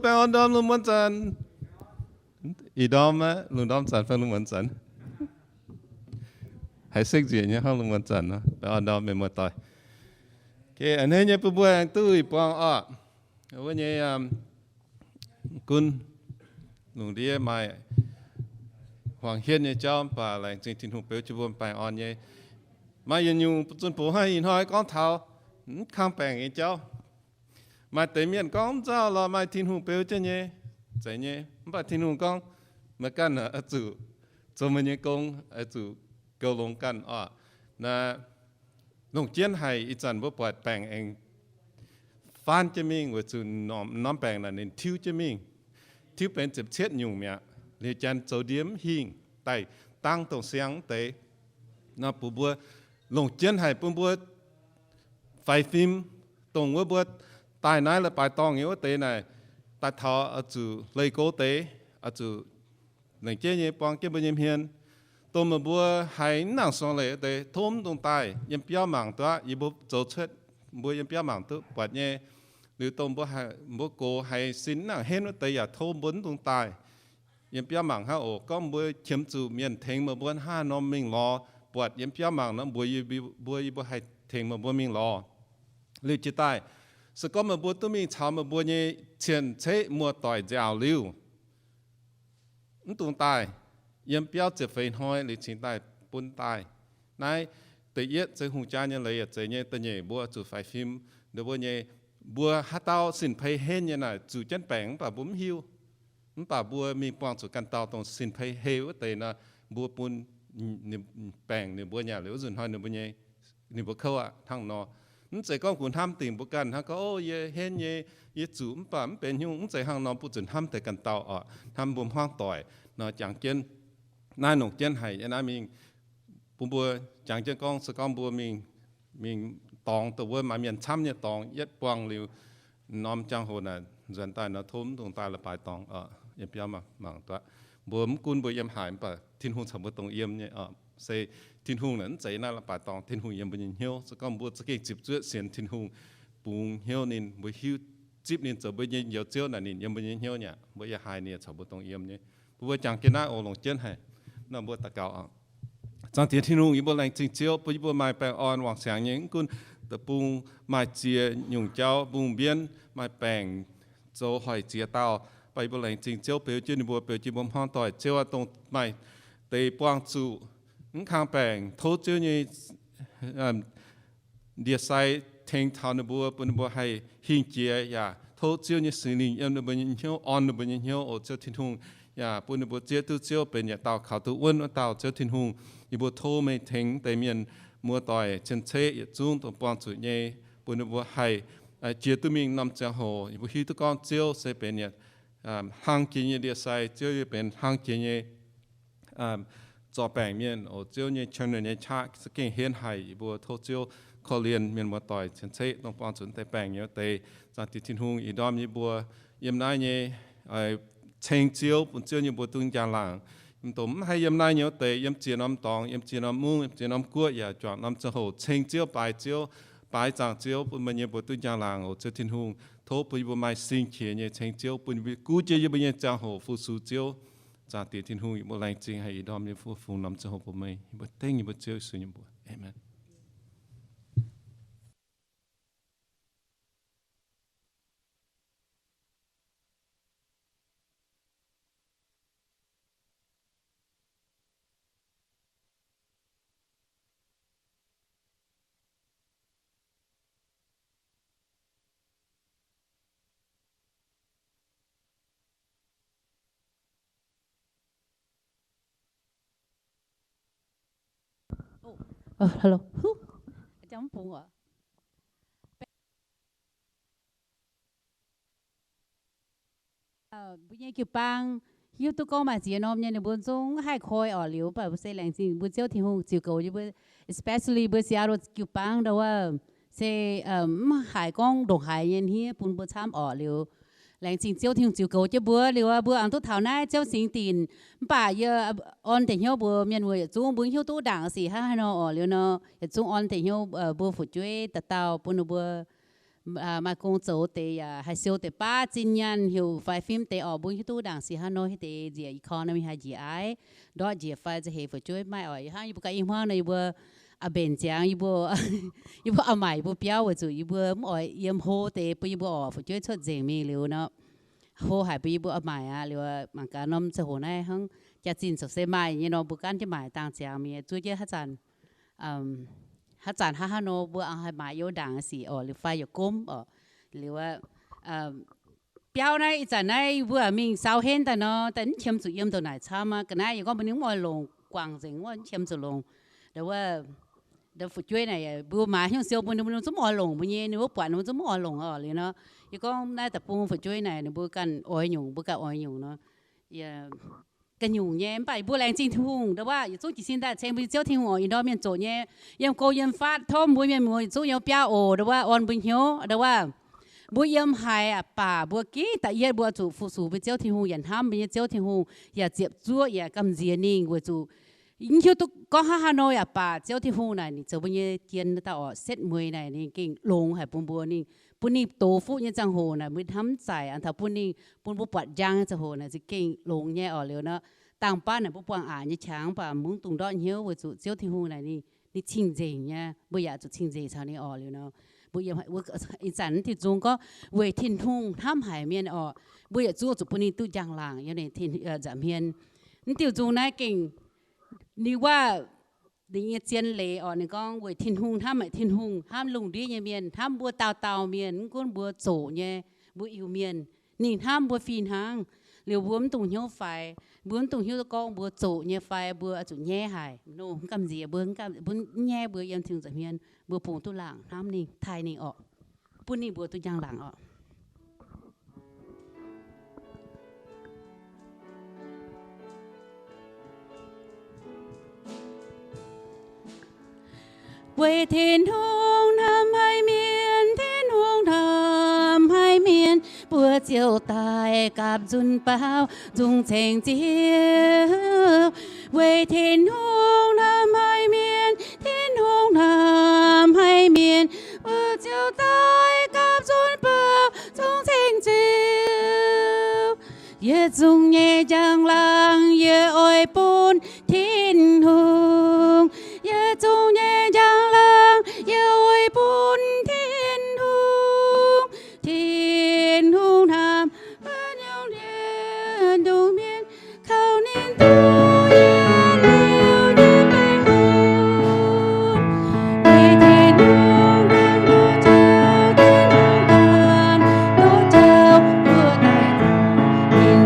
Baengh orn ndorm lungh muonz zanc. Ih ndorm aqv, lungh ndorm zanc fai lungh muonz zanc? Haiz sekv nzieqc nyei hnangv lungh muonz zanc nor. Baengh orn ndorm mienh muoz doic. A'hneiv nyei bun mbuo aengx duqv ih buangh orqc. Wuov nyei gunv lungh ndiev maaih huangx hietv nyei jauv, mv baac laengz zingh Tin-Hungh beu jienv mbuo baengh orn nyei. Maaih yietc nyungc zunh bungx hnangv ih hnoi gorngv taux mv kang baengc nyei jauv. Maaih deix mienh gorngv nzauh lorz maaih Tin-Hungh beu jienv nyei, zeiz nyei. Mv baac Tin-Hungh gorngv, meih ganh oix zuqc zoux meih nyei gong, oix zuqc goux longx ganh oc. Naaiv longc jienv haic, ih zanc mbuo buatc baengc aengx faanv jienv mingh, weic zuqc norm baengc naaic ninh tiuv jienv mingh, tiuv benx ziepc cietv nyungc mi'aqv. Liuz janx zoux ndie mv hingh, daaih dangv dongh siang wuov deix. Nor bun mbuo longc jienv haic bun mbuo faix fim, dongh wuov mbuo daaih naaiv la'baaix dorngh nyei wuov deix naaic, daaih taux oix zuqc leih go deix, oix zuqc lengc jeiv nyei buang jienv mbuo nyei hmien. Dongh meih mbuo haiz mv nangc sorng leiz wuov deix, tov mv dungx daaih yiem biauv mangc duqv. Yie mbuo zoux cuotv, mbuo yiem biauv mangc duqv buatc nyei. Liuz dongh mbuo, mbuo gox haiz sin mv nangc henv wuov deix yaac tov mbuo mv dungx daaih yiem biauv mangc hnangv oc. Gorngv mbuo qiemx zuqc mienh tengx meih mbuo hnangv haaix nor mingh lorz buatc yiem biauv mangc nor, mbuox yie mbuo, yie mbuo haih tengx meih mbuo mingh lorz. Liuz jiex daaih, se gorngv meih mbuo duqv mingh caux meih mbuo nyei cien-ceqv muoz-doic nziaauc liuz, mv dungx daaih. Yiem biauv ziepc feix hnoi liuz cingx daaih bun daaih. Naaiv da'yietv se hungh jaa nyei leiz yaac zeiz nyei. Da'nyeic mbuo zuqc faix fim, ninh mbuo nyei, mbuo haaix dauh sin-peix henv nyei naaic zuqc jienv baengc mv baac mbuo mv hiuv. Mv baac mbuo mingh buangh zuqc ganh dauh dongh sin-peix heh wuov deix nor, mbuo bun baengc ninh mbuo nyei. Liuz wuov nzunc hnoi ninh mbuo nyei, ninh mbuo kouv aqv hnangv nor. Mv zeiz gorngv kungx hnamv dingc mbuo ganh hnangv gorngv, o, yie henv nyei, yie zuqc mv baac mv benx hnyouv. Mv zeiz hnangv nor, mbuo zuqc hnamv deix ganh dauh oc, hnamv mbuo hmuangv doic nor. Jangx jienv naaiv longc jienv haic nyei naaiv mingh, bun mbuo jangx jienv gorngv, se gorngv mbuo mingh, mingh dorngx dongh wuov maaih mienh camv nyei dorngx, yietv buangh liuz norm jangx-hoc naaic nzuonx daaih nor, tov mv dungx daaih la'baaix dorngx oc, yiem biauv mangc duqv. Mbuo mv gunv mbuo yiem haaix, mv baac Tin-Hungh caux mbuo dongh yiem nyei oc. Se Tin-Hungh naaic mv zeiz naaiv la'baaix dorngx, Tin-Hungh yiem mbuo nyei hnyouv. Se gorngv mbuo za'gengh zipv zuoqv sienx Tin-Hungh, bungx hnyouv ninh, mbuo hiuv zipv ninh zoux mbuo nyei Njoux Ziouv naaic, ninh yiem mbuo nyei hnyouv nyei aqv. Mbuo yiem haaix ninh yaac caux mbuo dongh yiem nyei. Bun mbuo jangx jienv naaiv oc, longc jienv haic. Nor mbuo daux gaux oc. Zaangc Diex Tin-Hungh, yie mbuo laengz zingh Ziouv bun yie mbuo maaih baengh orn wangc siangx nyei, mv gunv deic-bung maaih ziex nyungc jauv, mbungh mbienv maaih baengc zoux hoic ziex dauh, mv baac yie mbuo laengz zingh Ziouv beu jienv ninh mbuo, beu jienv mbuo hmuangv doic. Ziouv aac, dongh maaih deix buangh zuqc mv kang baengc, tov Ziouv nyei ndie-sai tengx taux ninh mbuo, bun ninh mbuo haih hingh jiex, yaac tov Ziouv nyei Singx Lingh yiem ninh mbuo nyei hnyouv, orn ninh mbuo nyei hnyouv oc, Ziouv Tin-Hungh. Yaac bun ninh mbuo zieqv duqv Ziouv benx yietc dauh kaux duqv wuonv wuov dauh, Ziouv Tin-Hungh. Yie mbuo tov meih tengx deix mienh muoz-doic cien-ceqv yietc zungv dongh buangh zuqc nyei, bun ninh mbuo haih jiex duqv mingh norm ziangh hoc. Yie mbuo hiuv duqv gorngv Ziouv se benx yietc hlang jiex nyei ndie-sai, Ziouv yie benx hlang jiex nyei zorc baengc mienh oc. Ziouv nyei channel nyei qaqv za'gengh henv haic. Yie mbuo tov Ziouv korv-lienh mienh muoz-doic cien-ceqv dongh buangh zuqc deix baengc nyei wuov deix. Zaangc Diex Tin-Hungh, ih ndorm yie mbuo yiem naaiv nyei ceng Ziouv, bun Ziouv nyei mbuox duqv njang-laangc. Mv dongh mv haih yiem naaiv nyei wuov deix, yiem ziex norm dorngx, yiem ziex norm mungv, yiem ziex norm guoqv, yaac juangc norm ziangh hoc ceng Ziouv, baaix Ziouv, baaix zaangc Ziouv, bun meih nyei mbuox duqv njang-laangc oc. Ziouv Tin-Hungh, tov bun yie mbuo maaih sing qiex nyei ceng Ziouv, bun yie mbuo guv jienv yie mbuo nyei ziangh hoc fu-sux Ziouv. Zaangc Diex Tin-Hungh, yie mbuo laengz zingh haic ih ndorm nyei fu-fungx norm ziangh hoc bun meih. Yie mbuo dengv yie mbuo Ziouv Yesu nyei mbuox. Aamen. Hello. Mbuo nyei jiu-baang hiuv duqv gorngv maaih ziex norm nyei ninh mbuo zungv haih koi orqc. Liuz mv baac mbuo se laengz zingh mbuo Ziouv Tin-Hungh ziux goux yie mbuo, especially mbuo Seattle jiu-baang ndau wuov, se mv haiz gorngv ndongc haaix nyei hniev bun mbuo camv orqc. Liuz laengz zingh Ziouv Tin-Hungh ziux goux jienv mbuo. Liuz mbuo aengx duqv taux naaiv Ziouv singx dinc, mv baac yie orn deix hnyouv mbuo mienh muoz yietc zungv mbuo hiuv duqv ndaangc sic hnangv haaix nor orqc. Liuz nor yietc zungv orn deix hnyouv mbuo fu'jueiv dauh dauh bun ninh mbuo maaih gong zoux deix yaac haih siou deix baav zinh nyaanh heuc faix fim deix orqc. Mbuo hiuv duqv ndaangc sic haaix nor hiuv deix njiec economy haih njiec aiv, ndortv njiec fai za'heix fu'jueiv maiv oix. Hnangv yie mbuo ganh i hmuangv nor yie mbuo a'mbenc ziangx yie mbuo, yie mbuo a'maaic yie mbuo biauv weic zuqc yie mbuo mv oix yiem hlo deix bun yie mbuo orqc. Fu'jueiv cuotv nzengc mingh liuz nor, hlo haic bun yie mbuo a'maaic aqv. Liuz mangc gaax norm ziangh hoc naaiv hnangv jaax-zinh ziouc se maaih nyei nor mbuo gaanv jienv maaic dangh ziangx mingh zuov jienv haav zanc haav zanc haaix hnangv nor mbuo haih maaiz youh ndaangc sic orqc, liuz fai yaac gomv orqc. Liuz biauv naaiv ih zanc naaiv mbuo mingh saau henv daaih nor, daaih mv qiemx zuqc yiem ndongc naaic camv aqv. Ga'naaiv yie gorngv mbuo ninh mv oix longc guangc nzengc, mv qiemx zuqc longc. Ndau wuov, ndau fu'jueiv naaic mbuo maaiz hnyouv siou bun ninh mbuo zungv mv oix longc mbuo nyei, ninh mbuo buatc ninh mbuo zungv mv oix longc orqc. Liuz nor, yie gorngv naaiv deic-bung fu'jueiv naaic ninh mbuo ganh oix nyungc, mbuo ganh oix nyungc nor, ga'nyungc nyei. Mv baac yie mbuo laengz zingh Tin-Hungh ndau wuov yietc zungv jiez sin daaih ceng mbuo nyei Ziouv Tin-Hungh oc. Ih ndorm mienh zoqc nyei, yiem go yiem fatv tov mbuo mienh muoz yietc zungv yiem biauv oc. Ndau wuov orn mbuo hnyouv ndau wuov mbuo yiem haaix aqv baac mbuo gengh da'yietv mbuo zuqc fu-sux mbuo Ziouv Tin-Hungh yaac hnamv mbuo nyei Ziouv Tin-Hungh yaac ziepc zuoqv yaac gamh nziex ninh weic zuqc mv hiuv duqv gorngv hnangv haaix nor yaac baac Ziouv Tin-Hungh naaic ninh zoux mbuo nyei jien dauh orqc, setv mueiz naaic ninh gengh longx haic bun mbuo, ninh bun ninh doz fuqv nyei ziangh hoc naaic mbuo hnamv mv zaic. Aa, taux bun ninh bun mbuo buatc njang nyei ziangh hoc naaic za'gengh longx nyei orqc. Liuz nor, dangh baav naaic mbuo buangh aqc nyei qangx mv baac mv dungx ndortv hnyouv weic zuqc Ziouv Tin-Hungh naaic ninh, ninh cing-nzengc nyei, mbuo yaac zuqc cing-nzengc caux ninh orqc. Liuz nor, mbuo ih zanc mv diuh nzung gorngv weic Tin-Hungh hnamv haic mienh orqc, mbuo yietc zungv zuqc bun ninh duqv njang-laangc yiem ninh nza'hmien. Mv diuh nzung naaiv gengh ninh waac, ninh nyei zien leiz orqc, ninh gorngv weic Tin-Hungh hnamv haic, Tin-Hungh hnamv lungh ndiev nyei mienh, hnamv mbuo dauh dauh mienh, mv gunv mbuo zoqc nyei, mbuo Iu-Mienh. Ninh hnamv mbuo fih hnangv. Liuz mbuo mv dungx hnyouv faix, mbuo mv dungx hnyouv gorngv mbuo zoqc nyei fai mbuo zuqc nyaiv haic. Mv gamh nziex mbuo, mbuo mv nyaiv, mbuo yiem Tin-Hungh nza'hmien, mbuo bungx duqv laangc hnamv ninh, taaih ninh orqc, bun ninh mbuo duqv njang-laangc orqc. Weic Tin-Hungh hnamv haic mienh, Tin-Hungh hnamv haic mienh, mbuo ziouc daaih gapv nzunc baaux nzung ceng Ziouv. Weic Tin-Hungh hnamv haic mienh, Tin-Hungh hnamv haic mienh, mbuo ziouc daaih gapv nzunc baaux nzung ceng Ziouv. Yietc zungv nyei njang-laangc yie oix bun Tin-Hungh. Yietc zungv nyei njang-laangc yie oix bun Tin-Hungh. Tin-Hungh hnamv haic mienh, ndongc mienh kaux ninh duqv yietc liuz nyei baengh orn. Weic Tin-Hungh ganh nduqc jauv, Tin-Hungh ganh nduqc jauv, mbuo daaih ninh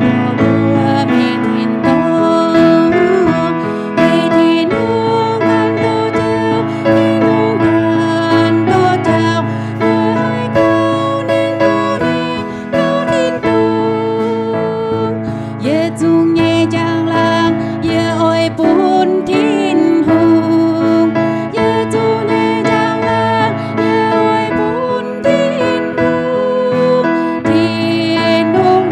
mbuo mingh tin-dorngh. Weic Tin-Hungh ganh nduqc jauv, Tin-Hungh ganh nduqc jauv, mbuo haih kaux ninh mbuo mingh taux tin-dorngh. Yietc zungv nyei njang-laangc yie oix bun Tin-Hungh. Yietc zungv nyei njang-laangc yie oix bun Tin-Hungh. Tin-Hungh hnamv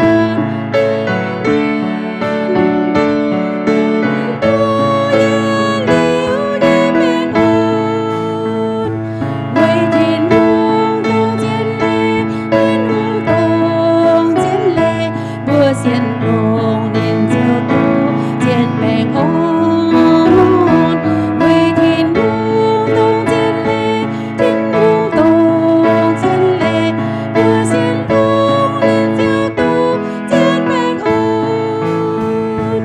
duqv yietc liuz nyei baengh orn. Weic Tin-Hungh dongh zien leiz, Tin-Hungh dongh zien leiz, mbuo sienx longx ninh ziouc duqv zien baengh orn. Weic Tin-Hungh dongh zien leiz, Tin-Hungh dongh zien leiz, mbuo sienx longx ninh ziouc duqv zien baengh orn.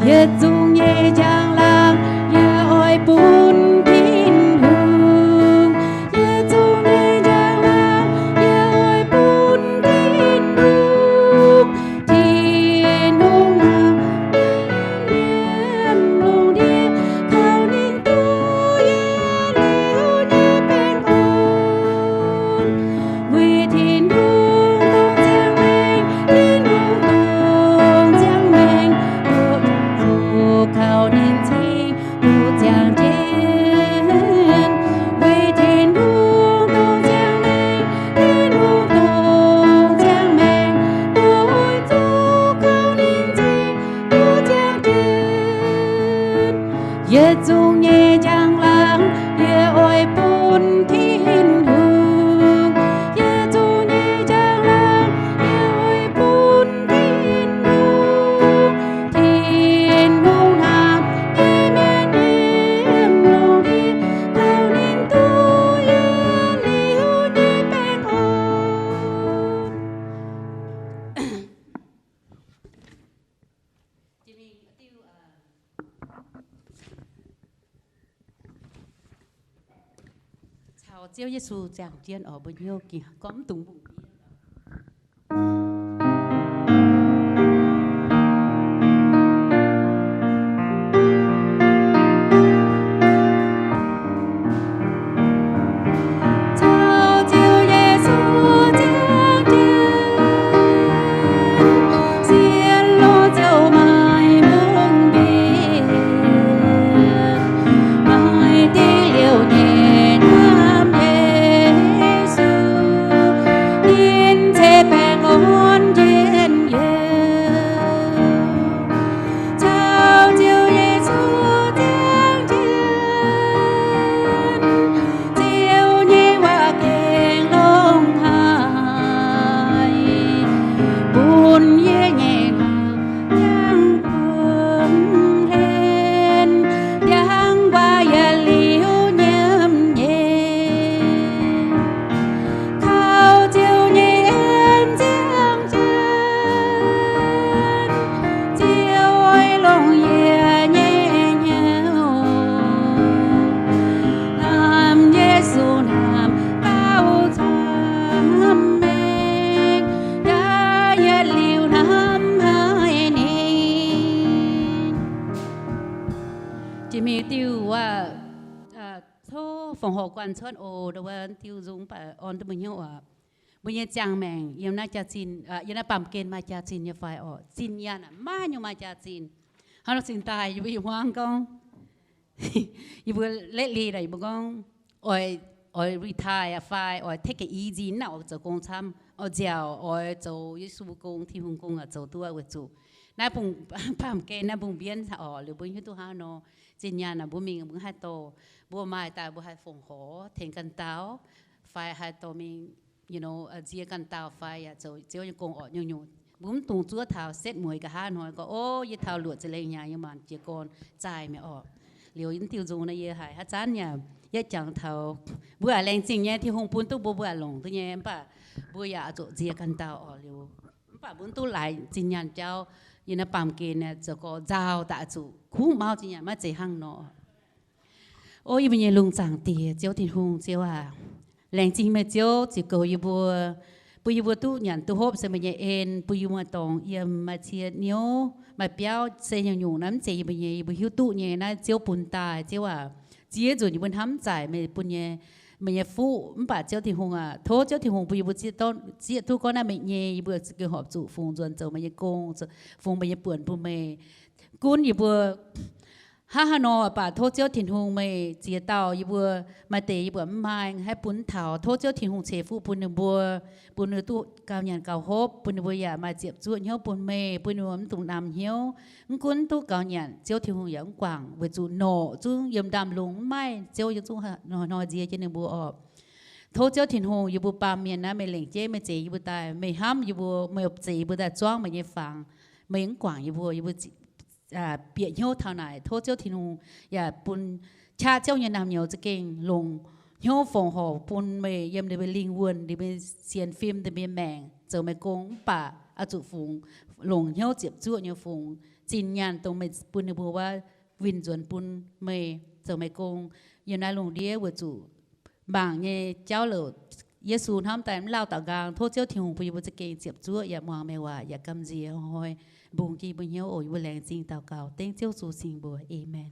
Yietc zungv nyei njang-laangc yie oix bun Tin-Hungh. Yietc zungv nyei njang-laangc yie oix bun Tin-Hungh. Tin-Hungh hnamv mienh lungh ndiev, kaux ninh duqv yietc liuz nyei baengh orn. Weic Tin-Hungh dongh ziangh maengc, Tin-Hungh dongh ziangh maengc, mbuo zuqc kaux ninh cing duqv ziangh jienv. Weic Tin-Hungh dongh ziangh maengc, Tin-Hungh dongh ziangh maengc, mbuo oix zuqc kaux ninh cing duqv ziangh jienv. Yietc zungv nyei njang-laangc yie oix bun Tin-Hungh. Yietc Ziouv Yesu ziangh jienv oc, mbuo hnyouv ging gorngv mv dungx mbungh Jiex mingh diuh wuov, tov fongc horc guanh cuotv oc, ndau wuov diuh nzung mv baac orn duqv mbuo hnyouv oc. Mbuo nyei ziangh maengc yiem naaiv jaax-zinh, yiem naaiv baamh gen maaih jaax-zinh nyei fai orqc? Zinh nyaanh maiv nyungc maaih jaax-zinh. Hnangv nor cingx daaih yie mbuo hmuangv gorngv, yie mbuo lately naaic yie mbuo gorngv oix, oix retire fai oix take it easy, mv nangc oix zoux gong camv, oix nziaauc, oix zoux Yesu gong, Tin-Hungh gong, zoux duqv weic zuqc naaiv baamh gen naaiv mbungh mbienv oc. Liuz mbuo hiuv duqv hnangv nor, zinh nyaanh naaic mbuo mingh mbuo haih dorh, mbuo maaih daaih mbuo haih fongc horc tengx ganh dauh, fai haih dorh mingh, you know, nzie ganh dauh fai yaac zoux Ziouv nyei gong orqc. Nyungc-nyungc mbuo mv dungx zuov taux setv mueiz nqa'haav hnoi gorngv, o, yie taux luoqc ziepc lengh hnyangx yie maanc jiez gorn zaaih mi'aqv orqc. Liuz mv diuh nzung naaiv yie haiz haaix zanc yaac yietv jangx taux mbuo aqc laengz zingh nyei Tin-Hungh bun duqv mbuo, mbuo aqc longc duqv nyei, mv baac mbuo yaac oix zuqc nzie ganh dauh orqc. Liuz mv baac mbuo mv duqv laaix zinh nyaanh jauv, yie naaiv baamh gen zoux gorx nzauh daaih zuqc kungx mauv zinh nyaanh maiv zeiz hnangv nor. O yie mbuo nyei lungh zaangc Diex, Ziouv Tin-Hungh, Ziouv aac, laengz zingh meih Ziouv ziux goux yie mbuo, bun yie mbuo duqv nyanc duqv hopv se meih nyei en, bun yie mbuo maaih dorngx yiem, maaih cie niouv, maaih biauv se nyungc-nyungc naaiv mv zeiz yie mbuo nyei, yie mbuo hiuv duqv nyei, naaiv Ziouv bun daaih. Ziouv aac, ziex nzunc yie mbuo hnamv zaaic meih bun nyei, meih nyei fuqv. Mv baac Ziouv Tin-Hungh aac, tov Ziouv Tin-Hungh bun yie mbuo zieqv duqv gorngv naaiv meih nyei, yie mbuo gengh horpc zuqc fungx nzuonx zoux meih nyei gong, fungx meih nyei buonc bun meih. Gunv yie mbuo hnangv haaix nor baac tov Ziouv Tin-Hungh meih ziex dauh yie mbuo, maaih deix yie mbuo mv maaih haih bun taux. Tov Ziouv Tin-Hungh ceix fuqv bun ninh mbuo, bun ninh duqv gauh nyanc gauh hopv, bun ninh mbuo yaac maaih ziepc zuoqv hnyouv bun meih, bun ninh mbuo mv dungx namx hnyouv. Mv gunv duqv gauh nyanc, Ziouv Tin-Hungh yaac mv guangc, weic zuqc norqc zungv yiem ndaamv-lungz mv maaih, Ziouv yaac zungv hnoi-hnoi nzie jienv ninh mbuo orqc. Tov Ziouv Tin-Hungh, yie mbuo baamh mienh naaiv meih lengc jeiv meih zeix yie mbuo daaih, meih hnamv yie mbuo, meih zeix yie mbuo daaih zuangv meih nyei fangx. Meih mv guangc yie mbuo, yie mbuo bieqc hnyouv taux naaic. Tov Ziouv Tin-Hungh yaac bun qaqv Ziouv nyei naamh nyouz za'gengh longc hnyouv fongc horc bun meih yiem ninh mbuo lingh wuonh, ninh mbuo sienx fim, ninh mbuo maengc zoux meih gong, mv baac oix zuqc fungx, longc hnyouv ziepc zuoqv nyei fungx zinh nyaanh dongh meih bun ninh mbuo wuov winh nzuonx bun meih zoux meih gong yiem naaiv lungh ndiev weic zuqc mangc nyei jauv louc Yesu hnamv daaih mv lauh daux nqaang. Tov Ziouv Tin-Hungh bun yie mbuo za'gengh ziepc zuoqv yaac muangx meih waac yaac gamh nziex hnoi mbungx jienv yie mbuo hnyouv oc. Yie mbuo laengz zingh daux gaux dengv Ziouv Yesu cing mbuox. Aamen.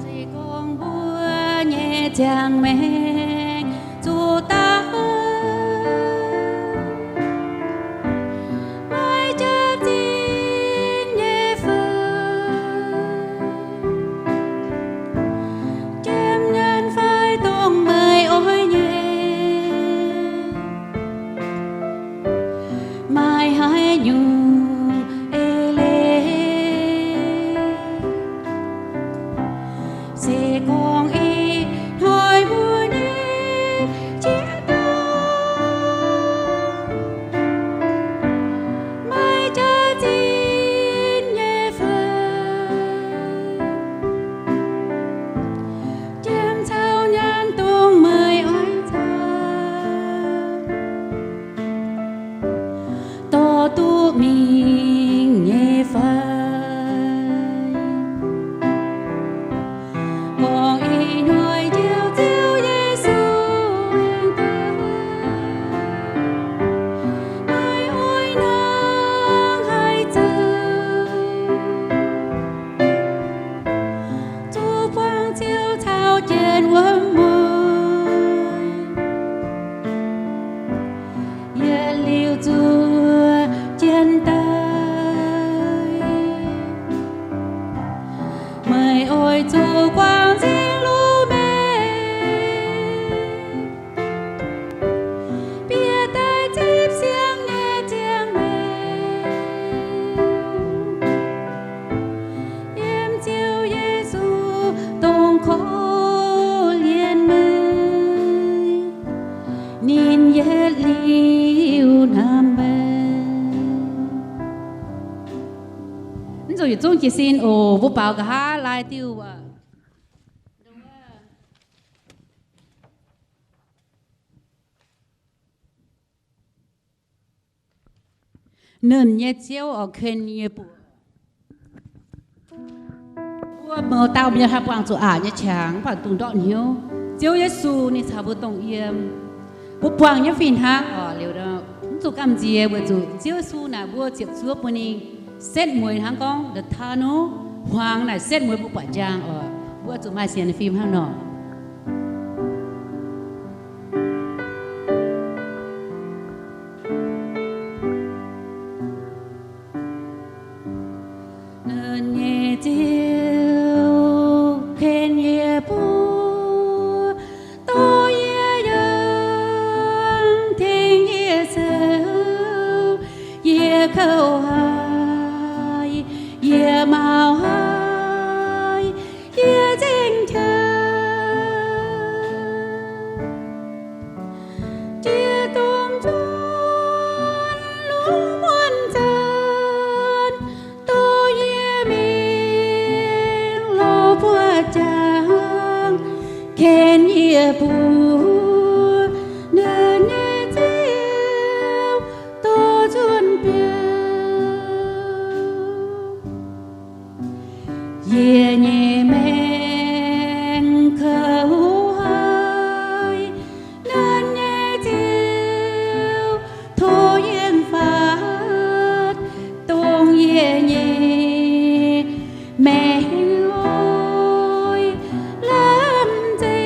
Se gorngv mbuo nyei ziangh maengc zuqc daaih maiv jaax-zinh nyei fai, jiem nyaanh fai dongh meih oix nyei, maaih haaix nyungc eix leiz. Se gorngv ih hnoi mbuo nyei daaih. Gorngv ih hnoi njoux Ziouv Yesu aengx daaih, maiv oix nangv haih zoux, zuqc buangh Ziouv caux jienv wuom mueiz yietc liuz zuov jienv daaih. Meih oix zuqc guangc nzengc lungh mengh, bieqc daaih zipv siang nyei ziangh maengc, yiem Ziouv Yesu dongh korv-lienh meih, ninh yietc liuz hnamv meih. Mv zuqc yietc zungv jiez sin oc. Mbuo baaux nqa'haav lai diuh aac. Nernh nyei Ziouv oix ken yie mbuo. Mbuo mouz dauh mienh haih buangh zuqc aqc nyei qangx, mv baac dungx ndortv hnyouv Ziouv Yesu ninh caux mbuo dongh yiem. Mbuo buangh nyei fih hnangv oc. Liuz mv zuqc gamh nziex weic zuqc Ziouv Yesu naaic mbuo ziepc zuoqv bun ninh setv mueiz hnangv gorngv the tunnel, hmuangx naaic setv mueiz mbuo buatc njang oc. Mbuo zuqc maaih sienx fim hnangv nor. Nernh nyei Ziouv ken yie mbuo, dorh yie yangh, tengx yie zoux, yie kouv haic, yie mauv haic, yie nzengc qaqv. Jiex domh nzuonx lungh muonz zanc, dorh yie mingh lorz buoqv jangx, ken yie mbuo, nernh nyei Ziouv, dorh nzuonx biouv. Yie nyei maengc kouv haic, nernh nyei Ziouv, tov yie fatv dongh yie nyei maengc oix lamh nzengc.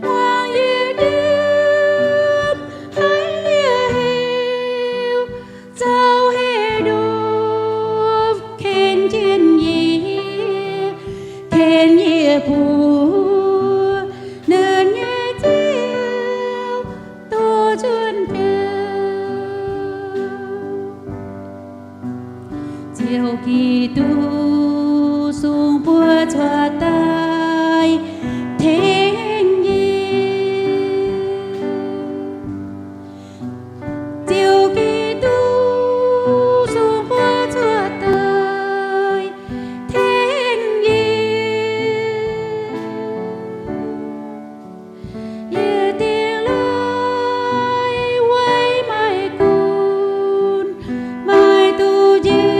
Muangx yie ndiemv, haiv yie heuc, zaux heix ndopv ken jienv yie, ken yie mbuo, nernh nyei Ziouv, dorh nzuonx biouv. Ziouv Giduc, sung mbuo cuotv daaih tengx yie. Ziouv Giduc, sung mbuo cuotv daaih tengx yie. Yie dingh laaih weic maiv gunv maaih duqh Njoux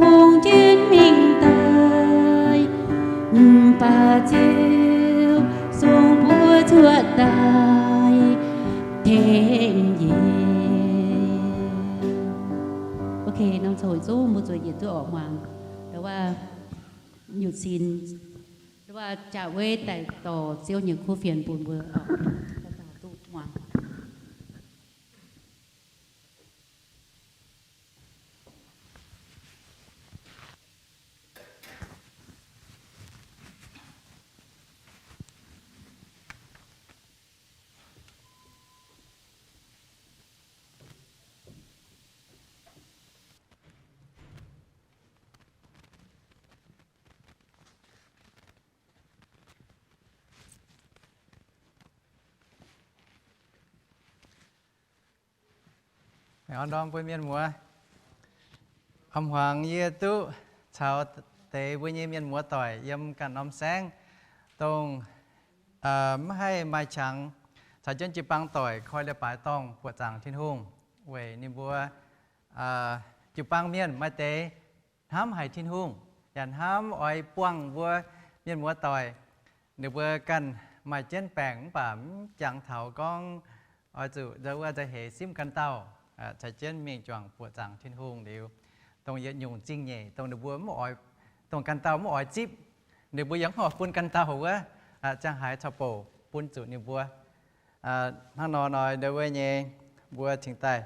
Hungh jienv mingh daaih, mv baac Ziouv sung mbuo cuotv daaih tengx yie. Ok, norm coc zungv mbuo zueiz yietc duqv oc muangx. Ndau wuov nyutc sin, ndau wuov jaax weiv daaih dorh Ziouv nyei kuv fienx bun mbuo oc. Dauh dauh duqv muangx. An ndorm mbuo mienh muoz, a'hmuangx yie duqv caux deix mbuo nyei mienh muoz doic yiem ganh norm saengv, dongh maiv haih maaih qangx, caux jienv jiu-baang doic koi leiz-baaix dorngh buoqc zaangc Tin-Hungh. weic ninh mbuo jiu-baang mienh maaih deix hnamv haic Tin-Hungh, yaac hnamv oix buangh mbuo mienh muoz-doic. Ninh mbuo ganh maaih jienv baengc mv baac mv jangx taux gorngv oix zuqc ndau wuov nzauh heix simv ganh dauh, caux jienv mingh juangc buoqc zaangc Tin-Hungh liuz, dongh yietc nyungc zingh nyeic dongh ninh mbuo mv oix, dongh ganh dauh mv oix zipv, ninh mbuo yaac mv horpc bun ganh dauh wuov, ziang haaix caux bouc bun zuqc ninh mbuo. Hnangv nor hnoi ndau wuov nyei, mbuo cingx daaih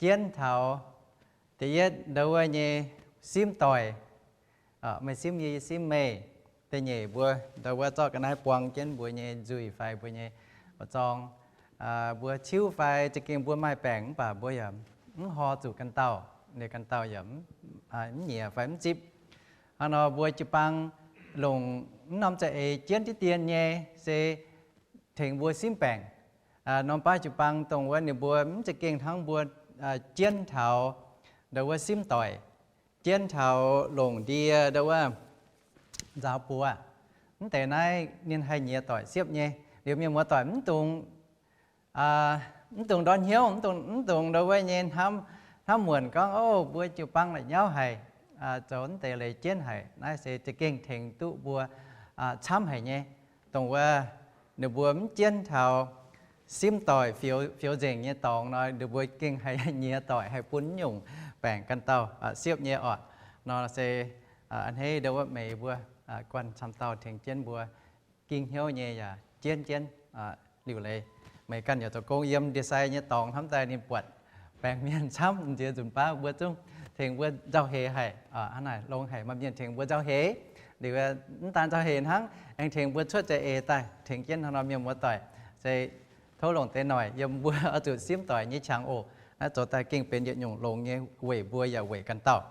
jienv taux da'yietv ndau wuov nyei simv doic, meih simv yie, yie simv meih. Da'nyeic mbuo ndau wuov zorqv ga'naaiv buang jienv mbuo nyei nzuih fai mbuo nyei zorng. Mbuo ciuv fai za'gengh mbuo maaih baengc mv baac mbuo yaac mv hor zuqc ganh dauh, liuz ganh dauh yaac mv nyiex fai mv zipv. Hnangv nor mbuo jiu-baang longc mv norm za'eix jienv diqv dien nyei se tengx mbuo simv baengc. Norm baav jiu-baang dongh wuov ninh mbuo mv za'gengh hnangv mbuo jienv taux ndau wuov simv doic, jienv taux longc ndie ndau wuov nzaaux buoz. Mv deix naaiv ninh haih nyiex doic siepv nyei. Liuz mienh muoz-doic mv dungx mv dungx ndortv hnyouv, mv dungx ndau wuov nyei hnamv, hnamv muonc gorngv, o, mbuo jiu-baang la'nyauv haic, zoux mv deix leiz jienv haic. Naaiv se za'gengh tengx duqv mbuo camv haic nyei. Dongh wuov ninh mbuo mv jienv taux simv doic fioux nzengc nyei dorngx nor, ninh mbuo gengh haih nyiex doic, haih bun nyungc baengc ganh dauh siepv nyei orqc. Nor se a'hneiv ndau wuov meih mbuo guanh camv dauh tengx jienv mbuo ging hnyouv nyei yaac jienv jienv liuc leiz. Meih ganh yaac zoux gong yiem ndie-sai nyei dorngx hnamv daaih ninh buatc baengc mienh camv, nziex nzunc baav mbuo zungv tengx mbuo nzauh heix haic. Hnangv naaic longx haic, maaih mienh tengx mbuo nzauh heix. Liuz mv daan nzauh heix hnangv, aengx tengx mbuo cuotv za'eix daaih, tengx jienv hnangv nor mienh muoz-doic se tov longc deix noic yiem mbuo oix zuqc simv doic nyei qangx oc. Naaiv zoux daaih gengh benx yietc nyungc longx nyei weic mbuo yaac weic ganh dauh.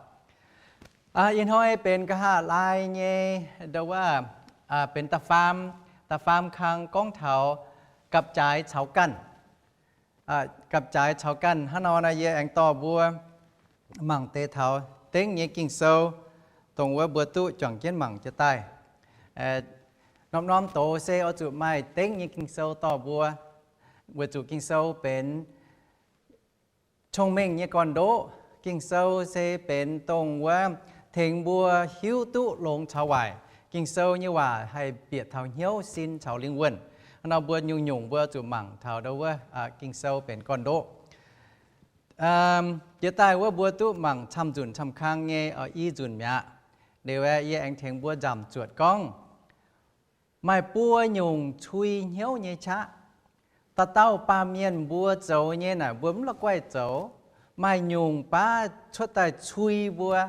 Ih hnoi benx nqa'haav laai nyei ndau wuov, benx da'faam, da'faam kang gorngv taux gapv-jaaix caux ganh. Gapv-jaaix caux ganh hnangv nor naaiv yie aengx dorh mbuo mangc deix taux dengv nyei Ging-Sou, dongh wuov mbuo duqv juangc jienv mangc jiez daaih. Norm-norm doz se oix zuqc maaih dengv nyei Ging-Sou dorh mbuo, weic zuqc Ging-Sou benx cong-mengh nyei gorn-ndoqv. Ging-Sou se benx dongh wuov tengx mbuo hiuv duqv longx caux waaic. Ging-Sou nyei waac haih bieqc taux hnyouv, sin caux lingh wuonh. Hnangv nor mbuo nyungc-nyungc mbuo zuqc mangc taux ndau wuov Ging-Sou benx gorn-ndoqv. Jiez daaih wuov mbuo duqv mangc camv nzunc camv kang nyei i nzunc mi'aqv. Liuz aeqv, yie aengx tengx mbuo nzamc zuotc gorngv maaih buo nyungc cui hnyouv nyei qaqv. Dauh dauh baamh mienh mbuo zoux nyei naaic mbuo mv la'guaih zoux. Maaih nyungc baav cuotv daaih cui mbuo,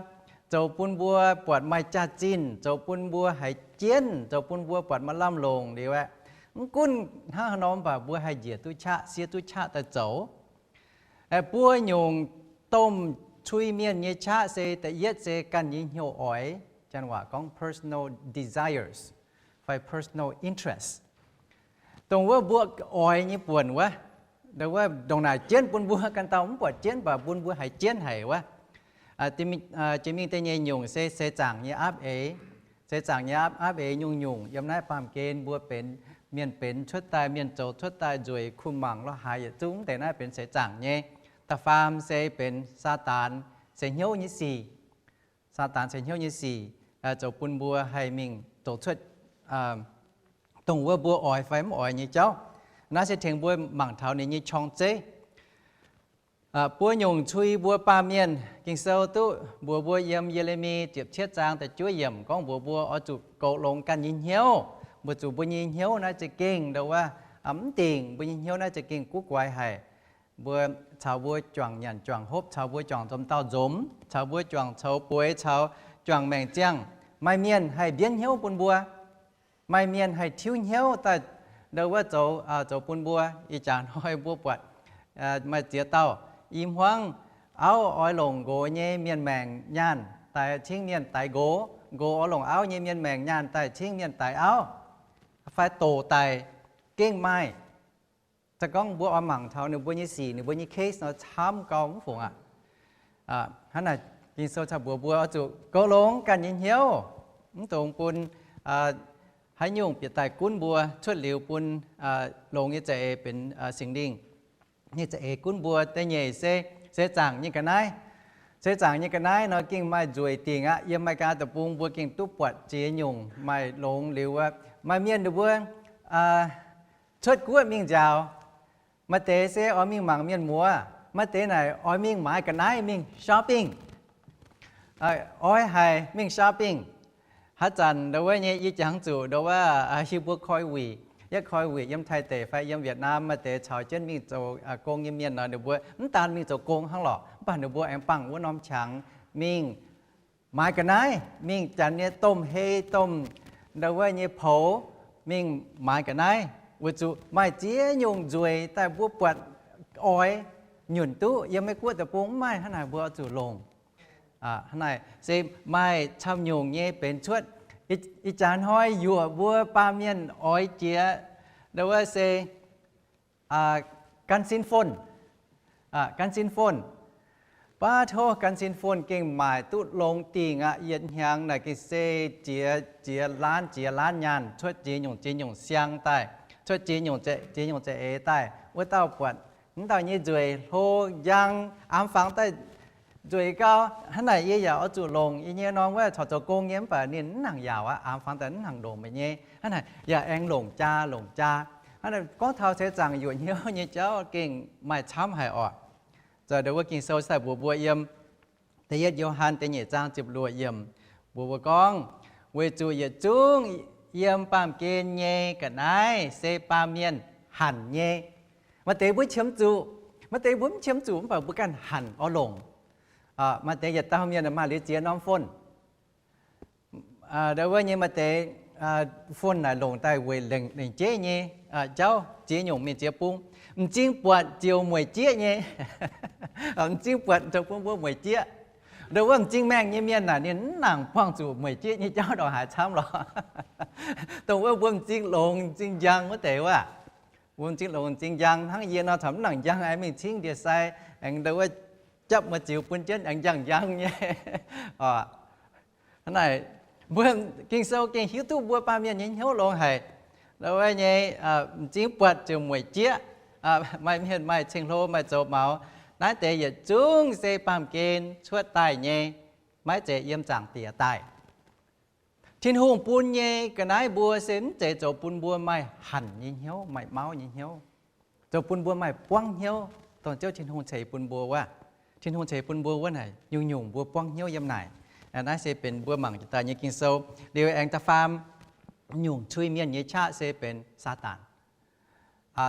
zoux bun mbuo buatc maaih jaax-zinh, zoux bun mbuo haiz jienv, zoux bun mbuo buatc maaih lamh longc liuz aeqv, mv gunv hnangv haaix nor mv baac mbuo haih njiec duqv qaqv, siev duqv qaqv daaih zoux. Buo nyungc domh cui mienh nyei qaqv se da'yietv se ganh nyei hnyouv oix, janx waac gorngv personal desires fai personal interest. Dongh wuov mbuo oix nyei buonc wuov, wuov ndongc naaic jienv bun mbuo ganh dauh mv buatc jienv, mv baac bun mbuo haiz jienv haic wuov. Jiex mingh da'nyeic nyungc se seix zaangc nyei aapv eix. Seix zaangc nyei aapv, aapv eix nyungc-nyungc yiem naaiv baamh gen mbuo benx mienh benx cuotv daaih, mienh zoux cuotv daaih, nzueic, kuh mangc, lorz haaix yietc zungv deix naaiv benx seix zaangc nyei. Da'faam se benx Saadaan ceix hnyouv nyei sic. Saadaan ceix hnyouv nyei sic zoux bun mbuo haih mingh zoux cuotv dongh wuov mbuo oix fai mv oix nyei jauv. Naaiv se tengx mbuo mangc taux ninh nyei qorng-zeiv. Buo nyungc cui mbuo baamh mienh, Ging-Sou duqv mbuox mbuo yiem Ye^le^mi ziepc cietv zaang da'juov yiemc gorngv mbuox mbuo oix zuqc goux longx ganh nyei hnyouv, weic zuqc mbuo nyei hnyouv naaiv za'gengh ndau wuov mv dingc, mbuo nyei hnyouv naaiv za'gengh guv guaix haic. Mbuo caux mbuo juangc nyanc juangc hopv, caux mbuo juangc nzomz daauh nzomz, caux mbuo juangc coux bueix, caux juangc maengc ziangh, maaih mienh haih mbienv hnyouv bun mbuo. Maaih mienh haih tiuv hnyouv daaih ndau wuov zoux, zoux bun mbuo. Ih jaax hnoi mbuo buatc maaih ziex dauh i hmuangv, auv oix longc nqox nyei mienh maengc nyaanh daaih cingv mienh daix nqox, nqox oix longc auv nyei mienh maengc nyaanh daaih cingv mienh daix auv, fai doqc daic, gengh maaih. Se gorngv mbuo oix mangc taux ninh mbuo nyei sic, ninh mbuo nyei case nor camv gau mv fungc aqv. Hnangv naaic, Ging-Sou caux mbuox mbuo oix zuqc goux longx ganh nyei hnyouv, mv dungx bun haaix nyungc bieqc daaih gunv mbuo, cuotv liuz bun longx nyei za'eix benx Singx Lingh nyei za'eix gunv mbuo. Da'nyeic se seix zaangc nyei ga'naaiv. Seix zaangc nyei ga'naaiv nor gengh maaih nzueic dingc aqv. Yiem America deic-bung mbuo gengh duqv buatc ziex nyungc maaih longx liuz aqv. Maaih mienh ninh mbuo cuotv guoqv mingh nziaaux, maaih deix se oix mingh mangc mienh muoz, maaih deix naaic oix mingh maaiz ga'naaiv mingh shopping, oix haic mingh shopping. Haaix zanc ndau wuov nyei yie jangx zuqc ndau wuov hiuv mbuo koi wuic, yietv koi wuic yiem Taiv deic fai yiem Vietnam, maaih deix caux jienv mingh zoux gong nyei mienh nor, ninh mbuo mv daan mingh zoux gong hnangv lorqc, mv baac ninh mbuo aengx bangc wuov norm qangx mingh maaiz ga'naaiv, mingh janx nyei domh hei, domh ndau wuov nyei poux, mingh maaiz ga'naaiv, weic zuqc maaih ziex nyungc nzueic daaih mbuo buatc oix nyunc duqv. Yiem Meiv Guoqv deic-bung mv maaih hnangv naaic, mbuo oix zuqc longc. Hnangv naaic se maaih camv nyungc nyei benx cuotv. Ih jaax hnoi yuoqc mbuo baamh mienh oix jiex ndau wuov se gan sin phone, gan sin phone. Baav tov gan sin phone gengh maaic duqv longx dingc aqv. Yietc hnyangx naaic gengh se jiex, jiex laanv, jiex laanv nyaanh, cuotv jiex nyungc, jiex nyungc siang daaih, cuotv jiex nyungc, jiex nyungc za'eix daaih. Wuov dauh buatc mv dauh nyei nzueic hlo njang, aamx fangx daaih nzueic gau. Hnangv naaic yie yaac oix zuqc longc yie nyei norm wuov corc zoux gong nyei, mv baac ninh mv nangc yaauc aqv, aamx fangx daaih mv nangc longc meih nyei. Hnangv naaic yaac aengx longc jaa, longc jaa. Hnangv naaic gorngv taux seix zaangc yuoqc hnyouv nyei jauv gengh maaih camv haic oc. Zoux ndau wuov Ging-Sou daaih mbuox mbuo yiem da'yietv Yo^han da'nyeic zaang ziepc luoqc yiemc, mbuox mbuo gorngv, weic zuqc yietc zungv yiem baamh gen nyei ga'naaiv se baamh mienh hanc nyei. Maaih deix mbuo qiemx zuqc, maaih deix mbuo mv qiemx zuqc, mv baac mbuo ganh hanc oix longc. Maaih deix yietc dauh mienh maaih liuz ziex norm phone. Ndau wuov nyei maaih deix phone naaic longc daaih weic lengc, lengc jeiv nyei jauv, ziex nyungc mingh ziex bung. M'zing buatc ziouc mueic jieqv nyei. M'zing buatc zoux bun mbuo mueic jieqv. Ndau wuov m'zing maengh nyei mienh naaic ninh mv nangc buangh zuqc mueic jieqv nyei jauv ndongc haaix camv lorqc. Dongh wuov mbuo m'zing longx m'zing njang wuov deix wuov. Mbuo m'zing longx m'zing njang hnangv yie nor, corc mv nangc njang, aengx mingh cingv ndie-sai, aengx ndau wuov japv muoz-ziux bun jienv aengx njang njang nyei. Hnangv naaic, mbuo Ging-Sou gengh hiuv duqv mbuo baamh mienh nyei hnyouv longx haic. Ndau wuov nyei m'zing buatc ziouc mueic jieqv. Maaih mienh maaih ceng-hlo, maaih zoux maux. Naaiv deix yietc zungv se baamh gen cuotv daaih nyei, maiv zeiz yiem Zaangc Diex daaih. Tin-Hungh bun nyei ga'naaiv mbuo se mv zeiz zoux bun mbuo maaih hanc nyei hnyouv, maaih mauv nyei hnyouv, zoux bun mbuo maaih buangv hnyouv, dongh Ziouv Tin-Hungh ceix bun mbuo wuov. Tin-Hungh ceix bun mbuo wuov naaic, nyungc-nyungc mbuo buangv hnyouv yiem naaic. Naaiv se benx mbuo mangc jiex daaih nyei Ging-Sou. Liuz aengx da'faam nyungc cui mienh nyei qaqv se benx Saadaan.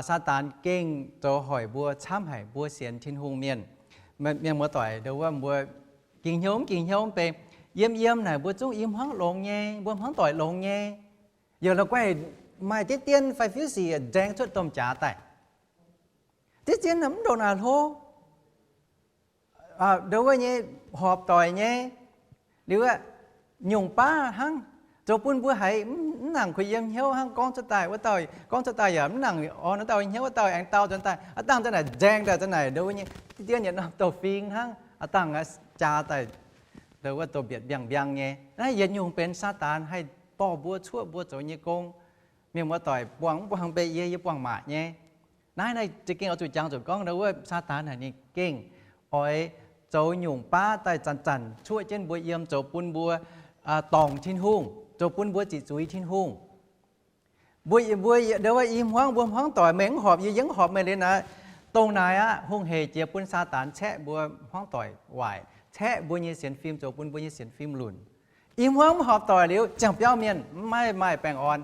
Saadaan gengh zoux hoic mbuo camv haic, mbuo sienx Tin-Hungh mienh. Mienh muoz-doic ndau wuov mbuo ging hnyouv mv ging hnyouv mv bei, yiem yiem naaic mbuo zungv i hmuangv longx nyei, mbuo hmuangv doic longx nyei. Yaac la'guaih maaih diqv dien fai fiuv sic nzaeng cuotv domh jaax daaih. Diqv dien mv ndongc naaic hlo. Ndau wuov nyei horpc doic nyei, liuz nyungc baav hnangv, zoux bun mbuo haiz mv nangc kuh yiem hnyouv hnangv. Gorngv cuotv daaih wuov dauh, gorngv cuotv daaih yaac mv nangc orn wuov dauh hnyouv, wuov dauh aengx dau nzuonx daaih, aav dangh nzuonx naaic nzaeng daaih nzuonx naaic ndau wuov nyei, diqv dien yietc norm douh fing hnangv, aav dangh jaa daaih ndau wuov douh mbietc mbiangh mbiangh nyei. Naaiv yietc nyungc benx Saadaan haih dorh mbuo cuoqv mbuo zoux nyei gong. Mienh muoz-doic buangh mv buangh mbe yie, yie buangh maac nyei. Naaiv naaiv za'gengh oix zuqc jangx zuqc gorngv ndau wuov Saadaan naaic ninh gengh oix zoux nyungc baav daaih zanc-zanc cuoqv jienv mbuo yiem, zoux bun mbuo dorngc Tin-Hungh, zoux bun mbuo ziqc zuiz Tin-Hungh. Mbuo, mbuo ndau wuov i hmuangv, mbuo hmuangv doic, meih mv horpc yie, yie mv horpc meih liuz naaic, dongh naaic aqv hungh heic jiex bun Saadaan caeqv mbuo hmuangv doic waaic, caeqv mbuo nyei sienx fim, zoux bun mbuo nyei sienx fim lunc. I hmuangv mv horpc doic liuz, ziangh biauv mienh maiv maaih baengh orn.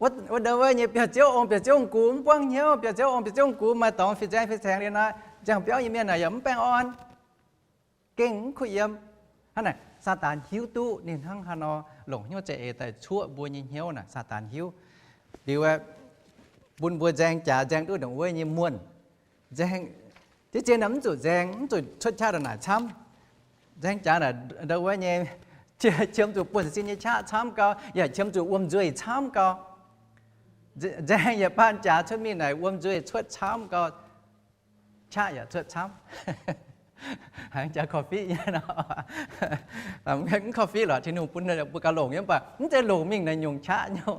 Wuov ndau wuov nyei biauv-ziouv ong biauv-ziouv ong-gux mv buangv hnyouv, biauv-ziouv ong biauv-ziouv ong-gux maaih dorngx fih nzaeng fih saengx liuz naaic, ziangh biauv nyei mienh naaic yaac mv baengh orn. Gengh mv kuh yiem. Hnangv naaic, Saadaan hiuv duqv ninh hnangv haaix nor longc hnyouv za'eix daaih cuoqv mbuo nyei hnyouv naaic, Saadaan hiuv. Liuz bun mbuo nzaeng jaax nzaeng duqv ndongc wuov nyei muonh. Nzaeng, diqv dien mv zuqc nzaeng, mv zuqc cuotv qaqv ndongc naaic camv. Nzaeng jaax naaic ndau wuov nyei, qiemx zuqc buonv sin nyei qaqv camv gau, yaac qiemx zuqc wuom-nzuih camv gau. Nzaeng yietc baan jaax cuotv mingh naaic wuom-nzuih cuotv camv gau, qaqv yaac cuotv camv. Haiz jaax korv-fiqv nyei nor. Mv korv-fiqv lorqc, Tin-Hungh bun mbuo gauh longc nyei, mv baac mv zeiz longc mingh naaic nyungc qaqv nyei.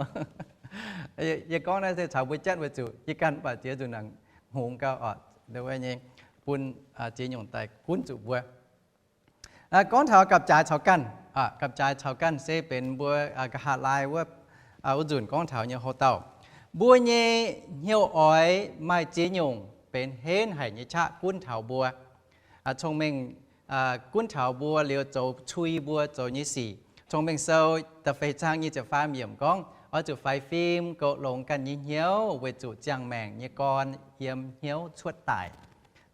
Yie gorngv naaiv se caux mbuo jatv weic zuqc yie ganh mv baac ziex nzunc naaic hngongx gau oc, wuov nyei bun ziex nyungc daaih gunv zuqc mbuo. Gorngv taux gapv-jaaix caux ganh, gapv-jaaix caux ganh se benx mbuo nqa'haav laai wuov, wuov nzunc gorngv taux nyei houx-dauh. Mbuo nyei hnyouv oix maaih ziex nyungc benx henv haic nyei qaqv gunv taux mbuo, cong-mengh gunv taux mbuo liuz zoux cui mbuo zoux nyei sic. Cong-Mengh Sou da'feix zaang nyic ziepc faam yiemc gorngv, oix zuqc faix fim goux longx ganh nyei hnyouv weic zuqc ziangh maengc nyei gorn yiem hnyouv cuotv daic.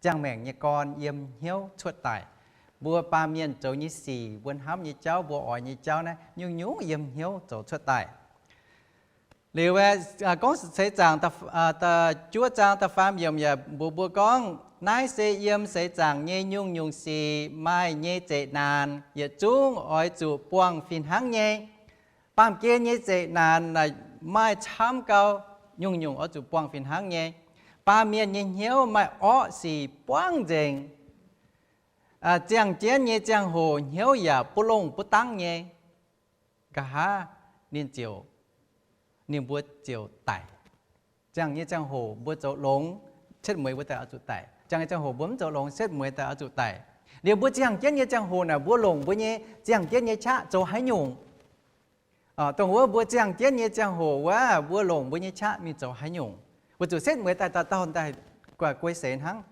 Ziangh maengc nyei gorn yiem hnyouv cuotv daic. Mbuo baamh mienh zoux nyei sic, mbuo hnamv nyei jauv, mbuo oix nyei jauv naaiv nyungc-nyungc yiem hnyouv zoux cuotv daic. Liuz gorngv seix zaangc, juov zaang da'faam yiemc yaac mbuox mbuo gorngv, naaiv se yiem seix zaangc nyei nyungc-nyungc sic maaih nyei zeqc naanc, yietc zungv oix zuqc buangh fih hnangv nyei. Baamh gen nyei zeqc naanc naaic maaih camv gau, nyungc-nyungc oix zuqc buangh fih hnangv nyei. Baamh mienh nyei hnyouv maaih orqv sic buangv nzengc. Ziangh jienv nyei ziangh hoc hnyouv yaac buv longh buv dangv nyei. Nqa'haav ninh ziouc, ninh mbuo ziouc daic. Ziangh nyei ziangh hoc mbuo zoux longx, cuotv mueiz mbuo daaih oix zuqc daic. Ziangh nyei ziangh hoc mbuo mv zoux longx, cuotv mueiz daaih oix zuqc daic. Liuz mbuo ziangh jienv nyei ziangh hoc naaic mbuo longc mbuo nyei ziangh jienv nyei qaqv zoux haaix nyungc? Dongh wuov mbuo ziangh jienv nyei ziangh hoc wuov, mbuo longc mbuo nyei qaqv mingh zoux haaix nyungc? Weic zuqc cuotv mueiz daaih dauh dauh daaih guai seix hnangv.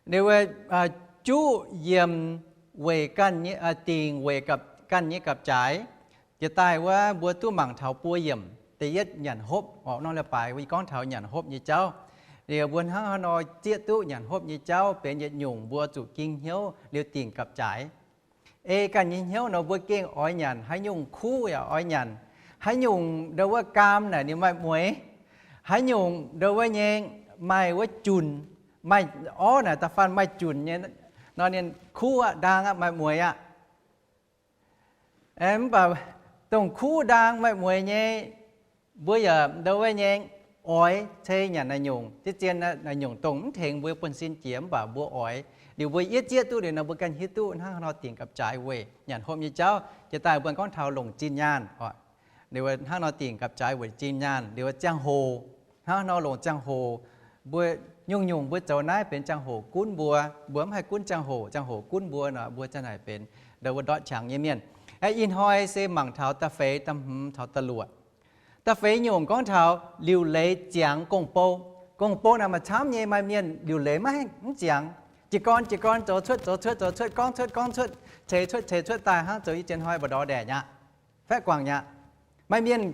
Liuz juqv yiemc weic ganh, dingc weic ganh nyei gapv-jaaix. Jiex daaih wuov mbuo duqv mangc taux buo yiemc. Da'yietv nyanc hopv, oc, norm leiz-baaix yie gorngv taux nyanc hopv nyei jauv. Liuz mbuo hnangv haaix nor zieqv duqv nyanc hopv nyei jauv benx yietc nyungc mbuo zuqc ging hnyouv liuz dingc gapv-jaaix. Ei ganh nyei hnyouv nor mbuo gengh oix nyanc, haaix nyungc kuv yaac oix nyanc, haaix nyungc ndo wuov gaam naaic ninh maaih mueiz, haaix nyungc ndo wuov nyei maaih wuov junc, maaih orv naaic da'faanh maaih junc nyei nor ninh kuv aqv, ndaang aqv, maaih mueiz aqv. Mv baac dongh kuv ndaang maaih mueiz nyei, mbuo yaac ndo wuov nyei oix ceix nyanc naaic nyungc, zien naaic nyungc dongh mv tengx mbuo buonv-sin jiex mv baac mbuo oix. Liuz mbuo yietv zieqv duqv liuz nor mbuo ganh hiuv duqv hnangv haaix nor dingc gapv-jaaix weic nyanc hopv nyei jauv. Jiex daaih mbuo gorngv taux longc zinh nyaanh, liuz hnangv nor dingc gapv-jaaix weic zinh nyaanh. Liuz ziangh hoc, hnangv haaix nor longc ziangh hoc, mbuo nyungc-nyungc mbuo zoux naaiv benx ziangh hoc gunv mbuo. Mbuo mv haih gunv ziangh hoc, ziangh hoc gunv mbuo nor mbuo ziang naaic benx ndo wuov ndortv qangx nyei mienh. Ih hnoi se mangc taux da'feix, da'hmz caux da'luoqc. Da'feix nyungc gorngv taux liuc leiz ziangx gong-bou. Gong-bou naaic maaih camv nyei, maaih mienh liuc leiz maiv, mv ziangx. Jiez gorn jiez gorn zoux cuotv zoux cuotv zoux cuotv, gorngv cuotv gorngv cuotv, ceix cuotv ceix cuotv daaih hnangv zoux i jien hnoi mba'ndorx ndaeqc aqv, faeqv guangc aqv. Maaih mienh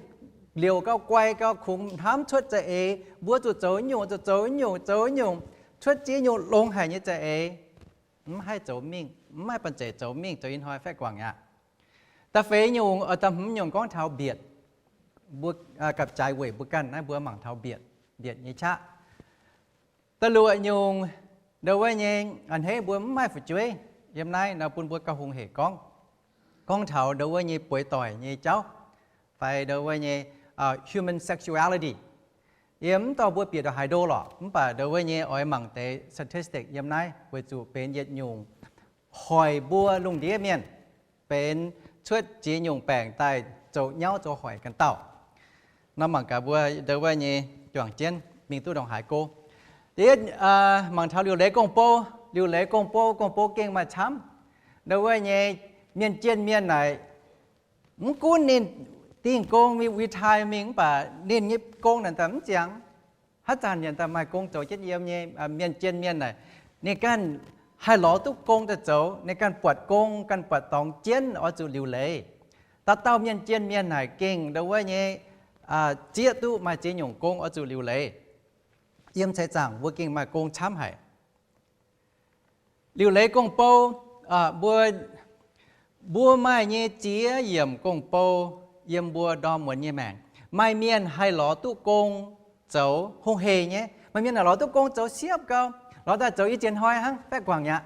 liouc gau, guai gau, kungx hnamv cuotv za'eix, mbuo zuqc zoux nyungc, zuqc zoux nyungc, zoux nyungc, cuotv ziex nyungc longx haic nyei za'eix, mv haih zoux mingh, mv haih banh zeic zoux mingh, zoux i hnoi faeqv guangc aqv. Da'feix nyungc, da'hmz nyungc gorngv taux mbietc. Mbuo gapv-jaaix weic mbuo ganh naaiv mbuo mangc taux mbietc, mbietc nyei qaqv. Da'luoqc nyungc, ndo wuov nyei a'hneiv mbuo mv maaih fu'jueiv. Yiem naaiv nor bun mbuo gauh hungh heic gorngv, gorngv taux ndo wuov nyei bueix doic nyei jauv, fai ndo wuov nyei human sexuality. Yie mv dorh mbuo bieqc ndongc haaix ndo lorqc, mv baac ndo wuov nyei oix mangc deix statistic yiem naaiv weic zuqc benx yietc nyungc hoic mbuo lungh ndiev mienh benx cuotv ziex nyungc baengc daaih zoux nyauv zoux hoic ganh dauh. Nor mangc gaax mbuo ndo wuov nyei juangc jienv mingh duqv ndongc haaix go. Da'yietv, mangc taux liuc leiz gong-bou. Liuc leiz gong-bou, gong-bou gengh maaih camv. Ndo wuov nyei mienh jien mienh naaic, mv gunv ninh dingh gong mingh retire mingh mv baac ninh nyei gong naaic daaih mv ziangx. Haaix zanc yaac daaih maaih gong zoux jienv yiem nyei mienh jien mienh naaic, ninh ganh haih lorz duqv gong daaih zoux, ninh ganh buatc gong, ganh buatc dorngx jienv oix zuqc liuc leiz. Dauh dauh mienh jien mienh naaic gengh ndo wuov nyei zieqv duqv maaih ziex nyungc gong oix zuqc liuc leiz. Yiem seix zaangc mbuo gengh maaih gong camv haic. Liuc leiz gong-bou, mbuo, mbuo maaih nyei ziex yiemc gong-bou yiem mbuo ndorm muonz nyei maengc. Maaih mienh haih lorz duqv gong zoux hungh heic nyei. Maaih mienh haih lorz duqv gong zoux siepv gau, lorz daaih zoux i jien hnoi hnangv faeqv guangc aqv.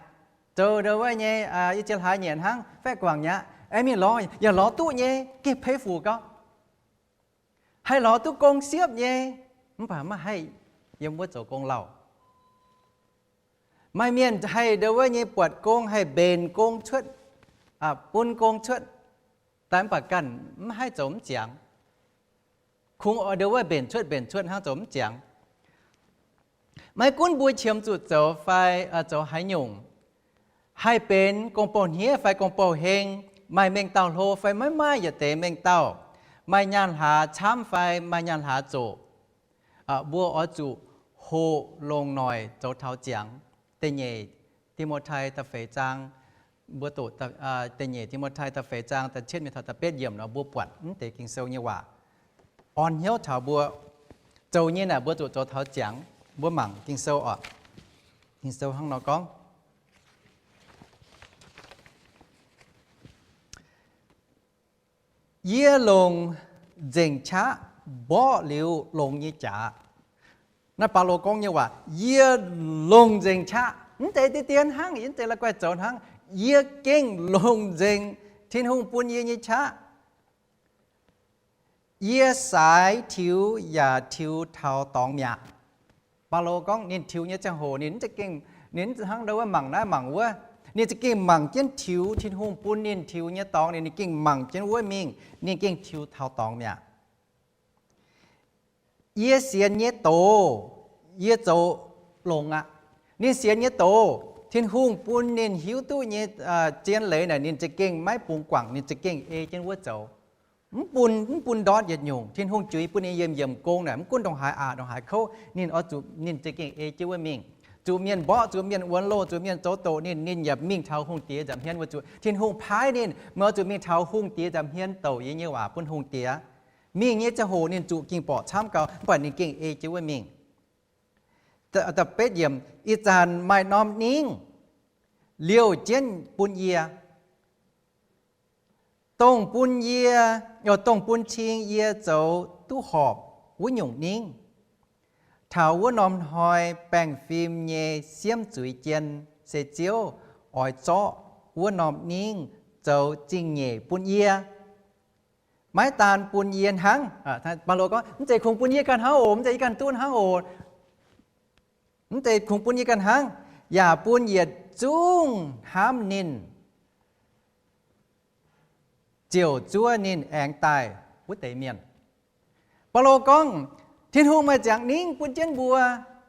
Zoux ndo wuov nyei i jien hlaax nyeic hnangv faeqv guangc aqv. Aengx mingh lorz yaac lorz duqv nyei, gengh pei fuc gau. Haih lorz duqv gong siepv nyei, mv baac maiv haih yiem wuov zoux gong lauh. Maaih mienh haih ndo wuov nyei buatc gong, haih mbenc gong cuotv, bun gong cuotv, daaih mv baac ganh mv haih zoux mv ziangx. kungx ndongc wuov mbenc cuotv mbenc cuotv hnangv, zoux mv ziangx. Maiv gunv mbuo qiemx zuqc zoux fai zoux haaix nyungc, haih benx gong-bou-hniev fai gong-bou-heng, maaih mengh dauh hlo fai maiv maaih yietc deix mengh dauh, maaih nyaanh hlaax camv fai maaih nyaanh hlaax zoqc, mbuo oix zuqc hoqc longc noic zoux taux ziangx. Da'nyeic Ti^mo^tai da'feix zaang, mbuo doqc da'nyeic Ti^mo^tai da'feix zaang da'cietv mingh taux da'betv yiemc nor, mbuo buatc mv deix Ging-Sou nyei waac. Orn hnyouv taux mbuo zoux nyei naaic, mbuo zuqc zoux taux ziangx. Mbuo mangc Ging-Sou oc. Ging-Sou hnangv nor gorngv, Yie longc nzengc qaqv mborqv liuz longx nyei jaax. Naaiv Baulo gorngv nyei waac, yie longc nzengc qaqv. Mv zeiz deix dien hnangv, mv zeiz la'guaih zoux hnangv. Yie gengh longc nzengc Tin-Hungh bun yie nyei qaqv. Yie saaix tiux yaac tiux taux dorngx mi'aqv. Baulo gorngv ninh tiux nyei ziangh hoc ninh mv za'gengh, ninh mv hnangv ndau wuov mangc naaiv mangc wuov. Ninh za'gengh mangc jienv tiux Tin-Hungh bun ninh tiux nyei dorngx, ninh gengh mangc jienv wuov mingh, ninh gengh tiux taux dorngx mi'aqv. Yie sienx nyei doz, yie zoux longx aqv. Ninh sienx nyei doz, Tin-Hungh bun ninh hiuv duqv nyei zien leiz naaic, ninh za'gengh maiv bungx guangc, ninh za'gengh ei jienv wuov zoux. Mv bun, mv bun ndortv yietc nyungc. Tin-Hungh juix bun ninh yiem yiemc gong naaic, mv gunv ndongc haaix aqc ndongc haaix kouv, ninh oix zuqc, ninh za'gengh ei jienv wuov mingh. Zuqc mienh mborqv, zuqc mienh wuonx loh, zuqc mienh zoux doqc ninh, ninh yaac mingh taux hungh diex nza'hmien wuov. Zuqc Tin-Hungh paaiv ninh, meih oix zuqc mingh taux hungh diex nza'hmien douc yie nyei waac bun hungh diex. Mingh nyei ziangh hoc ninh zuqc ging-borqc camv gau, mv baac ninh gengh ei jienv wuov mingh. Da'betv yiemc, ih zanc maaih norm ningv liouh jienv bun yie, dongh bun yie, dongh bun cing yie zoux duqv horpc wuov nyungc ningv. Taux wuov norm hnoi baengh fim nyei siemv zuiz jien se Ziouv oix zorqv wuov norm ningv zoux zingh nyeic bun yie. Maiv daan bun yie hnangv, Baulo gorngv, mv zeiz kungx bun yie ganh hnangv oc, mv zeiz yie ganh duqv hnangv oc. Mv zeiz kungx bun yie ganh hnangv, yaac bun yietc zungv hnamv ninh, ziouc zuov ninh aengx daaih wuov deix mienh. Baulo gorngv, Tin-Hungh maaih ziangx ningv bun jienv mbuo,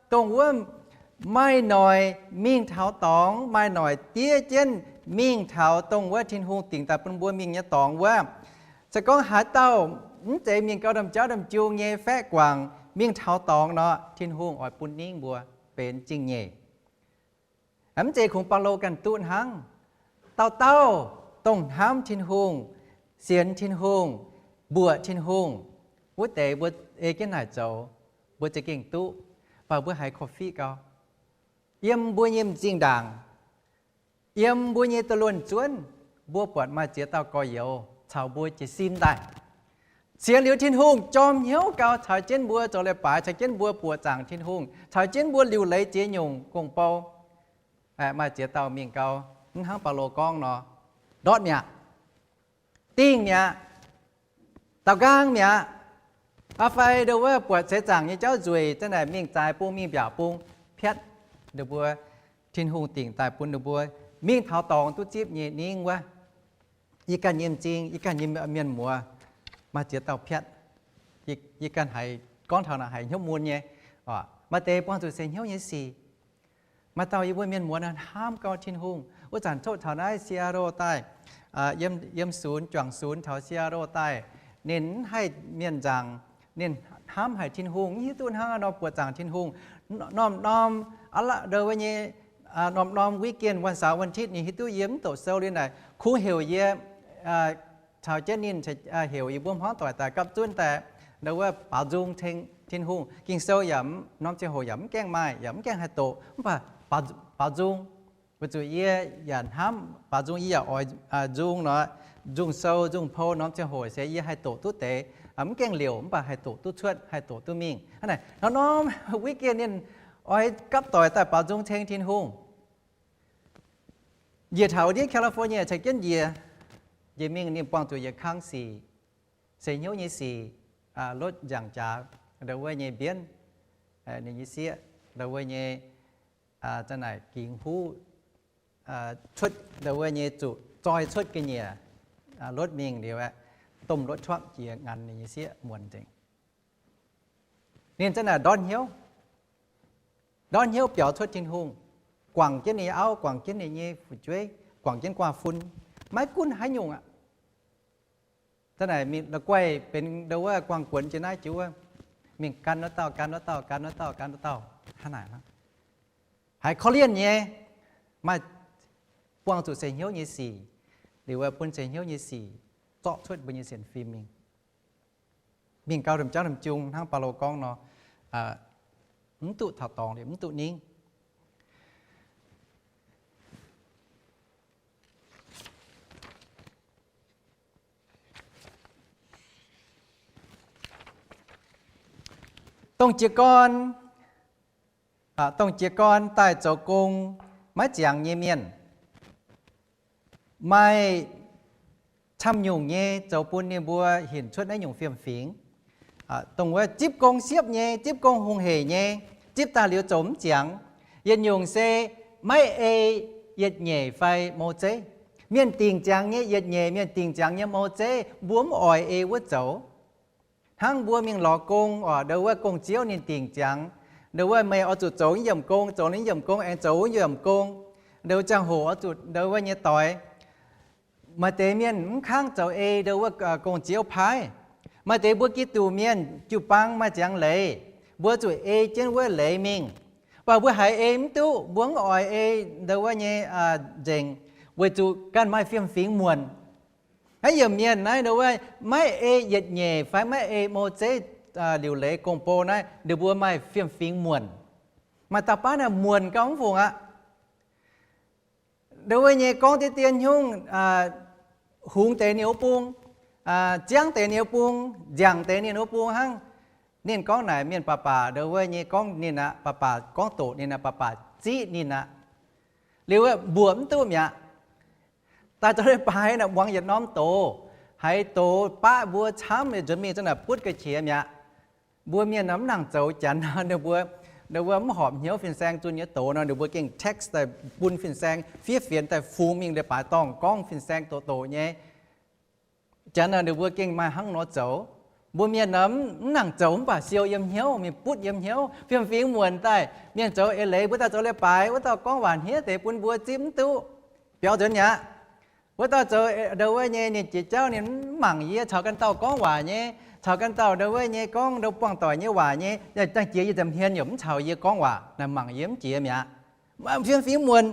dongh wuov maaih noic mingh taux dorngx, maaih noic diev jienv mingh taux dongh wuov Tin-Hungh dingc daaih bun mbuo mingh nyei dorngx wuov. Se gorngv haaix dauh mv zeiz mingh gau ndamv-jauv ndamv-jung nyei faeqv guangc mingh taux dorngx nor, Tin-Hungh oix bun ningv mbuo benx zingh nyeic. Mv zeiz kungx Baulo ganh duqv hnangv. Dauh dauh dongh hnamv Tin-Hungh, sienx Tin-Hungh, mbuoqc Tin-Hungh, wuov deix mbuo ei jienv naaic zoux, mbuo za'gengh duqv, mv baac mbuo haiz korv-fiqv gau. Yiem mbuo nyei m'zing ndaangc, yiem mbuo nyei doh luonh zuonv, mbuo buatc maaih ziex dauh gorx-youz caux mbuo jiez sin daaih, sienx liuz Tin-Hungh jorm hnyouv gau, caux jienv mbuo zoux leiz-baaix, caux jienv mbuo buoqc zaangc Tin-Hungh, caux jienv mbuo liuc leiz ziex nyungc gong-bou. Maaih ziex dauh mingh gau, mv hnangv Baulo gorngv nor, ndortv mi'aqv, dingh mi'aqv, daaux nqaang mi'aqv. Aa fai ndau wuov buatc seix zaangc nyei jauv nzueic, za'naaic mingh zaaix bung, mingh mbiaauc bung, piatv ninh mbuo, Tin-Hungh dingc daaih bun ninh mbuo mingh taux dorngx duqv zipv nyei ningv wuov. Yie ganh nyei m'zing, yie ganh nyei mienh muoz, maaih ziex dauh piatv. Yie ganh haiz gorngv taux naaic haiz hnyouv mun nyei. Maaih deix buangh zuqc seix hnyouv nyei sic. Maaih dauh yie mbuo mienh muoz naaic hnamv gau Tin-Hungh. Wuov zanc coqv taux naaiv Seattle daaih, yiem sunx juangc sunx taux Seattle daaih, ninh mv haih mienh nzaangc, ninh hnamv haic Tin-Hungh, mv hiuv duqv hnangv haaix nor buoqc zaangc Tin-Hungh. Norm-norm, ndau wuov nyei, norm-norm weekend, วันเสาร์ วันอาทิตย์ ninh hiuv duqv yie mv doqc sou liuz naaic, kungx heuc yie caux jienv ninh, heuc yie mbuo hmuangv doic daaih gapv zunv daaih, ndau wuov baaux nzung ceng Tin-Hungh. Ging-Sou yaac norm ziangh hoc yaac mv gaengh maaih, yaac mv gaengh haih doqc, mv baac baaux nzung. Weic zuqc yie yaac hnamv baaux nzung, yie yaac oix nzung nor, nzung sou, nzung pou, norm ziangh hoc se yie haih doqc duqv deix, mv gaengh liouc mv baac haih doqc duqv cuotv, haih doqc duqv mingh. Hnangv naaic, norm-norm weekend ninh oix gapv doic daaih baaux nzung ceng Tin-Hungh. Njiec taux ndiev California caux jienv njiec, njiec mingh ninh buangh zuqc yietc kang sic, seix hnyouv nyei sic, lotv nziangc jaax, ndau wuov nyei mbienv, ninh nyei sieqv, ndau wuov nyei, za'naaic gingx huv cuotv, ndau wuov nyei zuqc zoi cuotv ga'nyiec, lotv mingh liuz aeqv, domh lotv cuotv jiex, nganx ninh nyei sieqv muonc nzengc. Ninh za'naaic ndortv hnyouv, ndortv hnyouv biaux cuotv Tin-Hungh, guangc jienv ninh nyei auv, guangc jienv ninh nyei fu'jueiv, guangc jienv guaav fun, maiv gunv haaix nyungc aqv. Za'naaic mingh la'guaih benx ndo wuov guangc guonx jiex naaiv jiex wuov, mingh gan wuov dauh, gan wuov dauh, gan wuov dauh, gan wuov dauh, hnangv naaic. Haiz korv-lienh nyei, maaih buangh zuqc seix hnyouv nyei sic, liuz wuov bun seix hnyouv nyei sic zorqv cuotv mbuo nyei sienx fim mingh. Mingh gau domh jauv domh jung hnangv Baulo gorngv nor, mv duqv taux dorngx liuz mv duqv ningv. Dongh jiez gorn, dongh jiez gorn daaih zoux gong maiv ziangx nyei mienh, maaih camv nyungc nyei zoux bun ninh mbuo hinc cuotv naaiv nyungc fiem-fingx. Dongh wuov zipv gong siepv nyei, zipv gong hungh heic nyei, zipv daaih liuz zoux mv ziangx. Yietc nyungc se maiv ei yietc nyeic fai mou zeiv. Mienh dingc ziangx nyei yietc nyeic, mienh dingc ziangx nyei mou zeiv, mbuo mv oix ei wuov zoux. Hnangv mbuo mingh lorz gong oc, ndo wuov gong-ziouv ninh dingc ziangx, ndo wuov meih oix zuqc zoux naaiv yiemc gong, zoux naaiv yiemc gong, aengx zoux wuov yiemc gong, ndo wuov ziangh hoc oix zuqc ndo wuov nyei doix. Maaih deix mienh mv kangv zoux ei ndo wuov gong-ziouv paaiv. Maaih deix mbuo Giduc mienh jiu-baang maaih ziangx leiz, mbuo zuqc ei jienv wuov leiz mingh. Mv baac mbuo haiz ei mv duqv, mbuo mv oix ei ndo wuov nyei nzengc, weic zuqc ganh maaih fiem-fingx muonc. Naaiv yiemc mienh naaiv ndo wuov maiv ei yietc nyeic fai maiv ei mou zeiv liuc leiz gong-bou naaiv, ninh mbuo maaih fiem-fingx muonc. Maaih dauh baav naaiv muonc gauh mv fungc aqv. Ndo wuov nyei gorngv deix dien nyungc, hungx deix ninh wuov bung, ziangv deix ninh wuov bung, nziangc deix ninh wuov bung hnangv. Ninh gorngv naaic mienh baac baac ndo wuov nyei gorngv ninh aqv, baac baac gorngv doqc ninh aqv, baac baac ziqv ninh aqv. Liuz mbuoqc mv duqv mi'aqv. Daaih zoux leiz-baaix naaic muangx yietc norm doz, haiz doz baqv mbuo camv, nzuonx mingh za'naaic butv ga'qiex mi'aqv. Mbuo mienh nor mv nangc zoux. Janx nor ninh mbuo, ninh mbuo mv horpc hnyouv fin-saeng zunh nyei doz nor, ninh mbuo gengh text daaih bun fin-saeng fiev fienx daaih fungx mingh leiz-baaix dorngh gorngv fin-saeng doqc doqc nyei. Janx nor ninh mbuo gengh maaih hnangv nor zoux. Mbuo mienh nor mv nangc zoux mv baac siou yiem hnyouv, mingh butv yiem hnyouv, fiem-fingx muonc daaih. Mienh zoux eix leiz, mbuo daaih zoux leiz-baaix, wuov dauh gorngv waac hniev deix bun mbuo zipv mv duqv, biaux nzuonx mi'aqv. Wuov dauh zoux ndo wuov nyei ninh jiex jauv ninh mv mangc yie caux ganh dauh gorngv waac nyei, caux ganh dauh ndo wuov nyei gorngv ndo buangh doic nyei waac nyei, dangh jiex yie nza'hmien yaac mv caux yie gorngv waac, naaic mangc yie mv jiex mi'aqv. Fiem-fingx muonc,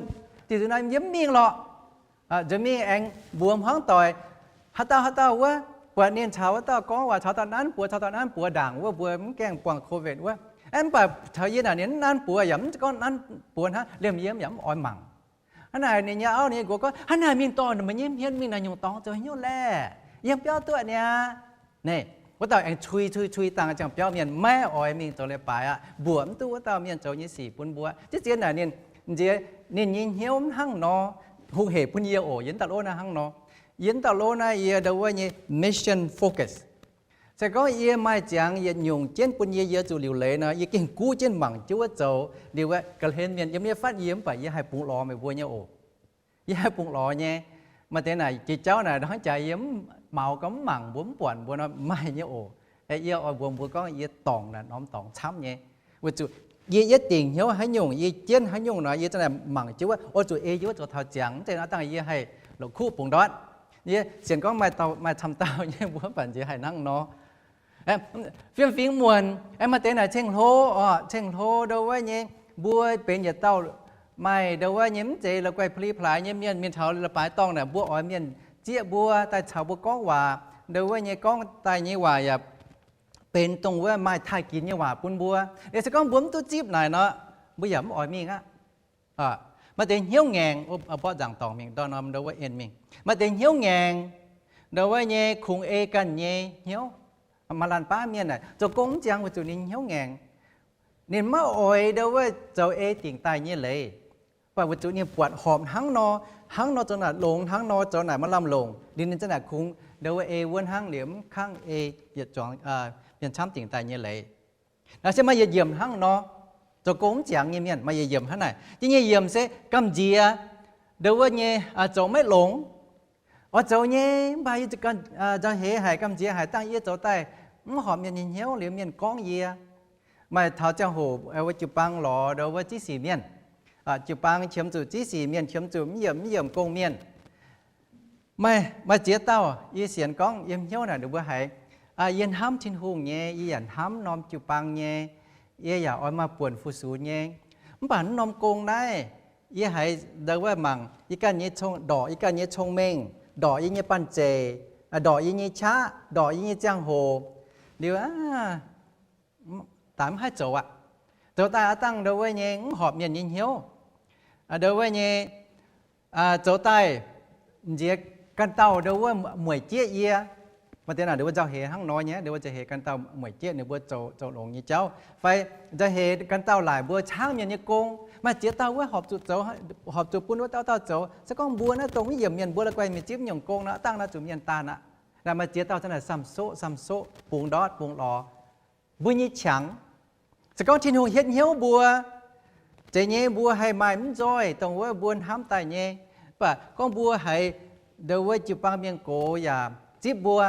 diuc zuqc naaiv yie mv mingh lorqc. Nzuonx mingh aengx mbuox hmuangv doic, haaix dauh haaix dauh wuov, buatc ninh caux wuov dauh gorngv waac, caux dauh nanv buoz, caux dauh nanv buoz ndaangc wuov, mbuo mv gaengh buangh COVID wuov. Aeqv, mv baac caux yie naaic ninh nanv buoz yaac mv gorngv nanv buoz hnangv, liemh yie yaac mv oix mangc. Hnangv naaic ninh nyei auv ninh nyei nqox gorngv, hnangv naaic mingh dorh meih nyei hmien mingh naaic nyungc dorngx zoux hnyouv laeh, yiem biauv duqv niaa. Naaic wuov dauh aengx cui cui cui dangh ziangh biauv mienh maiv oix mingh zoux leiz-baaix aqv, mbuoqc mv duqv wuov dauh mienh zoux nyei sic bun mbuo. Ziex ziex naaic ninh nziex ninh nyei hnyouv mv hnangv nor, hungh hec bun yie oc. Yie mv dauh lov naaiv hnangv nor, yie mv dauh lov naaiv yie ndo wuov nyei mission focus. Se gorngv yie maaih ziangx yietc nyungc jienv bun yie, yie zuqc liuc leiz nor, yie gengh guv jienv mangc jienv wuov zoux. Liuz ga'hlen mienh yiem yie fatv yie mv baac yie haih bungx lorz meih mbuo nyei oc. Yie haih bungx lorz nyei. Maaih deix naaic jiex jauv naaic hnangv jaax yie mv maux gorngv mv mangc mbuo mv buatc mbuo nor maaih nyei oc. Yie oix mbuox mbuo gorngv yie dorngc naaic norm dorngx camv nyei. Weic zuqc yie yietv dingc hnyouv haaix nyungc, yie jienv haaix nyungc nor, yie za'naaic mangc jienv wuov, oix zuqc ei jienv wuov zoux taux ziangx. Mv zeiz hnangv dangh yie haih la'kuqv bungx ndortv. Yie sienx gorngv maaih camv dauh nyei mbuo mv baac nziex haih hnangv nor. Fiem-fingx muonc, aengx maaih deix naaic ceng-hlo oc, ceng-hlo ndo wuov nyei, mbuo benx yietc dauh maaih ndo wuov nyei mv zeiz la'guaih pli-plaaix nyei mienh, mingh taux leiz-baaix dorngh naaic mbuo oix mienh zieqv mbuo daaih caux mbuo gorngv waac, ndo wuov nyei gorngv daaih nyei waac yaac benx dongh wuov maaih taaih ginx nyei waac bun mbuo. Liuz se gorngv mbuo mv duqv zipv naaic nor, mbuo yaac mv oix mingh aqv. Maaih deix hnyouv ngaengc, mborqv nzaangc dorngc mingh ndortv norm ndo wuov en mingh. Maaih deix hnyouv ngaengc, ndo wuov nyei kungx ei ganh nyei hnyouv. Maaih laanh baav mienh naaic zoux gong mv ziangx weic zuqc ninh hnyouv ngaengc. Ninh maiv oix ndo wuov zoux ei dingc daaih nyei leiz, baac weic zuqc ninh buatc horpc hnangv nor, hnangv nor zoux naaic longx, hnangv nor zoux naaic maaih lamh longc, liuz ninh za'naaic kungx ndo wuov ei wuov hnangv liuz mv kangv ei yietc zuangx mienh camv dingc daaih nyei leiz. Naaiv se maaih yietc yiemc hnangv nor, zoux gong mv ziangx nyei mienh maaih yietc yiemc hnangv naaic. Jiex nyei yiemc se gamh nziex, ndo wuov nyei zoux maiv longx. Oix zoux nyei, mv baac yie nzauh heix haic, gamh nziex haic, dangh yie zoux daaih mv horpc mienh nyei hnyouv liuz mienh gorngv yie. Maaih taux ziangh hoc wuov jiu-baang lorz ndau wuov ziex sic mienh. Jiu-baang qiemx zuqc ziex sic mienh, qiemx zuqc mv yiemc mv yiemc gong mienh. Maaih, maaih ziex dauh yie sienx gorngv yiem hnyouv naaic ninh mbuo haiz, yie hnamv Tin-Hungh nyei, yie yaac hnamv norm jiu-baang nyei, yie yaac oix maaih buonc fu-sux nyei. Mv baac naaiv norm gong naaiv, yie haiz ndau wuov mangc yie ganh nyei cong, ndorqc yie ganh nyei cong-mengh, ndorqc yie nyei banh zeic, ndorqc yie nyei qaqv, ndorqc yie nyei ziangh hoc. Liuz, daaih mv haih zoux aqv. Zoux daaih aav dangh ndau wuov nyei mv horpc mienh nyei hnyouv. Ndau wuov nyei zoux daaih nziex ganh dauh ndau wuov mueic jieqv yie. Maaih deix naaic ndau wuov nzauh heix hnangv nor nyei, ndau wuov nzauh heix ganh dauh mueic jieqv ninh mbuo zoux, zoux longx nyei jauv. Fai nzauh heix ganh dauh laaic mbuo caangv mienh nyei gong. Maaih ziex dauh wuov horpc zuqc zoux, horpc zuqc bun wuov dauh dauh zoux. Se gorngv mbuo naaiv dongh mv yiemc mienh mbuo la'guaih mingh zipv nyungc gong nor, dangh naaiv zuqc mienh daanh aqv. Naaiv maaih ziex dauh zanc naaic samh soqv samh soqv, bungx ndortv bungx lorz. Mbuo nyei qangx, se gorngv Tin-Hungh hietv hnyouv mbuo, zeiz nyei mbuo haih maaih mv nzoih dongh wuov mbuo hnamv daaih nyei. Mv baac gorngv mbuo haiz ndau wuov jiu-baang mienh gox yaac zipv mbuo,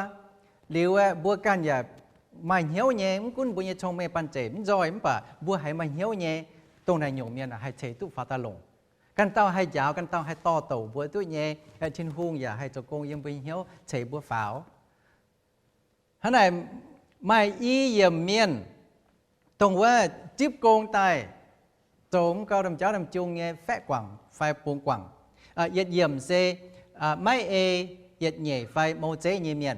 liuz mbuo ganh yaac maaih hnyouv nyei. Mv gunv mbuo nyei cong-mengh banh zeic mv nzoih, mv baac mbuo haiz maaih hnyouv nyei, dongh naaic nyungc mienh haih ceix duqv faaux daaih longc. Ganh dauh haih njaaux, ganh dauh haih dorh douc mbuo duqv nyei. Tin-Hungh yaac haih zoux gong yiem mbuo nyei hnyouv ceix mbuo faaux. Hnangv naaic, maaih i yiemc mienh, dongh wuov zipv gong daaih, zoux mv gau domh jauv domh jung nyei faeqv guangc fai bungx guangc. Yietc yiemc se maiv ei, yietc nyeic fai mou zeiv nyei mienh.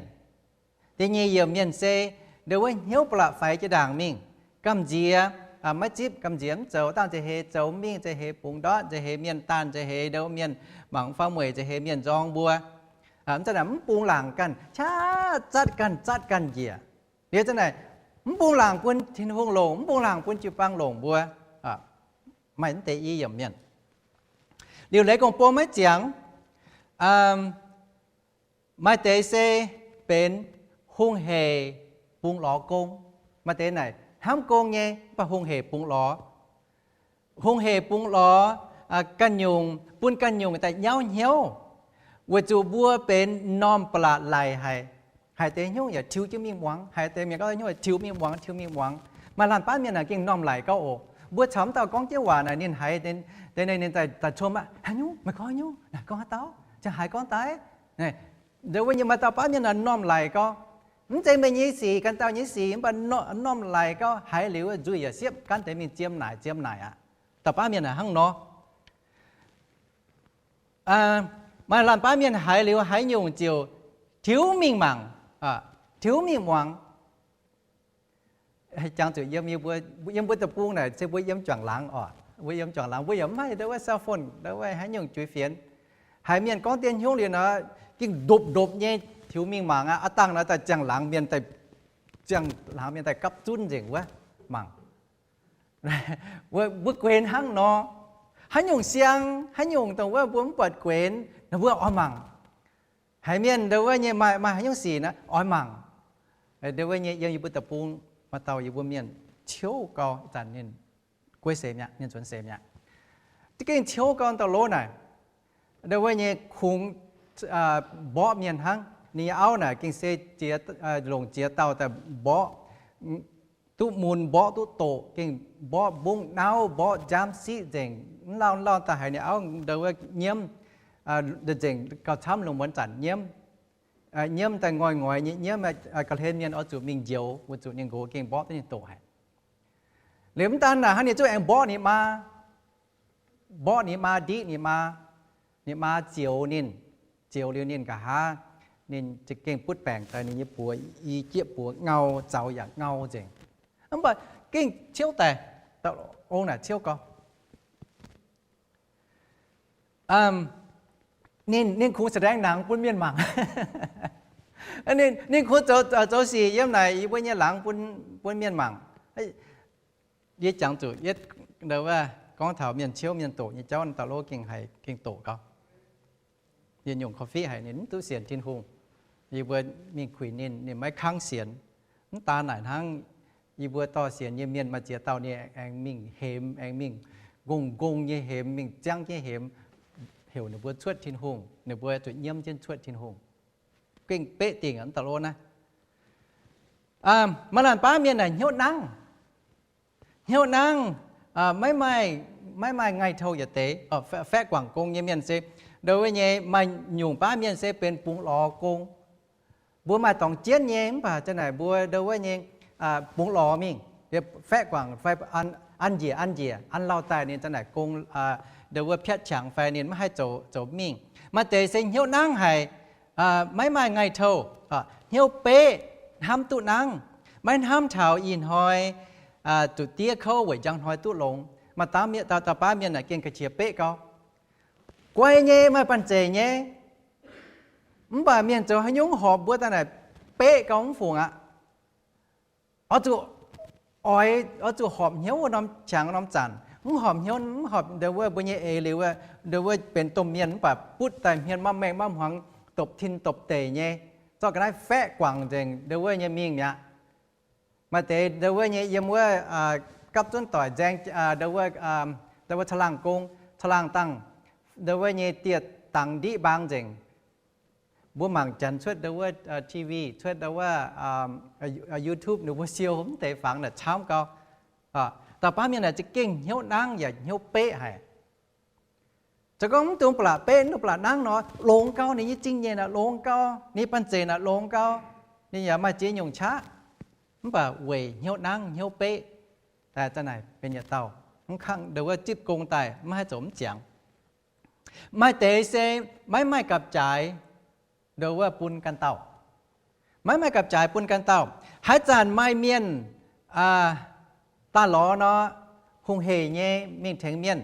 Da'nyeic yiemc mienh se ndau wuov hnyouv ba'laqc faix jiex ndaangc mingh, gamh nziex maiv zipv, gamh nziex mv zoux, dangh nzauh heix zoux mingh, nzauh heix bungx ndortv, nzauh heix mienh daanh, nzauh heix ndau mienh mangc faam-mueic, nzauh heix mienh nzorng mbuo. Mv zanc naaic mv bungx laangc ganh, qaqv zatv ganh, zatv ganh njiec. Liuz zanc naaic mv bungx laangc bun Tin-Hungh longc, mv bungx laangc bun jiu-baang longc mbuo. Maaih mv deix i yiemc mienh. Liuz leiz gong-bou maiv ziangx. Maaih deix se benx hungh heic bungx lorz gong. Maaih deix naaic hnamv gong nyei, mv baac hungh heic bungx lorz. Hungh heic bungx lorz ganh nyungc, bun ganh nyungc daaih nyauv hnyouv, weic zuqc mbuo benx m'normh ba'laqc laic haic. Haiz deix hnyouv yaac tiux jienv mingh muangx, haiz deix mienh gorngv hnyouv tiux mingh muangx, tiux mingh muangx. Maaih laanh baav mienh naaic gengh m'normh laic gauh oc. Mbuo caux mv dauh gorngv jienv waac naaic, ninh haiz deix, ninh daaih, daaih cuom aqv, haaix nyungc, meih gorngv haaix nyungc, naaic gorngv haaix dauh, ziangh haaix gorngv daaih. Ndau wuov nyei maaih dauh baav mienh naaic m'normh laic gauh. Mv zeiz meih nyei sic, ganh dauh nyei sic, mv baac m'normh laic gauh haiz liuz nzuih yaac siepv, gaanv deix mingh ziem naaic ziem naaic aqv. Dauh baav mienh naaic hnangv nor. Maaih laanh baav mienh haiz liuz haaix nyungc ziouc tiux mingh mangc, tiux mingh muangx. Jangx zuqc yiem, yiem mbuo deic-bung naaic se mbuo yiem juangc laangz oc. Mbuo yiem juangc laangz mbuo yaac mv maaih ndau wuov cell phone, ndau wuov haaix nyungc juiz fienx. Haiz mienh gorngv dien hnyouv liuz nor, gengh ndopv-ndopv nyei tiux mingh mangc aqv. Aav dangh nor daaih ziangh laangz mienh daaih, ziangh laangz mienh daaih gapv zunv nzengc wuov mangc. Mbuo guenx hnangv nor, haaix nyungc siang, haaix nyungc dongh wuov mbuo mv buatc guenx, ninh mbuo oix mangc. Haiz mienh ndau wuov nyei maaih, maaih haaix nyungc sic naaic oix mangc. Ndau wuov nyei yiem yie mbuo deic-bung maaih dauh yie mbuo mienh ciouv gau, ih zanc ninh guei seix mi'aqv, mienh nzuonx seix mi'aqv. Gengh ciouv gau dauh lov naaic. Ndau wuov nyei kungx mborqv mienh hnangv. Ninh nyei auv naaic gengh se longc ziex dauh daaih mborqv, duqv mun mborqv duqv doqc, gengh mborqv mbungv nauv, mborqv nziaamv siqv nzengc. Mv lauh lauh daaih haiz ninh auv ndau wuov nyiemv nzengc gauh camv, lungh muonz zanc nyiemv. Nyiemv daaih ngoic ngoic nyei nyiemv, ga'hlen mienh oix zuqc mingh njoux, weic zuqc ninh nqox gengh mborqv duqv ninh doqc haic. Liuz mv daan naaic hnangv, ninh zungv aengx mborqv ninh maa, mborqv ninh maa, ndiqv ninh maa. Ninh maa zioux ninh, zioux liuz ninh nqa'haav, ninh za'gengh butv baengc daaih, ninh nyei buoz i jieqv buoz ngau, zaux yaac ngau nzengc. Mv baac gengh ciouv daaih, ong naaic ciouv gau. Ninh, ninh kungx แสดงหนัง bun mienh mangc. Ninh, ninh kungx zoux, zoux sic yiem naaic yie mbuo nyei laangz bun, bun mienh mangc. Yie jangx zuqc yietv ndau wuov gorngv taux mienh ciouv mienh doqc nyei jauv, dauh lov gengh haiz gengh doqc gau. Yietc nyungc korv-fiqv haic, ninh mv duqv sienx Tin-Hungh. Yie mbuo mingh kuinx ninh, ninh maiv kangv sienx. Mv daan naaic hnangv, yie mbuo dorh sienx nyei mienh maaih ziex dauh ninh aengx mingh hemx, aengx mingh ngongh ngongh nyei hemx, mingh ziangv jienv hemx, heuc ninh mbuo cuotv Tin-Hungh, ninh mbuo zuqc nyiemv jienv cuotv Tin-Hungh. Gengh beqv dingc aqv, mv dauh lov naaiv. Maaih laanh baav mienh naaic hnyouv nangv. Hnyouv nangv maiv maaih, maiv maaih ngaih tou yietc deix. Faeqv guangc gong nyei mienh se, ndo wuov nyei maaih nyungc baav mienh se benx bungx lorz gong. Mbuo maaih dorngx jienv nyei mv baac za'naaic mbuo ndo wuov nyei bungx lorz mingh, faeqv guangc fai an njiec an njiec an lauh daaih ninh za'naaic gong, ndo wuov piatv qangx fai ninh maiv haih zoux mingh. Maaih deix se hnyouv nangv haic, maiv maaih ngaih tou, hnyouv beqv, hnamv duqv nangv, maiv hnamv taux ih hnoi zuqc diev kouv weic njang hnoi duqv longx. Maaih dauh baav mienh naaic gengh ga'qiex beqv gau. Guai nyei, maaih banh zeic nyei, mv baac mienh zoux haaix nyungc horpc mbuo daaih naaic beqv gau mv fungc aqv. Oix zuqc oix, oix zuqc horpc hnyouv wuov norm qangx norm zanc, mv horpc hnyouv, mv horpc ndo wuov mbuo nyei eix liuz, ndo wuov benx domh mienh mv baac butv daaih hmien maiv mengh maiv hmuangx, dopc tin dopc deic nyei, zorqv ga'naaiv faeqv guangc nzengc ndo wuov nyei mingh mi'aqv. Maaih deix ndo wuov nyei yiem wuov gapv zunv doic nzaeng ndo wuov, ndo wuov caangh laangh gong, caangh laangh dangh, ndo wuov nyei dieh dangx ndiqv mbaang nzengc. Mbuo mangc janx cuotv ndo wuov T V, cuotv ndo wuov YouTube, ninh mbuo siou mv deix fangx naaic camv gau. Dauh baav mienh naaic za'gengh hnyouv nangv yaac hnyouv beqv haic. Se gorngv mv dungx ba'laqc beqv, mv dungx ba'laqc nangv nor, longx gau, ninh nyei zingh nyeic naaic longx gau, ninh banh zeic naaic longx gau, ninh yaac maaih ziex nyungc qaqv. Mv baac weic hnyouv nangv hnyouv beqv, daaih za'naaic benx yietc dauh mv kangv ndo wuov zipv gong daaih maiv haih zoux mv ziangx. Maaih deix se maiv maaih gapv-jaaix ndo wuov bun ganh dauh, maiv maaih gapv-jaaix bun ganh dauh. Haaix zanc maaih mienh daaih lorz nor, hungh heic nyei mingh tengx mienh.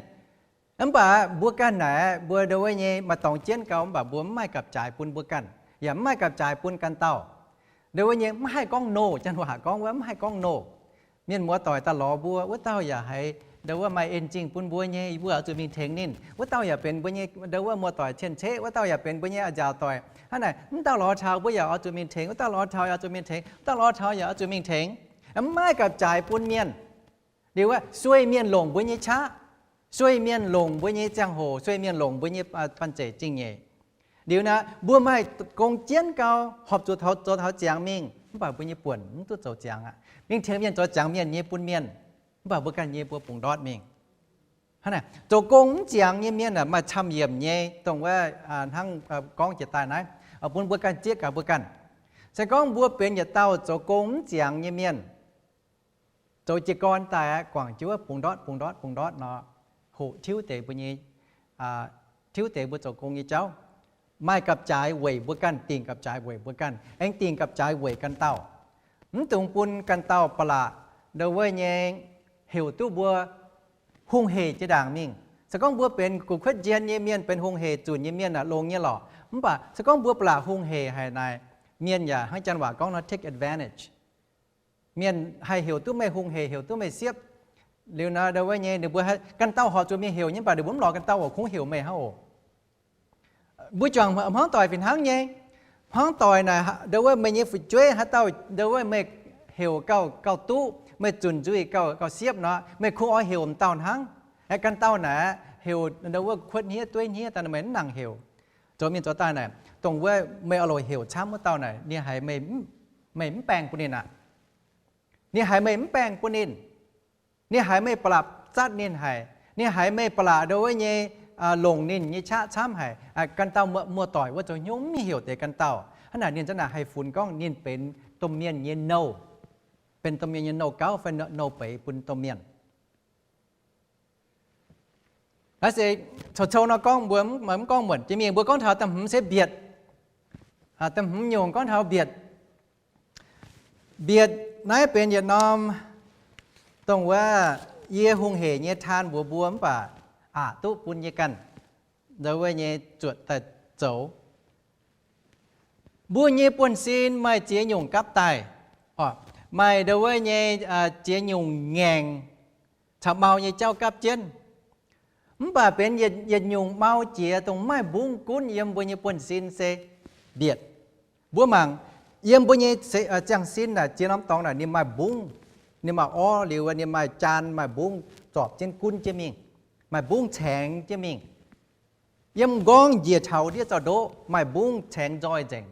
Mv baac mbuo ganh naaic, mbuo ndo wuov nyei maaih dorngx jienv gau, mv baac mbuo mv maaih gapv-jaaix bun mbuo ganh, yaac mv maaih gapv-jaaix bun ganh dauh. Ndo wuov nyei mv haih gorngv no, janx waac gorngv wuov mv haih gorngv no. Mienh muoz-doic daaih lorz mbuo, wuov dauh yaac haiz ndo wuov maaih en zingh bun mbuo nyei, mbuo oix zuqc mingh tengx ninh. Wuov dauh yaac benx mbuo nyei ndo wuov muoz-doic cien-ceqv, wuov dauh yaac benx mbuo nyei a'nziaauc doic. Hnangv naaic, mv dauh lorz taux mbuo yaac oix zuqc mingh tengx, wuov dauh lorz taux yaac oix zuqc mingh tengx, wuov dauh lorz taux yaac oix zuqc mingh tengx. Mv maaih gapv-jaaix bun mienh. Liuz aqv, sueih mienh longc mbuo nyei qaqv, sueih mienh longc mbuo nyei ziangh hoc, sueih mienh longc mbuo nyei banh zeic zingh nyeic. Liuz naaic, mbuo maaih gong jienv gau, horpc zuqc zoux taux ziangx mingh, mv baac mbuo nyei buonc mv duqv zoux ziangx aqv. Mingh tengx mienh zoux ziangx mienh nyei bun mienh, mv baac mbuo ganh nyei mbuo bungx ndortv mingh. Hnangv naaic, zoux gong mv ziangx nyei mienh maaih camv-yiemc nyei, dongh wuov hnangv gorngv jiex daaih naaiv, bun mbuo ganh zieqv gaax mbuo ganh. Se gorngv mbuo benx yietc dauh zoux gong mv ziangx nyei mienh, zoux jiez gorn daaih aqv, guangc jienv wuov bungx ndortv bungx ndortv bungx ndortv nor, hoqc tiuv deix mbuo nyei, tiuv deix mbuo zoux gong nyei jauv. Maaih gapv-jaaix weic mbuo ganh, dingc gapv-jaaix weic mbuo ganh, aengx dingc gapv-jaaix weic ganh dauh. Mv dungx bun ganh dauh ba'laqc ndo wuov nyei heuc duqv mbuo hungh heic jiex ndaangc mingh. Se gorngv mbuo benx gu'kuotv njien nyei mienh, benx hungh heic zunc nyei mienh aeqv, longx nyei lorqc. Mv baac se gorngv mbuo ba'laqc hungh heic haic naaic, mienh yaac hnangv janx waac gorngv nor take advantage. Mienh haih heuc duqv meih hungh heic, heuc duqv meih siepv. Liuz nor ndo wuov nyei ninh mbuo ganh dauh horpc zuqc mingh heuc nyei, mv baac ninh mbuo mv lorz ganh dauh oc, kungx heuc meih hnangv oc. Mbuo juangc hmuangv doic fih hnangv nyei. Hmuangv doic naaic ndo wuov meih nyei fu'jueiv haaix dauh ndo wuov meih heuc gauh, gauh duqv, meih zunc nzuih gauh, gauh siepv nor, meih kungx oix heuc m'dauh hnangv. Aeqv, ganh dauh naaic heuc ndo wuov kuotv hniev dueiv hniev daaih meih mv nangc heuc. Zoux mienh zoux daaih naaic, dongh wuov meih oix loc heuc camv wuov dauh naaic, ninh haiz meih mv baengh bun ninh aqv. Ninh haiz meih mv baengh bun ninh. Ninh haiz meih ba'laqc zatv ninh haic. Ninh haiz meih ba'laqc ndo wuov nyei longc ninh nyei qaqv camv haic. Ganh dauh muoz-doic wuov zoux hnyouv mv heuc deix ganh dauh. Hnangv naaic ninh za'naaic haih funx gorngv ninh benx domh mienh nyei nouh, benx domh mienh nyei nouh gauv fai nouh beiz bun domh mienh. Naaiv se cou-cou nor gorngv mbuo mv gorngv muonc jiex mingh, mbuo gorngv taux da'hmz se mbietc. Da'hmz nyungc gorngv taux mbietc. Mbietc naaiv benx yietc norm dongh wuov yie hungh heic nyei taan mbuox mbuo mv baac aqc duqv bun yie ganh ndo wuov nyei zuotc daaih zoux. Mbuo nyei buonv-sin maaih ziex nyungc gapv daaih, maaih ndo wuov nyei ziex nyungc ngaengc caux mau nyei jauv gapv jienv. Mv baac benx yietc nyungc mau jiex dongh maaih mbungv gunv yiem mbuo nyei buonv-sin se mbietc. Mbuo mangc yiem mbuo nyei ziangh sin naaic ziex norm dorngx naaic ninh maaih mbungv, ninh maaih orv liuz ninh maaih jaan maaih mbungv zorpc jienv gunv jienv mingh, maaih mbungv caengx jienv mingh. Yiem m'nqorngv njiec taux ndiev zaux-ndoqv maaih mbungv caengx nzoih nzengc.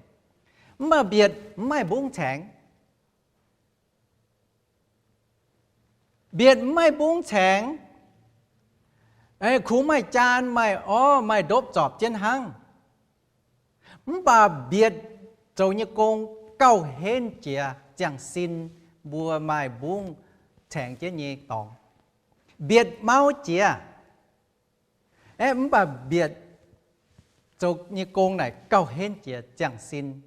Mv baac mbietc mv maaih mbungv caengx. Mbietc mv maaih mbungv caengx, kungx maaih jaan, maaih orv, maaih ndopv zorpc jienv hnangv. Mv baac mbietc zoux nyei gong gauh henv jiex ziangh sin mbuo maaih mbungv caengx jienv nyei dorngx. Mbietc mauv jiex, aeqv, mv baac mbietc zoux nyei gong naaic gauh henv jiex ziangh sin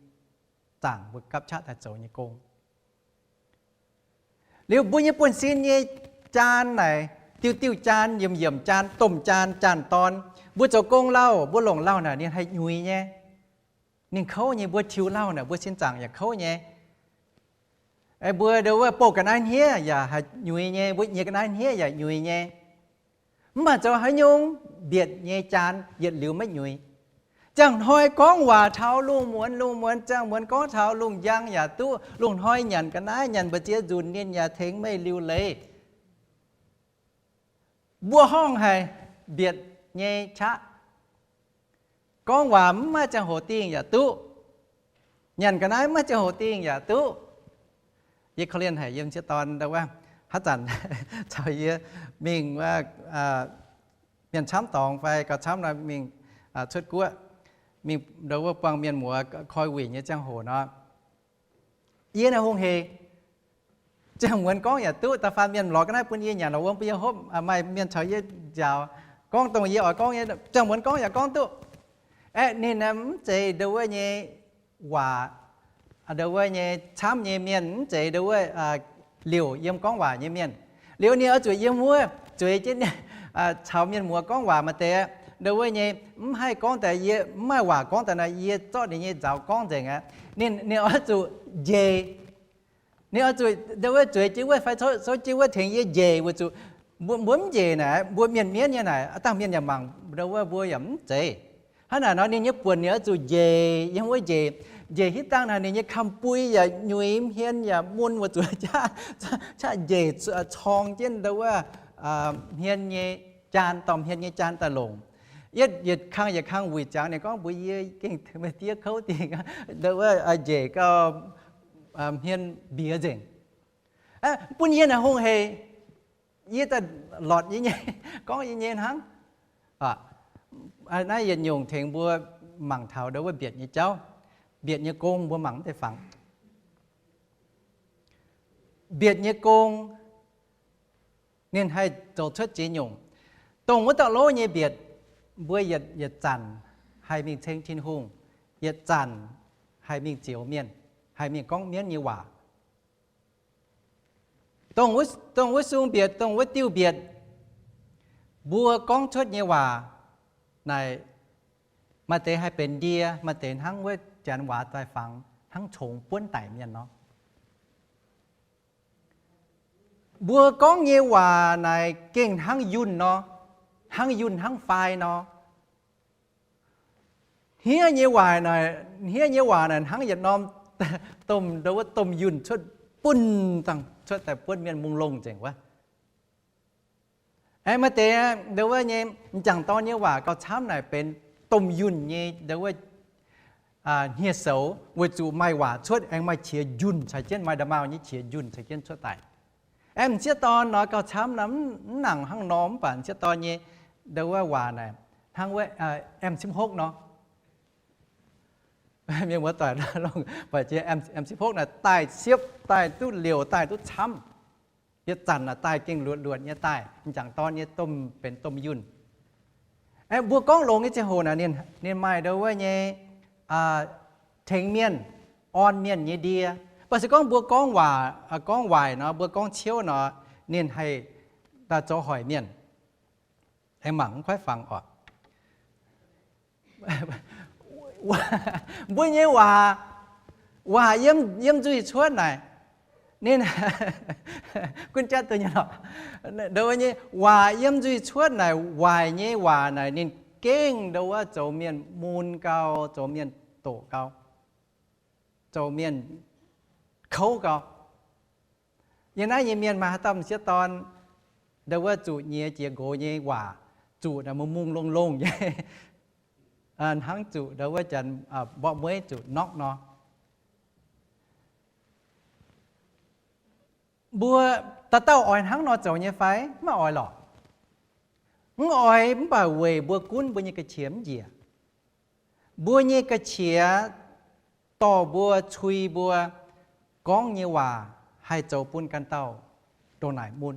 zaangc mbuo gapv qaqv daaih zoux nyei gong. Liuz mbuo nyei buonv-sin nyei jaan naaic, diuh diuh jaan, yiemc yiemc jaan, domh jaan, jaan-dorn, mbuo zoux gong lauh, mbuo longc lauh naaic ninh haih nyuix nyei. Ninh kouv nyei, mbuo tiux lauh naaic mbuo sin zaangc yaac kouv nyei. Mbuo ndo wuov bouh ga'naaiv hniev yaac haih nyuix nyei, mbuo nyiex ga'naaiv hniev yaac nyuix nyei. Mv baac zoux haaix nyungc mbietc nyei jaan yietc liuz maiv nyuix. Ziangh hnoi gorngv waac taux lungh muonz, lungh muonz ziangh muonz gorngv taux lungh njang yaac duqv, lungh hnoi nyanc ga'naaiv nyanc mbu'ziex nzunc ninh yaac tengx meih liuc leiz. Mbuo horngh haic mbietc nyei qaqv. Gorngv waac mv maaih ziangh hoc dingh yaac duqv. Nyanc ga'naaiv mv maaih ziangh hoc dingh yaac duqv. Yie korv-lienh haic yiem sieqv dorn ndo wuov, haaix zanc caux yie mingh wuov, mienh camv dorngx fai gauh camv nor mingh cuotv guoqv, mingh ndo wuov buangh mienh muoz koi wuic nyei ziangh hoc nor, yie naaiv hungh hec. Ziangh muonz gorngv yaac duqv, da'faanh mienh lorz ga'naaiv bun yie nyanc lorz wuom bun yie hopv, maaih mienh caux yie njaaux, gorngv dongh yie oix gorngv nyei, ziangh muonz gorngv yaac gorngv duqv. Aeqv, ninh mv zeiz ndo wuov nyei waac, ndo wuov nyei camv nyei mienh, mv zeiz ndo wuov liouc yiem gorngv waac nyei mienh. Liuz ninh oix zuqc yiem wuov zueiz jienv caux mienh muoz gorngv waac maaih deix, ndo wuov nyei mv haih gorngv daaih, yie mv maaih waac gorngv daaih nor, yie zorqv ninh nyei nzaaux gorngv nzengc aqv. Ninh, ninh oix zuqc njiec. Ninh oix zuqc ndo wuov zueiz jienv wuov fai souv jienv wuov tengx yie njiec weic zuqc mbuo, mbuo mv njiec naaic, mbuo mienh mienv nyei naaic, dangh mienh yaac mangc ndo wuov mbuo yaac mv zeiz. Hnangv naaic nor ninh nyei buonc ninh oix zuqc njiec yiem wuov njiec. Njiec hitv dangh naaic ninh nyei kamx-bui yaac nyuix, hmien yaac mun weic zuqc qaqv njiec corng jienv ndo wuov hmien nyei jaan, dorh hmien nyei jaan daaih longc. Yietv yietc kang yietc kang wuic ziangx ninh gorngv mbuox yie, gengh meih diev kouv dingh, ndo wuov njiec gau, hmien mbiex nzengc. Bun yie naaic hungh hec, yie daaih lortc yie nyei, gorngv yie nyei hnangv. Naaiv yietc nyungc tengx mbuo mangc taux ndo wuov mbietc nyei jauv, mbietc nyei gong mbuo mangc mv deix fangx. Mbietc nyei gong ninh haih zoux cuotv ziex nyungc. Dongh wuov dauh lov nyei mbietc, mbuo yietc, yietc zanc haih mingh ceng Tin-Hungh, yietc zanc haih mingh zioux mienh, haih mingh gorngv mienv nyei waac. Dongh wuov, dongh wuov sung mbietc, dongh wuov diuh mbietc, mbuo gorngv cuotv nyei waac naaic, maaih deix haih benx ndie, maaih deix hnangv wuov janx waac daaih fangx hnangv congx buonv daic mienh nor. Mbuo gorngv nyei waac naaic gengh hnangv yunh nor, hnangv yunh hnangv faai nor. Hniev nyei waac naaic, hniev nyei waac naaic hnangv yietc norm domh, ndo wuov domh yunh cuotv bunh dangh cuotv daaih buonv mienh mungh longh nzengc wuov. Aengx maaih deix ndo wuov nyei m'jangc dorn nyei waac gauh camv naaic benx domh yunh nyei ndo wuov hniev-soux, weic zuqc maaih waac cuotv aengx maaih qiex njunh caux jienv, maaih nda'maauh nyei qiex njunh caux jienv cuotv daaih. Aengx m'sieqv dorn nor gauh camv nor, mv nangc hnangv nor, mv baac m'sieqv dorn nyei ndo wuov waac naaic hnangv wuov M sipv hokv nor. Mienh muoz doic longc baac jiex M sipv hokv naaic daaih siepv, daaih duqv liouc, daaih duqv camv. Yietc zanc naaic daaih gengh luoqc luoqc nyei daaih, m'jangc dorn nyei domh benx domh yunh. Mbuo gorngv longx nyei ziangh hoc naaic, ninh maaih ndo wuov nyei tengx mienh, orn mienh nyei ndie. Mv baac se gorngv mbuo gorngv waac, gorngv waaic nor, mbuo gorngv ciouv nor, ninh haih daaih zoux hoic mienh. Aengx mangc mv kuaaiv fangx oc. Mbuo nyei waac, waac yiem, yiem nzuih cuotv naaic, ninh gunv jatv duqv nyei lorqc. Ndo wuov nyei waac yiem nzuih cuotv naaic, waaic nyei waac naaic ninh gengh ndo wuov zoux mienh mun gau, zoux mienh doqc gau, zoux mienh kouv gau. Yiem naaiv nyei mienh maaih haaix dauh m'sieqv dorn ndo wuov zuqc nyiex jiex nqox nyei waac, zuqc naaic mungh mungh longh longh nyei, hnangv zuqc ndo wuov janx mborqv mueiv zuqc nokv nor. Mbuo dauh dauh oix hnangv nor zoux nyei fai? Maiv oix lorqc. Mv oix mv baac weic mbuo gunv mbuo nyei ga'qiex mv njiec. Mbuo nyei ga'qiex dorh mbuo cui mbuo gorngv nyei waac haih zoux bun ganh dauh ndongc naaic mun.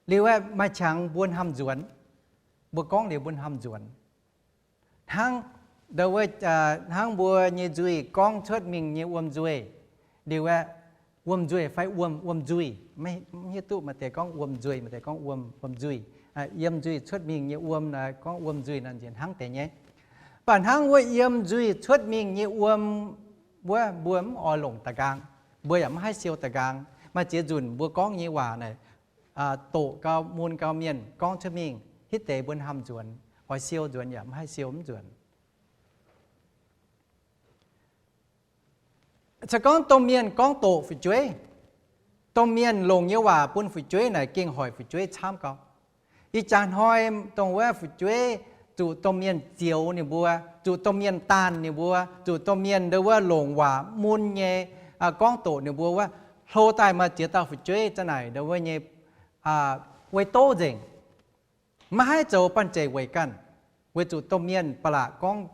Liuz aeqv, maaih qangx mbuo hnamv nzuonx, mbuo gorngv liuz mbuo hnamv nzuonx. Hnangv, hnangv mbuo nyei nzuih gorngv cuotv mingh nyei wuom nzuih. Liuz aeqv, wuom nzuih fai wuom, wuom nzuih, maiv hiuv duqv, maaih deix gorngv wuom nzuih, maaih deix gorngv wuom, wuom nzuih. Yiem nzuih cuotv mingh nyei wuom, gorngv wuom nzuih nor njiec hnangv deix nyei. Mv baac hnangv wuov yiem nzuih cuotv mingh nyei wuom wuov, mbuo mv oix longc da'nqaang, mbuo yaac mv haih siou da'nqaang. Maaih ziex nzunc mbuo gorngv nyei waac naaic, doqc gau, mun gau mienh gorngv cuotv mingh, hitv deix mbuo hnamv nzuonx, oix siou nzuonx yaac mv haih siou mv nzuonx. Se gorngv domh mienh gorngv doqc fu'jueiv, domh mienh longc nyei waac bun fu'jueiv naaic gengh hoic fu'jueiv camv gau. Ih jaax hnoi dongh wuov fu'jueiv zuqc domh mienh zioux ninh mbuo, zuqc domh mienh daanh ninh mbuo, zuqc domh mienh ndo wuov longc waac mun nyei gorngv doqc ninh mbuo wuov, hlo daaih maaih ziex dauh fu'jueiv za'naaic ndo wuov nyei weic doz nzengc. Maiv haih zoux banh zeic weic ganh, weic zuqc domh mienh ba'laqc gorngv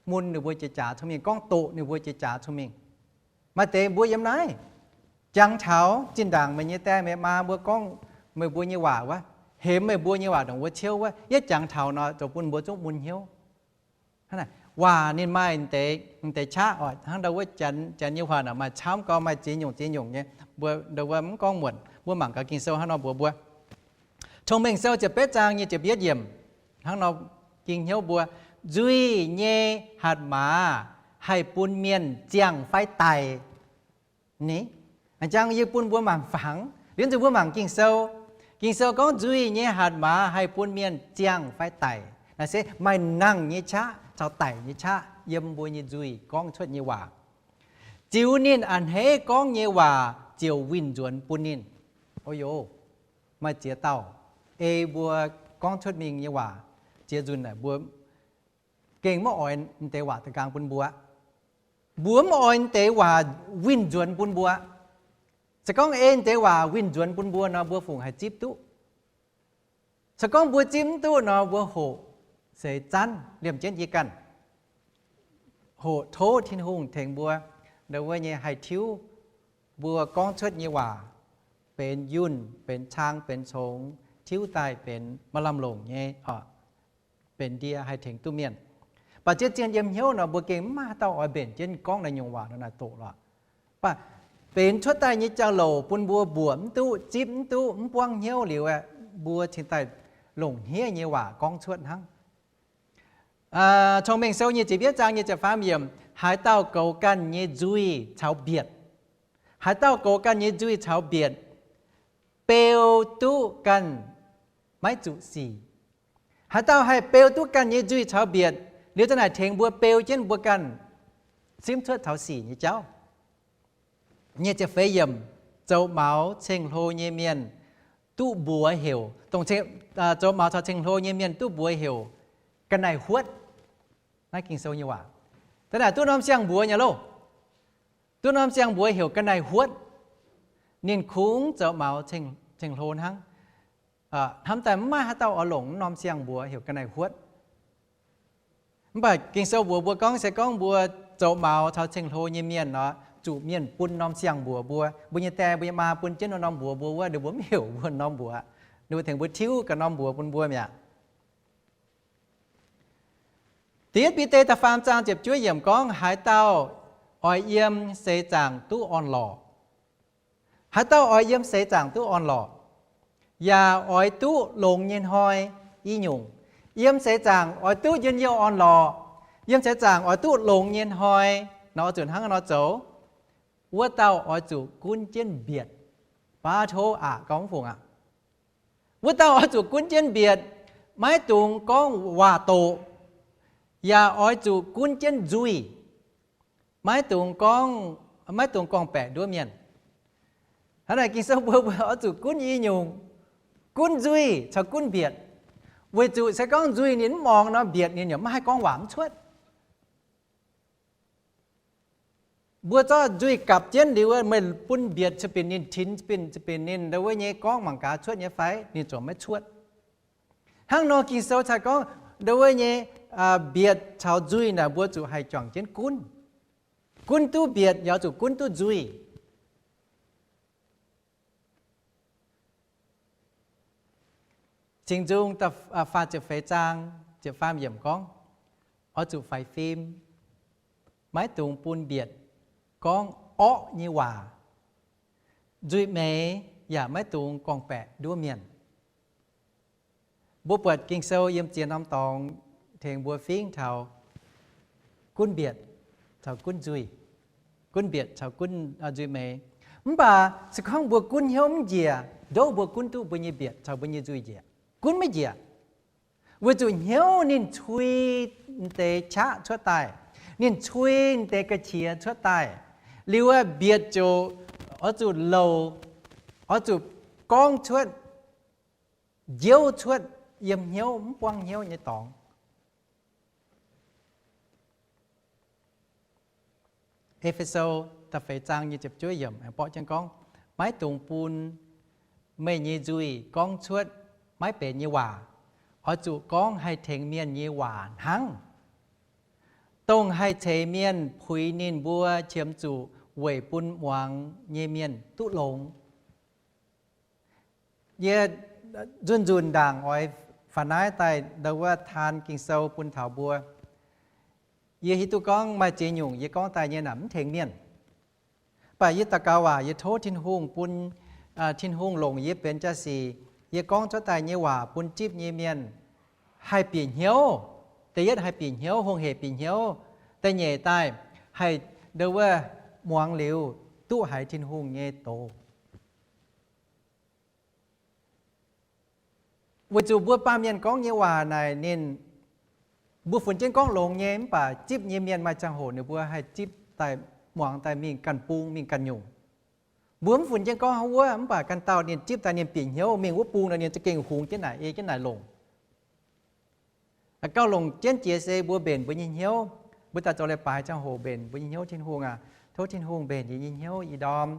mun ninh mbuo jiex jaax cong-mengh, gorngv doqc ninh mbuo jiex jaax cong-mengh. Maaih deix mbuo yiem naaiv jangx taux zinh ndaangc meih nyei die meih maa mbuo gorngv meih mbuo nyei waac wuov, hemx meih mbuo nyei waac ndongc wuov ciouv wuov, yie jangx taux nor zoux bun mbuo zungv mun hnyouv. Waac ninh maaih deix qaqv oc, hnangv ndo wuov janx nyei waac naaic maaih camv gau, maaih ziex nyungc ziex nyungc nyei. Mbuo ndo wuov mv gorngv muonc, mbuo mangc gaax Ging-Sou hnangv nor mbuox mbuo. Cong-Mengh Sou ziepc betv zaang nyei ziepc yietv yiemc hnangv nor ging hnyouv mbuo, nzuih nyei hatc maaz haih bun mienh ziangh fai daic. Ni, a'jang yie bun mbuo mangc fangx, liuz nzunc mbuo mangc Ging-Sou. Ging-Sou gorngv nzuih nyei hatc maaz haih bun mienh ziangh fai daic. Naaiv se maaih nangh nyei qaqv caux daic nyei qaqv yiem mbuo nyei nzuih gorngv cuotv nyei waac. Ziux ninh a'hneiv gorngv nyei waac ziouc winh nzuonx bun ninh. O yo, maaih ziex dauh ei mbuo gorngv cuotv mingh nyei waac, ziex nzunc naaic mbuo gengh maiv oix deix waac da'nqaang bun mbuo. Mbuo mv oix deix waac winh nzuonx bun mbuo. Se gorngv ei deix waac winh nzuonx bun mbuo nor, mbuo fungc haih zipv duqv. Se gorngv mbuo zipv mv duqv nor, mbuo hoqc seix zanv liemh jienv yie ganh. Hoqc tov Tin-Hungh tengx mbuo ndo wuov nyei haih tiuv mbuo gorngv cuotv nyei waac benx yunh, benx cang, benx congx, tiuv daaih benx maaih lamh longc nyei, benx ndie haih tengx duqv mienh. Mv baac zien-zien yiem hnyouv nor mbuo gengh mv maaih haaix dauh oix mbenc jienv gorngv naaiv nyungc waac nor naaic doqc lorqc. Mv baac benx cuotv daaih nyei jauv-louc bun mbuo mbuoqc mv duqv, zipv mv duqv, mv buangv hnyouv liuz aeqv, mbuo cingx daaih longc hniev nyei waac gorngv cuotv hnangv. Cong-Mengh Sou nyei ziepc yietv zaang nyei ziepc faam yiemc, haaix dauh goux ganh nyei nzuih caux mbietc, haaix dauh goux ganh nyei nzuih caux mbietc, beu duqv ganh maiv zuqc sic. Haaix dauh haih beu duqv ganh nyei nzuih caux mbietc, liuz za'naaic tengx mbuo beu jienv mbuo ganh simv cuotv taux sic nyei jauv. Nyei ziepc feix yiemc, zoux maux ceng-hlo nyei mienh duqv mbuox heuc, dongh zoux maux caux ceng-hlo nyei mienh duqv mbuox heuc ga'naaiv-huotv. Naaiv Ging-Sou nyei waac. Da'naaiv duqv norm siang-mbuox nyei loh. Duqv norm siang-mbuox heuc ga'naaiv-huotv. Ninh kungx zoux maux ceng-hlo hnangv. Hnamv daaih mv maaih haaix dauh oix longc norm siang-mbuox heuc ga'naaiv-huotv. Mv baac Ging-Sou mbuox mbuo gorngv se gorngv mbuo zoux maux caux ceng-hlo nyei mienh nor, zuqc mienh bun norm siang-mbuox mbuo. Mbuo nyei die mbuo nyei maa bun jienv norm mbuox mbuo wuov, ninh mbuo mv heuc mbuo norm mbuox. Ninh mbuo tengx mbuo tiuv ganh norm mbuox bun mbuo mi'aqv. Da'yietv Bide da'faam zaang ziepc juov yiemc gorngv, haaix dauh oix yiem seix zaangc duqv orn-lorqc, haaix dauh oix yiem seix zaangc duqv orn-lorqc, yaac oix duqv longx nyei hnoi i nyungc. Yiem seix zaangc oix duqv njien-youh orn-lorqc, yiem seix zaangc oix duqv longx nyei hnoi nor, oix zuqc hnangv nor zoux. Wuov dauh oix zuqc gunv jienv mbietc. Baav tov aqc gauh mv fungc aqv. Wuov dauh oix zuqc gunv jienv mbietc, maiv dungx gorngv waac-doqc, yaac oix zuqc gunv jienv nzuih, maiv dungx gorngv, maiv dungx gorngv-baeqc nduov mienh. Hnangv naaic Ging-Sou mbuox mbuo oix zuqc gunv i nyungc, gunv nzuih caux gunv mbietc. Weic zuqc se gorngv nzuih ninh mv muangx nor, mbietc ninh yaac maiv haih gorngv waac mv cuotv. Mbuo zorqv nzuih gapc jienv liuz, meih bun mbietc cuotv binc ninh, tinx cuotv binc, cuotv binc ninh, ndo wuov nyei gorngv mangc gaax cuotv nyei fai? Ninh ziouc maiv cuotv. Hnangv nor Ging-Sou cai gorngv ndo wuov nyei mbietc caux nzuih naaic mbuo zuqc haih juangc jienv gunv. Gunv duqv mbietc yaac zuqc gunv duqv nzuih. Singx Nzung faah ziepc feix zaang ziepc faam yiemc gorngv, oix zuqc faix fim, maiv dungx bun mbietc gorngv orqv nyei waac. Nzuih meix yaac maiv dungx gorngv-baeqc nduov mienh. Mbuo buatc Ging-Sou yiem ziex norm dorngx tengx mbuo fingx taux gunv mbietc caux gunv nzuih, gunv mbietc caux gunv nzuih meix. Mv baac se gorngv mbuo gunv hnyouv mv njiec, ndouv mbuo gunv duqv mbuo nyei mbietc caux mbuo nyei nzuih njiec? Gunv maiv njiec. Weic zuqc hnyouv ninh cui deix qaqv cuotv daaih, ninh cui deix ga'qiex cuotv daaih. Liuz mbietc ziouc oix zuqc louc, oix zuqc gorngv cuotv, njiouv cuotv yiem hnyouv, mv buangv hnyouv nyei dorngx. E^fe^so da'feix zaang nyei ziepc juov yiemc aengx borqv jienv gorngv, maiv dungx bun meih nyei nzuih gorngv cuotv maiv benx nyei waac. Oix zuqc gorngv haih tengx mienh nyei waac hnangv, dongh haih ceix mienh puix ninh mbuo qiemx zuqc weic bun muangx nyei mienh duqv longx. Yie nzunc nzunc ndaangc oix faaux naaiv daaih ndo wuov taan Ging-Sou bun taux mbuo. Yie hiuv duqv gorngv maaih ziex nyungc yie gorngv daaih nyei naaic mv tengx mienh. Mv baac yie daux gaux waac yie tov Tin-Hungh bun Tin-Hungh longc yie benx jaa-sic, yie gorngv cuotv daaih nyei waac bun zipv nyei mienh haih bieqc hnyouv. Da'yietv haih bieqc hnyouv, hungh hec bieqc hnyouv. Da'nyeic daaih haih ndo wuov muangx liuz duqv haiz Tin-Hungh nyei doz. Weic zuqc mbuo baamh mienh gorngv nyei waac naaic ninh, mbuo funx jienv gorngv longx nyei, mv baac zipv nyei mienh maaih ziangh hoc ninh mbuo haih zipv daaih muangx daaih mingh ganh bung mingh ganh nyungc. Mbuo mv funx jienv gorngv wuov, mv baac ganh dauh ninh zipv daaih ninh bieqc hnyouv mingh wuov bung nor ninh za'gengh hungx jienv naaic, ei jienv naaic longc. Gauh longc jienv jiex se mbuo mbenc mbuo nyei hnyouv. Mbuo daaih zoux leiz-baaix ziangh hoc mbenc mbuo nyei hnyouv, Tin-Hungh aac, tov Tin-Hungh mbenc yie nyei hnyouv ih ndorm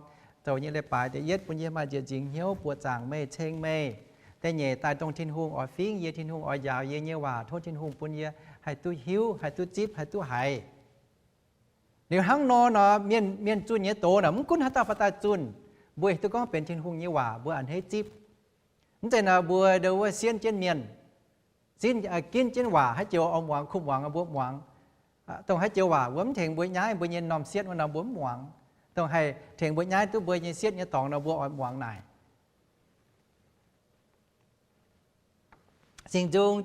zoux nyei leiz-baaix. Da'yietv bun yie maaih nzieqc nzingx hnyouv buoqc zaangc meih, ceng meih. Da'nyeic daaih dongh Tin-Hungh oix fingx yie, Tin-Hungh oix njaaux yie nyei waac, tov Tin-Hungh bun yie haih duqv hiuv, haih duqv zipv, haih duqv haiz. Liuz hnangv nor nor, mienh, mienh zunh nyei doz naaic mv gunv haaix dauh faaux daaih zunh, mbuo hiuv duqv gorngv benx Tin-Hungh nyei waac mbuo a'hneiv zipv. Mv zeiz nor mbuo ndo wuov sienv jienv mienh, sienv, ginv jienv waac haaix joux oix muangx kuh muangx mbuo muangx. Dongh haaix joux waac mbuo mv tengx mbuo nyaiv mbuo nyei norm sietv wuov nor mbuo mv muangx. Dongh haih tengx mbuo nyaiv duqv mbuo nyei sietv nyei dorngx nor mbuo oix muangx naaic. Singx Nzung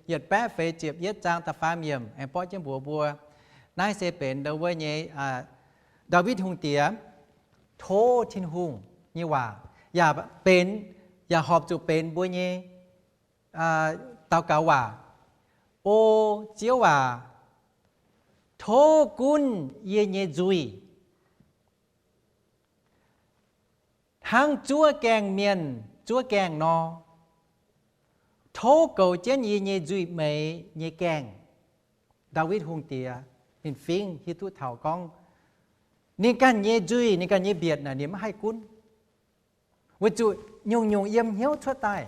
yietc baeqv feix ziepc yietv zaang da'faam yiemc aengx borqv jienv mbuox mbuo, naaiv se benx ndo wuov nyei Ndaawitv Hungh Diex tov Tin-Hungh nyei waac, yaac benx, yaac horpc zuqc benx mbuo nyei daux gaux waac. O Ziouv aac, tov gunv yie nyei nzuih, hnangv zuov gaengh mienh zuov gaengh nor. Tov goux jienv yie nyei nzuih meix nyei gaengh. Ndaawitv Hungh Diex ninh fingx hiuv duqv taux gorngv ninh ganh nyei nzuih, ninh ganh nyei mbietc naaic ninh maiv haih gunv, weic zuqc nyungc-nyungc yiem hnyouv cuotv daaih.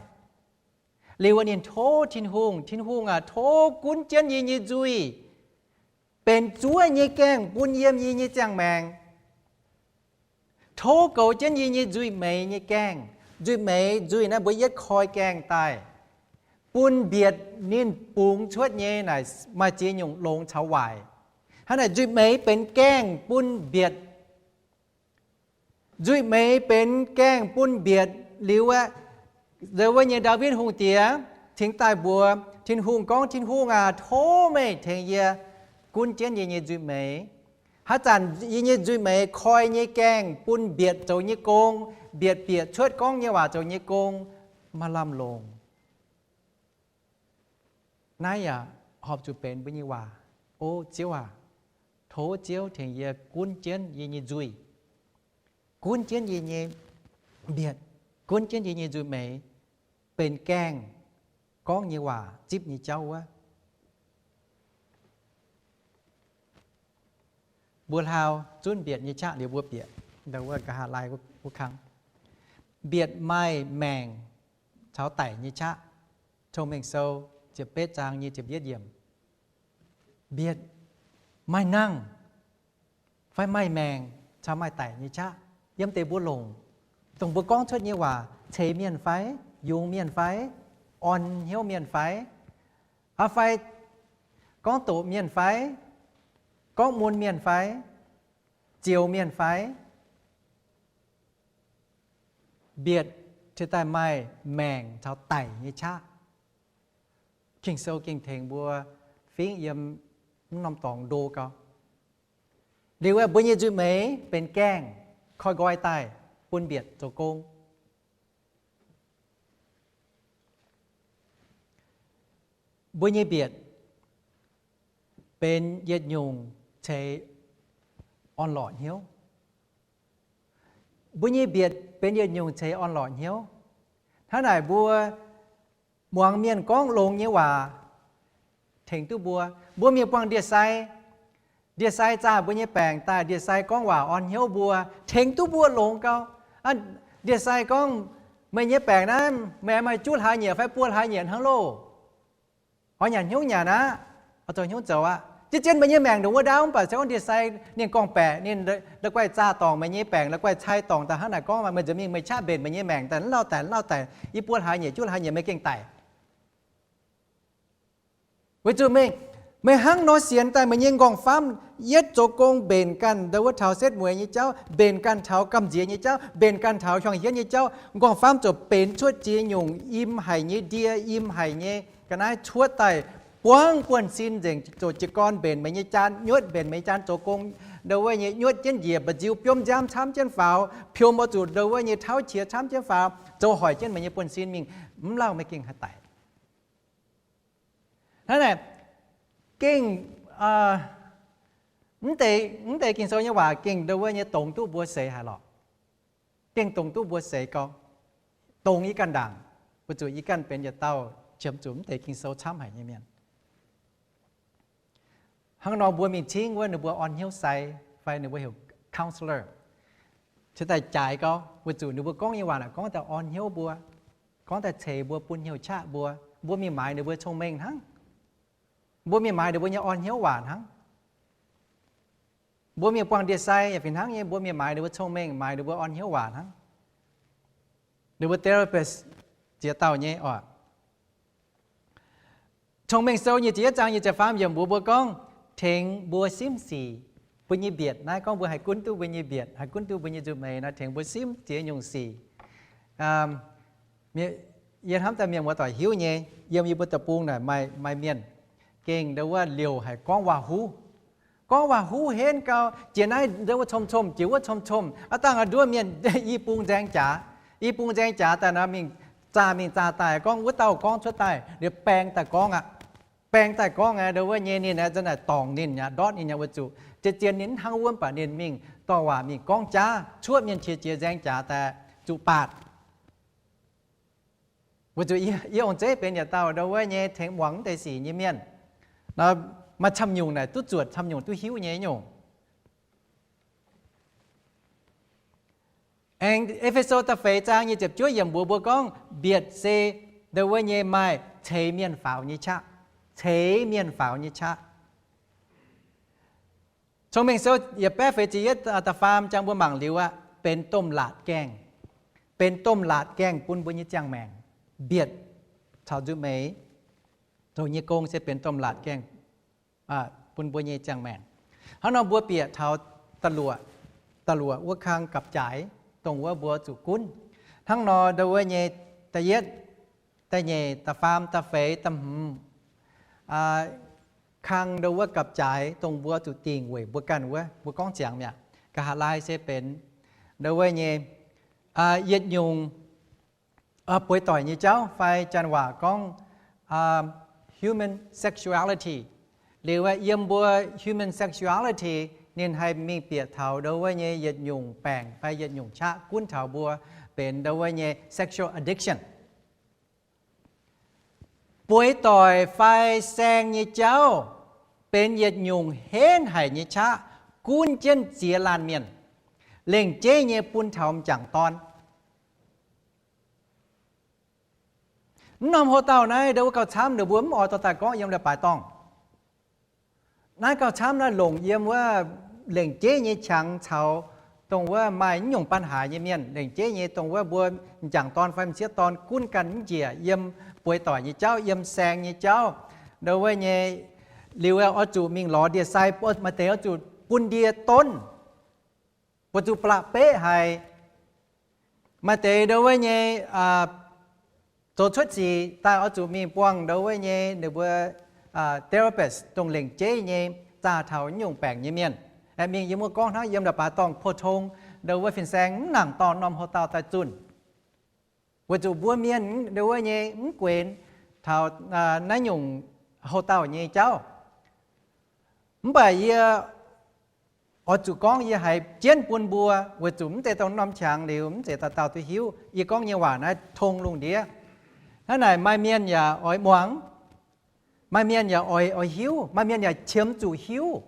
Liuz ninh tov Tin-Hungh, Tin-Hungh aac, tov gunv jienv yie nyei nzuih benx zuov nyei gaengh bun yiem yie nyei ziangh maengc. Tov goux jienv yie nyei nzuih meix nyei gaengh. Nzuih meix, nzuih naaiv mbuo yietv koi gaengh daaih, bun mbietc ninh bungx cuotv nyei naaic maaih ziex nyungc longx caux waaic. Hnangv naaic nzuih meix benx gaengh bun mbietc. Nzuih meix benx gaengh bun mbietc liuz aqv, ndo wuov nyei Ndaawitv Hungh Diex cingx daaih mbuox Tin-Hungh gorngv, Tin-Hungh aac, tov meih tengx yie gunv jienv yie nyei nzuih meix. Haaix zanc yie nyei nzuih meix koi nyei gaengh bun mbietc zoux nyei gong, mbietc bieqc cuotv gorngv nyei waac zoux nyei gong, maaih lamh longc. Naaiv yaac horpc zuqc benx mbuo nyei waac. O Ziouv aac, tov Ziouv tengx yie gunv jienv yie nyei nzuih, gunv jienv yie nyei mbietc, gunv jienv yie nyei nzuih meix benx gaengh gorngv nyei waac zipv nyei jauv wuov. Mbuo hlaau zunv mbietc nyei qaqv liuz mbuo bieqc ndau wuov nqa'haav laai wuov kang. Mbietc maaih maengc caux daic nyei qaqv. Cong-Mengh Sou ziepc betv zaang nyic ziepc yietv yiemc. Mbietc maaih nangh fai maaih maengc caux maaih daic nyei qaqv yiem deix mbuo longc, dongh mbuo gorngv cuotv nyei waac ceix mienh fai, yungz mienh fai, orn hnyouv mienh fai, aa fai gorngv doqc mienh fai, gorngv mun mienh fai, zioux mienh fai, mbietc cingx daaih maaih maengc caux daic nyei qaqv. Ging-Sou gengh tengx mbuo fingv yiem mv norm dorngx ndo gau. Liuz aeqv, mbuo nyei nzuih meix benx gaengh koi nqoi daaih bun mbietc zoux gong. Mbuo nyei mbietc benx yietc nyungc ceix orn-lorqc hnyouv. Mbuo nyei mbietc benx yietc nyungc ceix orn-lorqc hnyouv. Hnangv naaic mbuo muangx mienh gorngv longx nyei waac tengx duqv mbuo. Mbuo mingh buangh ndie-sai, ndie-sai zaah mbuo nyei baengc daaih, ndie-sai gorngv waac orn hnyouv mbuo, tengx duqv mbuo longx gau. Ndie-sai gorngv, meih nyei baengc naaiv, meih maaih juqv hlaax nyieqc fai buo hlaax nyieqc hnangv loh. Oix nyanc hnyouv nyanc aqv. Oix zoux hnyouv zoux aqv. Zien-zien meih nyei maengc ndongc wuov ndaauv, mv baac se gorngv ndie-sai ninh gorngv-baeqc, ninh la'guaih zaah dorngc meih nyei baengc, la'guaih cai dorngc daaih hnangv naaic gorngv, meih nzuonx mingh meih qaqv mbenc meih nyei maengc daaih, mv lauh daic, mv lauh daic, i buo hlaax nyieqc, juqv hlaax nyieqc meih gengh daic. Weic zuqc meih, meih hnangv nor sienx daaih meih nyei nqorngv-famv yietv zoux gong mbenc ganh ndau wuov taux setv mueiz nyei jauv, mbenc ganh taux gamh nziex nyei jauv, mbenc ganh taux hiuang hienv nyei jauv, nqorngv-famv ziouc benx cuotv ziex nyungc im haic nyei ndie, im haic nyei ga'naaiv cuotv daaih buangv buonv-sin nzengc, ziouc jiez gorn mbenc meih nyei jaan, nyuotv mbenc meih nyei jaan zoux gong, ndau wuov nyei nyuotv jienv njiec mba'nziu, biomv nziaamv camv jienv faaux, piom oix zuqc ndau wuov nyei tauv qiex camv jienv faaux, zoux hoic jienv meih nyei buonv-sin mingh, mv lauh meih gengh haih daic. Hnangv naaic, gengh, mv deix, mv deix Ging-Sou nyei waac gengh ndau wuov nyei dongz duqv mbuo seix haic lorqc. Gengh dongz duqv mbuo seix gau, dongz yie ganh ndaangc, weic zuqc yie ganh benx yietc dauh qiemx zuqc mv deix Ging-Sou camv haic nyei mienh. Hnangv nor mbuo mingh cingv wuov ninh mbuo orn hnyouv sai fai ninh mbuo heuc counselor, cingx daaih jaaix gau, weic zuqc ninh mbuo gorngv nyei waac naaic gorngv daaih orn hnyouv mbuo, gorngv daaih ceix mbuo, bun hnyouv qaqv mbuo. Mbuo mingh maaiz ninh mbuo cong-mengh hnangv. Mbuo mingh maaiz ninh mbuo nyei orn hnyouv waac hnangv. Mbuo mingh buangh ndie-sai yaac fih hnangv nyei, mbuo mingh maaiz ninh mbuo cong-mengh, maaiz ninh mbuo orn hnyouv waac hnangv. Ninh mbuo therapist ziex dauh nyei oc. Cong-Mengh Sou nyic ziepc yietv zaang nyic ziepc faam yiemc mbuox mbuo gorngv, tengx mbuo simv sic. Mbuo nyei mbietc naaiv gorngv mbuo haih gunv duqv mbuo nyei mbietc, haih gunv duqv mbuo nyei nzuih meix nor, tengx mbuo simv ziex nyungc sic. Yie hnamv daaih mienh muoz-doic hiuv nyei, yiem yie mbuo deic-bung naaic maaih, maaih mienh gengh ndau wuov liouc haic, gorngv waac-huv. Gorngv waac-huv henv gau, jiex naaiv ndau wuov com-com, jiex wuov com-com, aav dangh a'nduov mienh i bung nzaeng jaax, i bung nzaeng jaax daaih nor mingh zaah mingh zaah daaih gorngv wuov dauh gorngv cuotv daaih, liuz baeng daaih gorngv aqv. Baeng daaih gorngv aqv, ndau wuov nyei ninh aeqv, za'naaic dorngc ninh aqv, ndortv ninh aqv, weic zuqc zien-zien ninh mv hnangv wuov, mv baac ninh mingh dorh waac mingh gorngv jaax, cuotv mienh qiex jiez nzaeng jaax daaih zuqc baatc. Weic zuqc yie, yie ong-zeiv benx yietc dauh ndau wuov nyei tengx muangx mv deix sic nyei mienh. Nor maaih camv nyungc naaic duqv zuotc, camv nyungc duqv hiuv nyei nyungc. Aengx E^fe^so da'feix zaang nyic ziepc juov yiemc mbuox mbuo gorngv, mbietc se ndau wuov nyei maaih ceix mienh faaux nyei qaqv. Ceix mienh faaux nyei qaqv. Cong-Mengh Sou yietc baeqv feix ziepc yietv da'faam jangx mbuo mangc liuz aqv, benx domh laatc gaengh. Benx domh laatc gaengh bun mbuo nyei ziangh maengc. Mbietc caux nzuih meix zoux nyei gong se benx domh laatc gaengh bun mbuo nyei ziangh maengc. Hnangv nor mbuo bieqc taux da'luoqc, da'luoqc wuov kang gapv-jaaix, dongh wuov mbuo zuqc gunv. Hnangv nor ndau wuov nyei da'yietv, da'nyeic, da'faam, da'feix, da'hmz kang ndau wuov gapv-jaaix, dongh mbuo zuqc dingc weic mbuo ganh wuov, mbuo gorngv ziangx mi'aqv. Nqa'haav laai se benx ndau wuov nyei yietc nyungc bueix doic nyei jauv fai janx waac gorngv human sexuality. Liuz yiem mbuo human sexuality ninh haih mingh bieqc taux ndau wuov nyei yietc nyungc baengc fai yietc nyungc qaqv gunv taux mbuo benx ndau wuov nyei sexual addiction. Bueix doic fai saeng nyei jauv benx yietc nyungc henv haic nyei qaqv gunv jienv ziex laanh mienh, lengc jeiv nyei bun taux m'jangc dorn. Mv norm hoc-dauh naaiv ndau wuov gauh camv, ninh mbuo mv oix dorh daaih gorngv yiem leiz-baaix dorngh. Naaiv gauh camv naaiv longc yiem wuov lengc jeiv nyei qangx caux dongh wuov maaih mv nyungc banh haaix nyei mienh, lengc jeiv nyei dongh wuov mbuo m'jangc dorn fai m'sieqv dorn gunv ganh mv njiec yiem bueix doic nyei jauv, yiem saeng nyei jauv. Ndau wuov nyei liuz oix zuqc mingh lorz ndie-sai, maaih deix oix zuqc bun ndie donv, buatc zuqc ba'laqc beqv haic. Maaih deix ndau wuov nyei zoux cuotv sic daaih oix zuqc mingh buangh ndau wuov nyei ninh mbuo therapist, dongh lengc jeiv nyei zaah taux nyungc baengc nyei mienh. Aengx mingh yiem wuov gorngv hnangv yiem leiz-baaix dorngh pou-tong ndau wuov fin-saeng mv nangc dorh norm hoc-dauh daaih zunh. Weic zuqc mbuo mienh ndau wuov nyei mv guenx taux naaiv nyungc hoc-dauh nyei jauv. Mv baac yie oix zuqc gorngv yie haiz jienv bun mbuo, weic zuqc mv zeiz dongh norm qangx liuz mv zeiz dauh dauh duqv hiuv. Yie gorngv nyei waac naaiv tong lungh ndiev. Hnangv naaic maaih mienh yaac oix muangx, maaih mienh yaac oix, oix hiuv, maaih mienh yaac qiemx zuqc hiuv.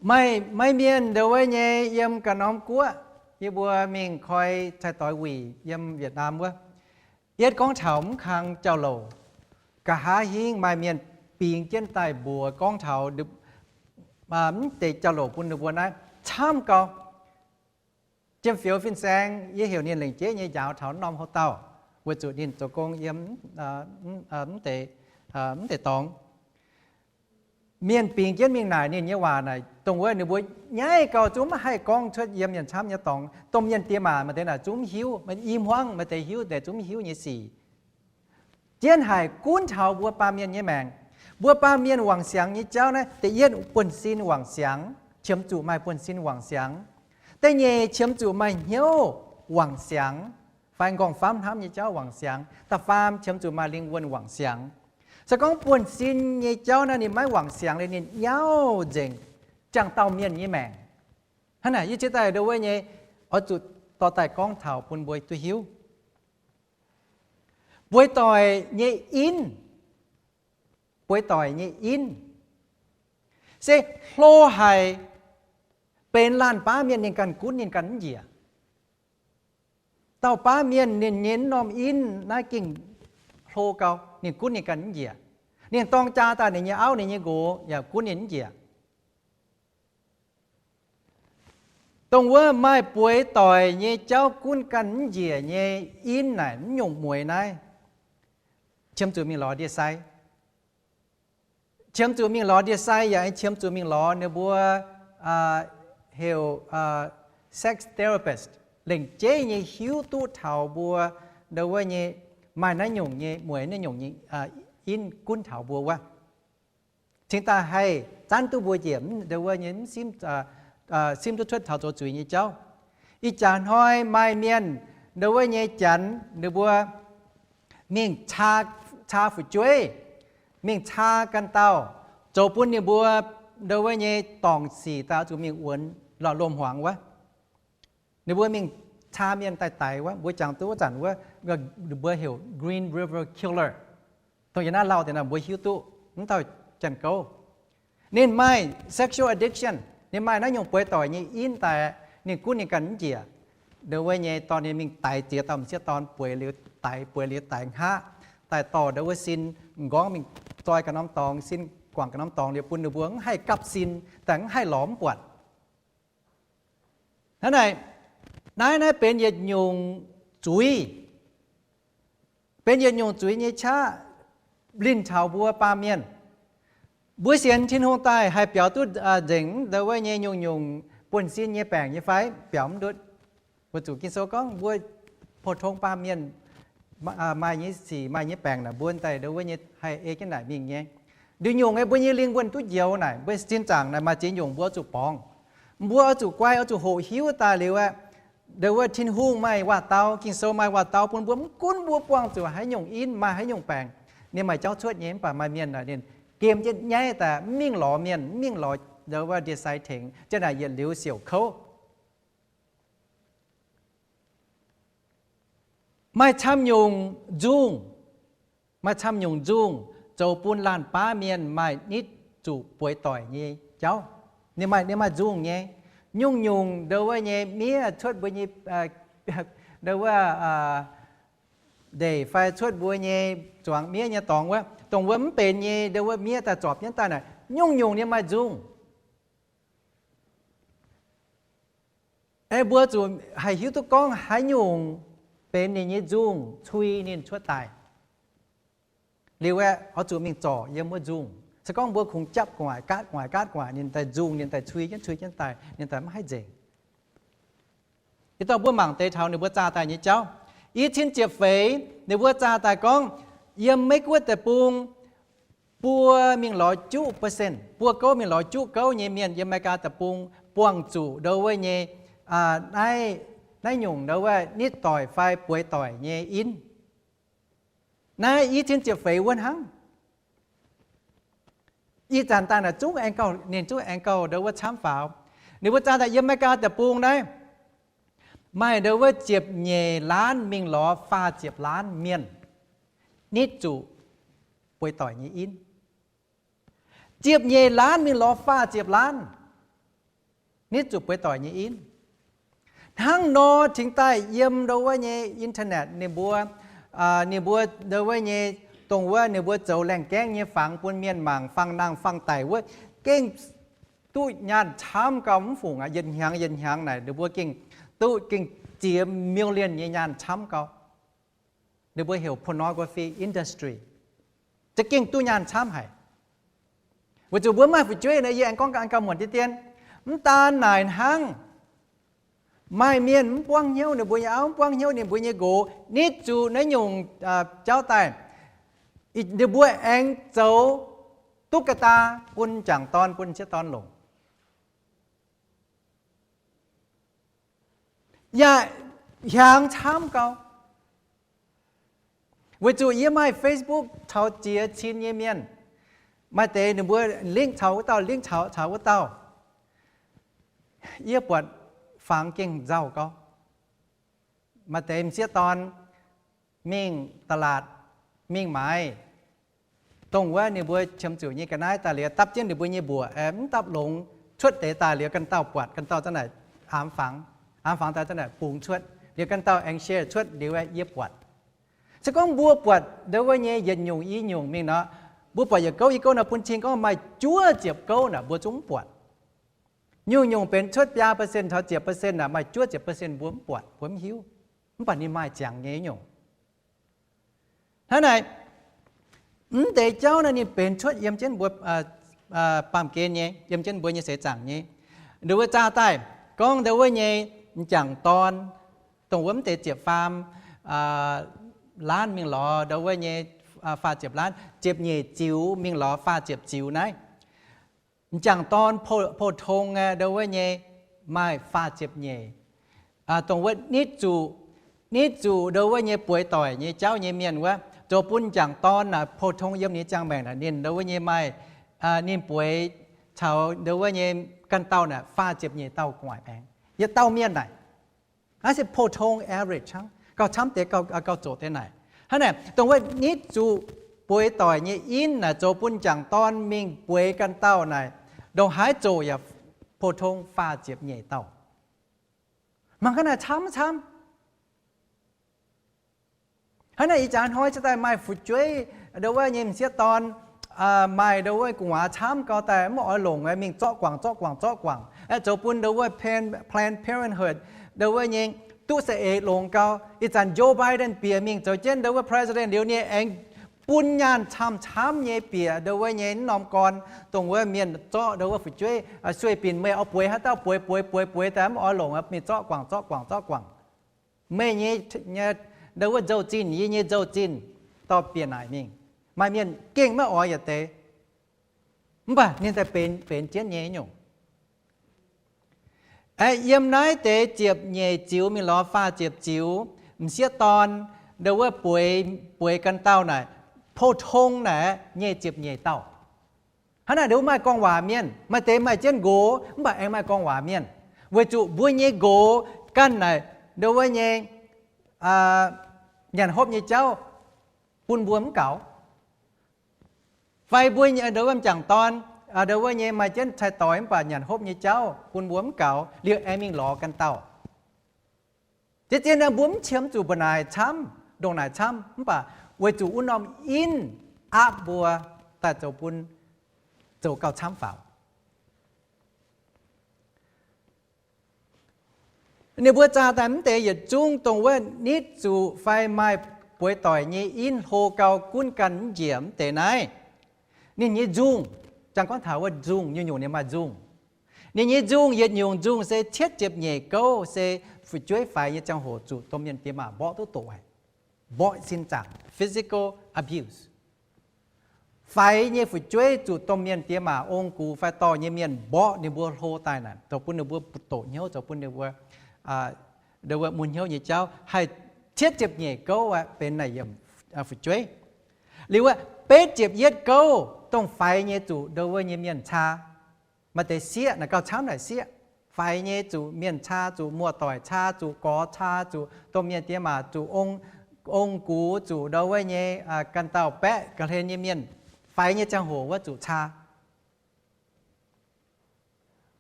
Maaih, maaih mienh ndau wuov nyei yiem ganh norm guoqv, yie mbuo mingh koi cai-doix wuic yiem Vietnam wuov, yietv gorngv taux mv kang jauv-louc, nqa'haav hingv maaih mienh bingx jienv daaih mbuox gorngv taux mv deix jauv-louc bun ninh mbuo naaiv camv gau. Jiem-fioux fin-saeng yie heuc ninh lengc jeiv nyei njaaux taux norm hoc-dauh, weic zuqc ninh zoux gong yiem mv deix dorngx. Mienh bingx jienv mingh naaic ninh nyei waac naaic, dongh wuov ninh mbuo nyaiv gau zungv maiv haih gorngv cuotv yiem mienh camv nyei dorngx. Domh mienh diex maac maaih deix naaic zungv mv hiuv, i hmuangv maaih deix hiuv, deix zungv mv hiuv nyei sic. Jienv haic gunv taux mbuo baamh mienh nyei maengc. Mbuo baamh mienh wangc siangx nyei jauv naaiv, da'yietv buonv-sin wangc siangx, qiemx zuqc maaih buonv-sin wangc siangx. Da'nyeic qiemx zuqc maaih hnyouv wangc siangx, fai nqorngv-famv hnamv nyei jauv wangc siangx. Da'faam qiemx zuqc maaih lingh wuonh wangc siangx. Se gorngv buonv-sin nyei jauv naaiv ninh maiv wangc siangx liuz ninh nyauv nzengc, jangx dauh mienh nyei maengc. Hnangv naaic yie cingx daaih ndau wuov nyei oix zuqc dorh daaih gorngv taux bun mbuo duqv hiuv. Bueix doic nyei inv, bueix doic nyei inv se hlo haic, benx laanh baav mienh ninh ganh gunv ninh ganh mv njiec. Dauh baav mienh ninh nyei norm inv naaiv gengh hlo gau, ninh gunv ninh ganh mv njiec. Ninh dorng jaa daaih ninh nyei auv ninh nyei nqox yaac gunv ninh mv njiec. Dongh wuov maaih bueix doic nyei jauv gunv ganh mv njiec nyei inv naaic, mv nyungc mueiz naaiv, qiemx zuqc mingh lorz ndie-sai. Qiemx zuqc mingh lorz ndie-sai yaac qiemx zuqc mingh lorz ninh mbuo heuc sex therapist, lengc jeiv nyei hiuv duqv taux mbuo ndau wuov nyei maaih naaiv nyungc nyei, mueiz naaiv nyungc nyei inv gunv taux mbuo wuov. Cingx daaih haih zanv duqv mbuo njiec ndau wuov nyei mv simv, simv duqv cuotv taux zoux zuiz nyei jauv. Ih jaax hnoi maaih mienh ndau wuov nyei janx ninh mbuo mingh caa fu'jueiv, mingh caa ganh dauh, zoux bun ninh mbuo ndau wuov nyei dorngc sic daaih oix zuqc mingh wuonx lorh loz-hmuangx wuov. Ninh mbuo mingh caa mienh daaih daix wuov, mbuo jangx duqv wuov zanc wuov, ninh mbuo heuc Green River Killer. Dongh yie naaiv lauh deix naaic mbuo hiuv duqv mv dauh janx-gouv. Ninh maaih sexual addiction, ninh maaih naaiv nyungc bueix doic nyei inv daaih, ninh gunv ninh ganh mv njiec. Ndau wuov nyei dorh ninh mingh daix ziex dauh m'sieqv dorn, bueix liuz daix, bueix liuz daix hngaqv, daaih dorh ndau wuov sin m'nqorngv mingh zoi ganh norm dorngx, sin guangc ganh norm dorngx liuz bun ninh mbuo mv haih gapv sin, daaih mv haih lorz mv buatc. Hnangv naaic, naaiv naaiv benx yietc nyungc zuiz, benx yietc nyungc zuiz nyei qaqv linh taux mbuo baamh mienh. Mbuo sienx Tin-Hungh daaih haih biaux duqv nzengc ndau wuov nyei nyungc-nyungc buonv-sin nyei baengc nyei fai? Biaux mv ndutv. Weic zuqc Ging-Sou gorngv mbuo pou-tong baamh mienh maaih nyei sic, maaih nyei baengc naaic, mbuo daaih ndau wuov nyei haih ei jienv naaic mingh nyei. Nduqc nyungc nyei mbuo nyei lingh wuonh duqv njoux naaic, mbuo sin zaangc naaic maaih ziex nyungc mbuo oix zuqc borngz. Mbuo oix zuqc guai, oix zuqc hoqc hiuv daaih liuz aeqv, ndau wuov Tin-Hungh maaih waac-dau, Ging-Sou maaih waac-dau bun mbuo, mv gunv mbuo buangh zuqc haaix nyungc inv, maaih haaix nyungc baengc, ninh maaih jauv cuotv nyei. Mv baac maaih mienh naaic ninh gem jienv nyaiv daaih mv mingh lorz mienh, mv mingh lorz ndau wuov ndie-sai tengx, jienv naaic yietc liuz siouc kouv. Maaih camv nyungc nzungh, maaih camv nyungc nzungh zoux bun laanh baav mienh maaih nitv zuqc bueix doic nyei jauv. Ninh maaih, ninh maaih nzungh nyei. Nyungc-nyungc ndau wuov nyei miev cuotv mbuo nyei, ndau wuov, ndeic fai cuotv mbuo nyei zuangx miev nyei dorngx wuov, dongh wuov mv benx nyei ndau wuov miev daaih zorpc jienv daaih naaic, nyungc-nyungc ninh maaih nzungh. Aeqv, mbuo zuqc haih hiuv duqv gorngv haaix nyungc benx ninh nyei nzungh cui ninh cuotv daaih. Liuz aeqv, oix zuqc mingh zorc yiem wuov nzungh. Se gorngv mbuo kungx japv gu'nguaaic, gaatv gu'nguaaic, gaatv gu'nguaaic, ninh daaih nzungh, ninh daaih cui jienv, cui jienv daaih, ninh daaih mv haih nzengc. Ih dorh mbuo mangc deix taux ninh mbuo zaah daaih nyei jauv. I cin ziepc feix ninh mbuo zaah daaih gorngv, yiem Meiv-Guoqv deic-bung buo mingh lorz juqv percent, buo gouv mingh lorz juqv gouv nyei mienh yiem America deic-bung buangh zuqc ndau wuov nyei, naaiv, naaiv nyungc ndau wuov nitv doic fai bueix doic nyei inv. Naaiv i cin ziepc feix wuov hnangv. Ih zanc daaih naaic zungv aengx gauh, ninh zungv aengx gauh ndau wuov camv faaux. Ninh mbuo zaah daaih yiem America deic-bung naaiv, maaih ndau wuov ziepc nyeic laanv mingh lorz faah ziepc laanv mienh nitv zuqc bueix doic nyei inv. Ziepc nyeic laanv mingh lorz faah ziepc laanv nitv zuqc bueix doic nyei inv. Hnangv nor cingx daaih yiem ndau wuov nyei internet ninh mbuo, ninh mbuo ndau wuov nyei, dongh wuov ninh mbuo zoux laengh gaengv nyei fangx bun mienh mangc, fangx nangh fangx daic wuov, gengh duqv nyaanh camv gau mv fungc aqv. Yietc hnyangx yietc hnyangx naaic ninh mbuo gengh duqv gengh ziex million nyei nyaanh camv gau. Ninh mbuo heuc pornography industry. Za'gengh duqv nyaanh camv haic. Weic zuqc mbuo maaih fu'jueiv naaic, yie aengx gorngv ga'naaiv gauh muonc deix dien. Mv daan naaic hnangv, maaih mienh mv buangv hnyouv ninh mbuo nyei auv, mv buangv hnyouv ninh mbuo nyei nqox, nitv zuqc naaiv nyungc jauv daaih, ninh mbuo aengx zoux duqv ga'daa bun m'jangc dorn bun m'sieqv dorn longc. Yaac hiaangx camv gau. Weic zuqc yie maaih Facebook taux ziex cin nyei mienh, maaih deix ninh mbuo lingv caux wuov dauh, lingv caux, caux wuov dauh. Yie buatc fangx gengh nzauh gau. Maaih deix m'sieqv dorn mingh da'laatc, mingh maaiz dongh wuov ninh mbuo qiemx zuqc nyei ga'naaiv daaih liuz, dapv jienv ninh mbuo nyei mbuoqc, mv dapv longx, cuotv deix daaih liuz ganh dauh buatc, ganh dauh za'naaic aamx fangx, aamx fangx daaih za'naaic bungx cuotv, liuz ganh dauh aengx share cuotv liuz, yie buatc. Se gorngv mbuo buatc ndau wuov nyei yietc nyungc i nyungc mingh nor, mbuo buatc yietc gouv i gouv nor bun cing gorngv maaih juov ziepc gouv naaic mbuo zungv mv buatc. Nyungc-nyungc benx cuotv biaa percent taux ziepc percent naaic, maaih juov ziepc percent mbuo mv buatc, mbuo mv hiuv. Mv baac ninh maaih ziangx nyei nyungc. Hnangv naaic, mv deix jauv naaiv ninh benx cuotv yiem jienv mbuo baamh gen nyei, yiem jienv mbuo nyei seix zaangc nyei. Ndau wuov zaah daaih gorngv ndau wuov nyei m'jangc dorn, dongh wuov mv deix ziepc faam laanv mingh lorz ndau wuov nyei faah ziepc laanv, ziepc nyeic ziux mingh lorz faah ziepc ziux naaiv. M'jangc dorn pou-tong ndau wuov nyei maaih faah ziepc nyeic. Dongh wuov nitv zuqc, nitv zuqc ndau wuov nyei bueix doic nyei jauv nyei mienh wuov, zoux bun m'jangc dorn naaic pou-tong yiem ninh nyei ziangh maengc naaic ninh ndau wuov nyei maaih, ninh bueix caux ndau wuov nyei ganh dauh naaic faah ziepc nyeic dauh gu'nguaaic baengx yietc dauh mienh naaic. Naaiv se pou-tong average hnangv, gauh camv deix, gauh zoqc deix naaic. Hnangv naaic, dongh wuov nitv zuqc bueix doic nyei inv naaic zoux bun m'jangc dorn mingh bueix ganh dauh naaic, ndongc haaix zoqc yaac pou-tong faah ziepc nyeic dauh. Mangc gaax naaic camv mv camv. Hnangv naaic ih jaax hnoi cingx daaih maaih fu'jueiv ndau wuov nyei m'sieqv dorn, maaih ndau wuov gu'nguaaz camv gau daaih mv oix longc, mingh zorqv guangc, zorqv guangc, zorqv guangc, zoux bun ndau wuov Planned Parenthood ndau wuov nyei duqv saeng-eix longx gau. Ih zanc Joe Biden bieqc mingh zoux jienv ndau wuov president liuz, ninh aengx bun nyaanh camv-camv nyei bieqc ndau wuov nyei m'norm gorn, dongh wuov mienh zorqv ndau wuov fu'jueiv, sueih binc meih oix bueix haaix dauh bueix, bueix, bueix, bueix daaih mv oix longc, mingh zorqv guangc, zorqv guangc, zorqv guangc. Meih nyei ndau wuov nzou-zinh, yie nyei nzou-zinh, dorh bieqc naaic mingh. Maaih mienh gengh maiv oix yietc deix, mv baac ninh daaih benx, benx jienv nyei nyungc. Yiem naaiv deix ziepc nyeic ziux mingh lorz faah ziepc ziux m'sieqv dorn ndau wuov bueix, bueix ganh dauh naaic, pou-tong naaic nyei ziepc nyeic dauh. Hnangv naaic ndau wuov maaih gorngv waac mienh, maaih deix maaih jienv nqox mv baac aengx maaih gorngv waac mienh, weic zuqc mbuo nyei nqox ganh naaic ndau wuov nyei nyanc hopv nyei jauv bun mbuo mv gaux. Fai mbuo ndau wuov m'jangc dorn Ndo wuov nyei maaih jienv cai-doix mv baac nyanc hopv nyei jauv bun mbuo mv gaux, liuz aengx mingh lorz ganh dauh. Zien-zien mbuo mv qiemx zuqc mbu'naaic camv, ndongc naaic camv, mv baac weic zuqc wuov norm in aapv mbuo daaih zoux bun zoux gauh camv faaux. Ninh mbuo zaah daaih mv deix yietc zungv dongh wuov nitv zuqc fai maaih bueix doic nyei in hlo gau gunv ganh mv njiec mv deix naaiv. Ninh nyei nzungh, jangx gorngv taux wuov nzungh, nyungc-nyungc ninh maaih nzungh. Ninh nyei nzungh yietc nyungc nzungh se cietv ziepc nyeic gouv se fu'jueiv faix nyei ziangh hoc zuqc domh mienh diex maac mborqv duqv doqc haic. Mborqv sin zaangc, physical abuse. Faix nyei fu'jueiv zuqc domh mienh diex maac ong-gux fai dorh nyei mienh mborqv ninh mbuo hlo daaih naaic, zoux bun ninh mbuo doqc hnyouv, zoux bun ninh mbuo, ndo wuov mun hnyouv nyei jauv haih cietv ziepc nyeic gouv aqv benx naaic yiemc fu'jueiv. Liuz aqv, betv ziepc yietv gouv dongh faix nyei zuqc ndo wuov nyei mienh caa. Maaih deix sieqv naaic gauh camv naaic sieqv. Faix nyei zuqc mienh caa, zuqc muoz-doic caa, zuqc gorx caa, zuqc domh mienh diex maac, zuqc ong, ong-gux, zuqc ndo wuov nyei ganh dauh baeqv ga'hlen nyei mienh. Faix nyei ziangh hoc wuov zuqc caa.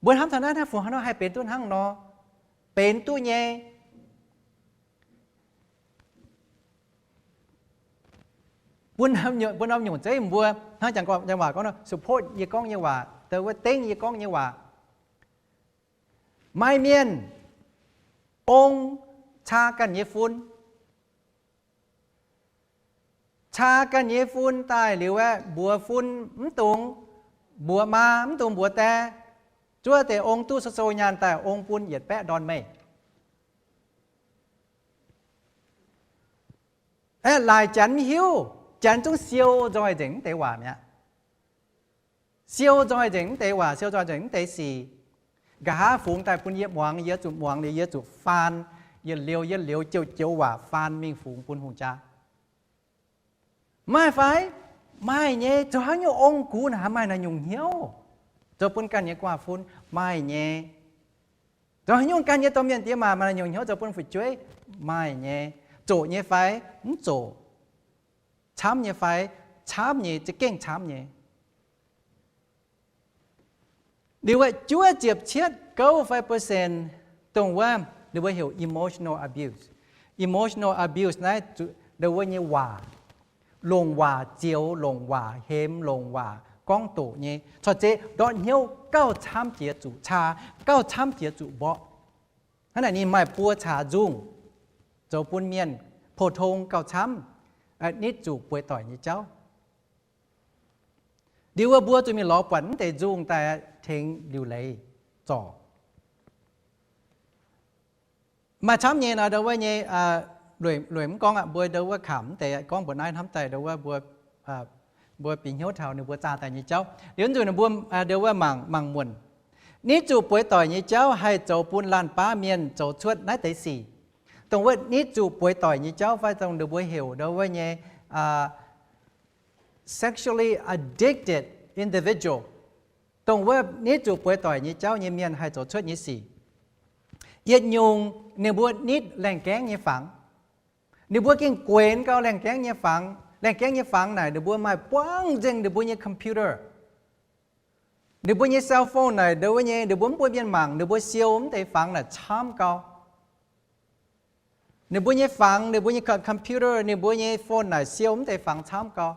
Mbuo hnamv taux naaiv, naaiv fungc haaix nor haih benx duqv hnangv nor? Benx duqv nyei. Bun norm nyungc zeiv mbuo hnangv jangx waac gorngv nor support yie gorngv nyei waac, ndo wuov dengv yie gorngv nyei waac. Maaih mienh ong caa ganh nyei fun, caa ganh nyei fun daaih liuz aeqv, mbuox fun mv dungx mbuox maa, mv dungx mbuox die, zuov deix ong duqv sou sou nyaanh daaih ong bun yietc baeqv ndorn meih. Aeqv, laaic janx mv hiuv, janx zungv siou nzoih nzengc mv deix waac mi'aqv. Siou nzoih nzengc mv deix waac, siou nzoih nzengc mv deix sic. Nqa'haav fungx daaih bun yie muangx, yie zuqc muangx liuz yie zuqc faan, yietc liuz yietc liuz joux joux waac faan mingh fungx bun hungh jaa. Maaih fai? Maaih nyei. Zoux haaix nyungc ong-gux naaic maaih naaiv nyungc hnyouv zoux bun ganh nyei guaav fun? Maaih nyei. Zoux haaix nyungc ganh nyei domh mienh diex maac maaih naaiv nyungc hnyouv zoux bun fu'jueiv? Maaih nyei. Zoqc nyei fai? Mv zoqc. Camv nyei fai? Camv nyei, za'gengh camv nyei. Liuz wuov juov ziepc cietv gouv fai percent dongh wuov ninh mbuo heuc emotional abuse. Emotional abuse naaiv ndo wuov nyei waac, longc waac zioux, longc waac hemx, longc waac gorngv doqc nyei, corc zeiz ndortv hnyouv gauh camv jiex zuqc caa, gauh camv jiex zuqc mborqv. Hnangv naaic ninh maaih buo caax nzungh zoux bun mienh pou-tong gauh camv nitv zuqc bueix doic nyei jauv. Liuz wuov mbuo zuqc mingh lorz buatc mv deix nzungh daaih tengx liuc leiz zorc. Maaih camv nyei nor ndo wuov nyei, lueic mv gorngv aqv, mbuo ndo wuov kamx mv deix gorngv mbuox naaiv hnamv daaih ndo wuov mbuo, mbuo bieqc hnyouv taux ninh mbuo zaah daaih nyei jauv. Liuz nzunc ninh mbuo ndo wuov mangc, mangc muonc. Nitv zuqc bueix doic nyei jauv haih zoux bun laanh baav mienh zoux cuotv naaiv deix sic. Dongh wuov nitv zuqc bueix doic nyei jauv fai dongh ninh mbuo heuc ndo wuov nyei sexually addicted individual, dongh wuov nitv zuqc bueix doic nyei jauv nyei mienh haih zoux cuotv nyei sic. Yietc nyungc ninh mbuo nitv laengh gaengv nyei fangx. Ninh mbuo gengh guenx gau laengh gaengv nyei fangx. Laengh gaengv nyei fangx naaic ninh mbuo maaih buangv nzengc ninh mbuo nyei computer, ninh mbuo nyei cell phone naaic ndo wuov nyei, ninh mbuo mv bun mienh mangc, ninh mbuo siou mv deix fangx naaic camv gau. Ninh mbuo nyei fangx, ninh mbuo nyei computer, ninh mbuo nyei phone naaic siou mv deix fangx camv gau.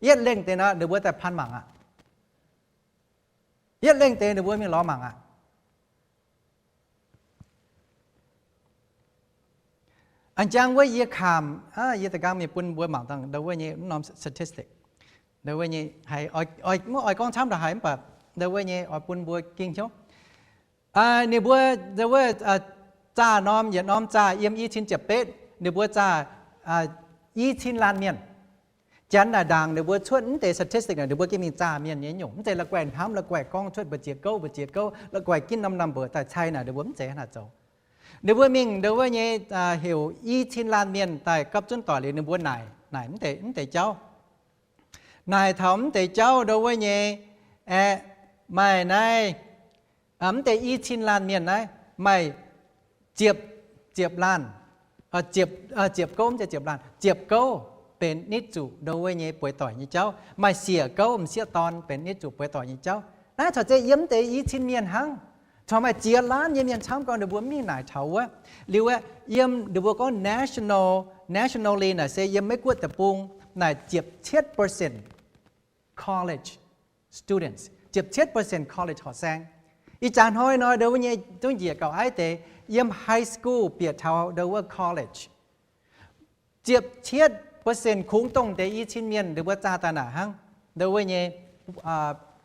Yietv lengh deix nor ninh mbuo daaih pan mangc aqv. Yietv lengh deix ninh mbuo mingh lorz mangc aqv. A'jang wuov yie kamx, yie da'gang mingh bun mbuo mangc dangh ndo wuov nyei mv norm statistic. Ndo wuov nyei haiz, mv oix gorngv camv ndongc haaix mv baac ndo wuov nyei oix bun mbuo ging hnyouv. Ninh mbuo ndo wuov zaah norm yietc norm zaah yiem i cin ziepc betv, ninh mbuo zaah i cin laanh mienh. Janx naaic ndaangc ninh mbuo cuotv mv deix statistic naaic ninh mbuo gengh mingh zaah mienh nyei nyungc, mv zeiz la'guaih hnamv, la'guaih gorngv cuotv mbu'ziex gouv, mbu'ziex gouv, la'guaih ginv norm number daaih cai naaic ninh mbuo mv zeiz hnangv naaic zoux. Ninh mbuo mingh ndo wuov nyei heuc i cin laanh mienh daaih gapv zunv doic liuz ninh mbuo naaic, naaic mv deix jauv. Naaic taux mv deix jauv ndo wuov nyei, aeqv, maaih naaiv, mv deix i cin laanh mienh naaiv maaih ziepc, ziepc laanh, ziepc gouv, mv zeiz ziepc laanh, ziepc gouv. benx nitv zuqc ndo wuov nyei bueix doic nyei jauv. Maaih siec gouv m'sieqv dorn benx nitv zuqc bueix doic nyei jauv. Naaiv corc zeiz yiem deix i cin mienh hnangv. Corc maaih ziex laanv nyei mienh camv gau, ninh mbuo mv mingh naaic taux wuov. Liuz aeqv, yiem ninh mbuo gorngv national, nationally naaic se yiem Meiv-Guoqv deic-bung naaic ziepc cietv percent college students, ziepc cietv percent college horqc saeng. Ih jaax hnoi nor ndo wuov nyei zungv njiec gauh aiv deix yiem high school bieqc taux ndo wuov college. Ziepc cietv percent kungx dongh deix i cin mienh ninh mbuo zaah daaih naaic hnangv, ndo wuov nyei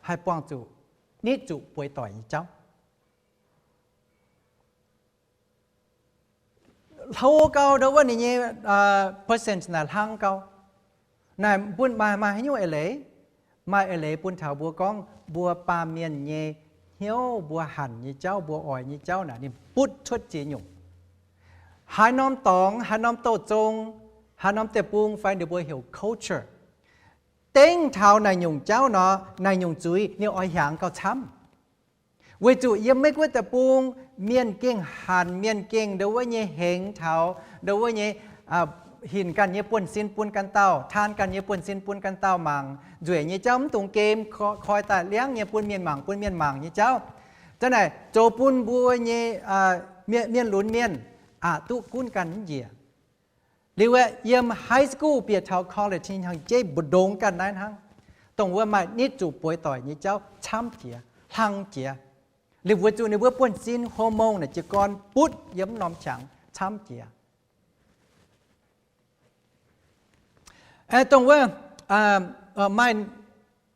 haih buangh zuqc nitv zuqc bueix doic nyei jauv. Hlo gau ndo wuov ninh nyei percent naaic hlang gau. Naaic bun maaih, maaih haaix nyungc eix leiz? Maaih eix leiz bun taux mbuo gorngv mbuo baamh mienh nyei hnyouv, mbuo hanc nyei jauv, mbuo oix nyei jauv naaic ninh butv cuotv ziex nyungc. Haaix norm dorngx, haaix norm douz-zong, haaix norm deic-bung fai ninh mbuo heuc culture, dengv taux naaic nyungc jauv nor, naaic nyungc zuiz ninh oix hiaangx gauh camv. Weic zuqc yiem Meiv-Guoqv deic-bung mienh gengh hanc, mienh gengh ndo wuov nyei hengx taux ndo wuov nyei hinc ganh nyei buonv-sin bun ganh dauh, taan ganh nyei buonv-sin bun ganh dauh mangc, nzueic nyei jauv mv dungx gem, koi daaih liangv nyei bun mienh mangc, bun mienh mangc nyei jauv. Zanc naaic zoux bun mbuo nyei mienh lunx mienh aqc duqv gunv ganh mv njiec. Liuz aeqv, yiem high school bieqc taux college nyei hnyangx-jeiv mbu'ndongx ganh naaiv hnangv, dongh wuov maaih nitv zuqc bueix doic nyei jauv camv jiex, hlang jiex. Liuz weic zuqc ninh mbuo buonv-sin hormone naaic jiez gorn butv yiem mv norm qangx camv jiex. Dongh wuov maaih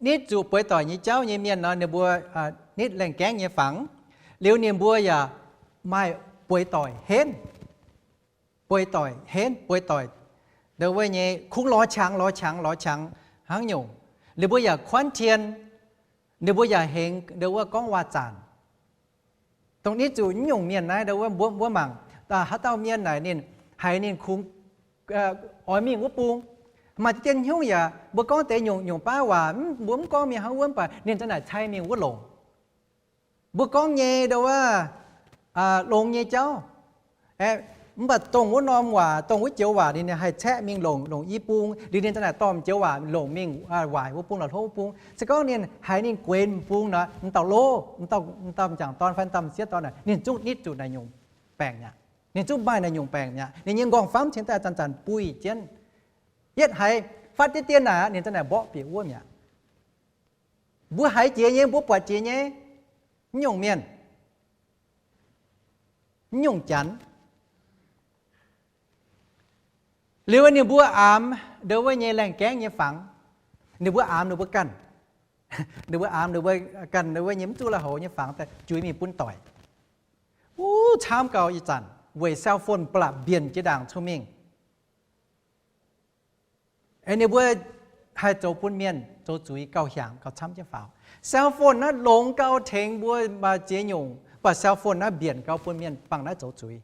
nitv zuqc bueix doic nyei jauv nyei mienh nor, ninh mbuo nitv laengh gaengv nyei fangx. Liuz ninh mbuo yaac maaih bueix doic henv, bueix doic henv, bueix doic ndo wuov nyei kungx lorz qangx, lorz qangx, lorz qangx hnangv nyungc. Ninh mbuo yaac kuanv tien, ninh mbuo yaac hengx ndo wuov gorngv waac-zanc. Dongh nitv zuqc nyungc mienh naaiv ndo wuov mbuo, mbuo mangc, haaix dauh mienh naaic ninh haiz ninh kungx oix mingh wuov bung, maaih deix dien hnyouv yaac mbuo gorngv deix nyungc, nyungc baav waac, mbuo mv gorngv mingh hnangv wuov, mv baac ninh za'naaic cai mingh wuov longc. Mbuo gorngv nyei ndo wuov longx nyei jauv. Mv baac dongh wuov norm waac, dongh wuov joux waac ninh haih caeqv mingh longc, longc i bung, liuz ninh za'naaic dorh joux waac longc mingh waaic wuov bung lorz hlo wuov bung. Se gorngv ninh haiz ninh guenx m'bung nor, m'dauh loh, m'dauh m'jangc dorn fai m'dauh m'sieqv dorn naaic, ninh zungv nitv zuqc naaic nyungc baengc mi'aqv. Ninh zungv maaih naaic nyungc baengc mi'aqv. Ninh nyei nqorngv-famv cingx daaih zanc-zanc buih jienv. Yietv haiz fatv deix dien naaic aqv, ninh za'naaic mborqv bieqc wuov mi'aqv. Mbuo haiz jiex nyei, mbuo buatc jiex nyei, mv nyungc mienh, mv nyungc janx. Liuz ninh mbuo aamx ndo wuov nyei laengh gaengv nyei fangx, ninh mbuo aamx ninh mbuo ganh, ninh mbuo aamx ninh mbuo ganh ndo wuov nyei mv zuqc lui-houx nyei fangx daaih juix mingh bun doic. Wuov camv gau ih zanc weic cell phone ba'laqc mbienc jiex ndaangc cun mingh. Ninh mbuo haih zoux bun mienh zoux zuiz gauh hiaangx gauh camv jienv faaux. Cell phone naaiv longx gau tengx mbuo maaih ziex nyungc, mv baac cell phone naaiv mbienc gau bun mienh bangc naaiv zoux zuiz.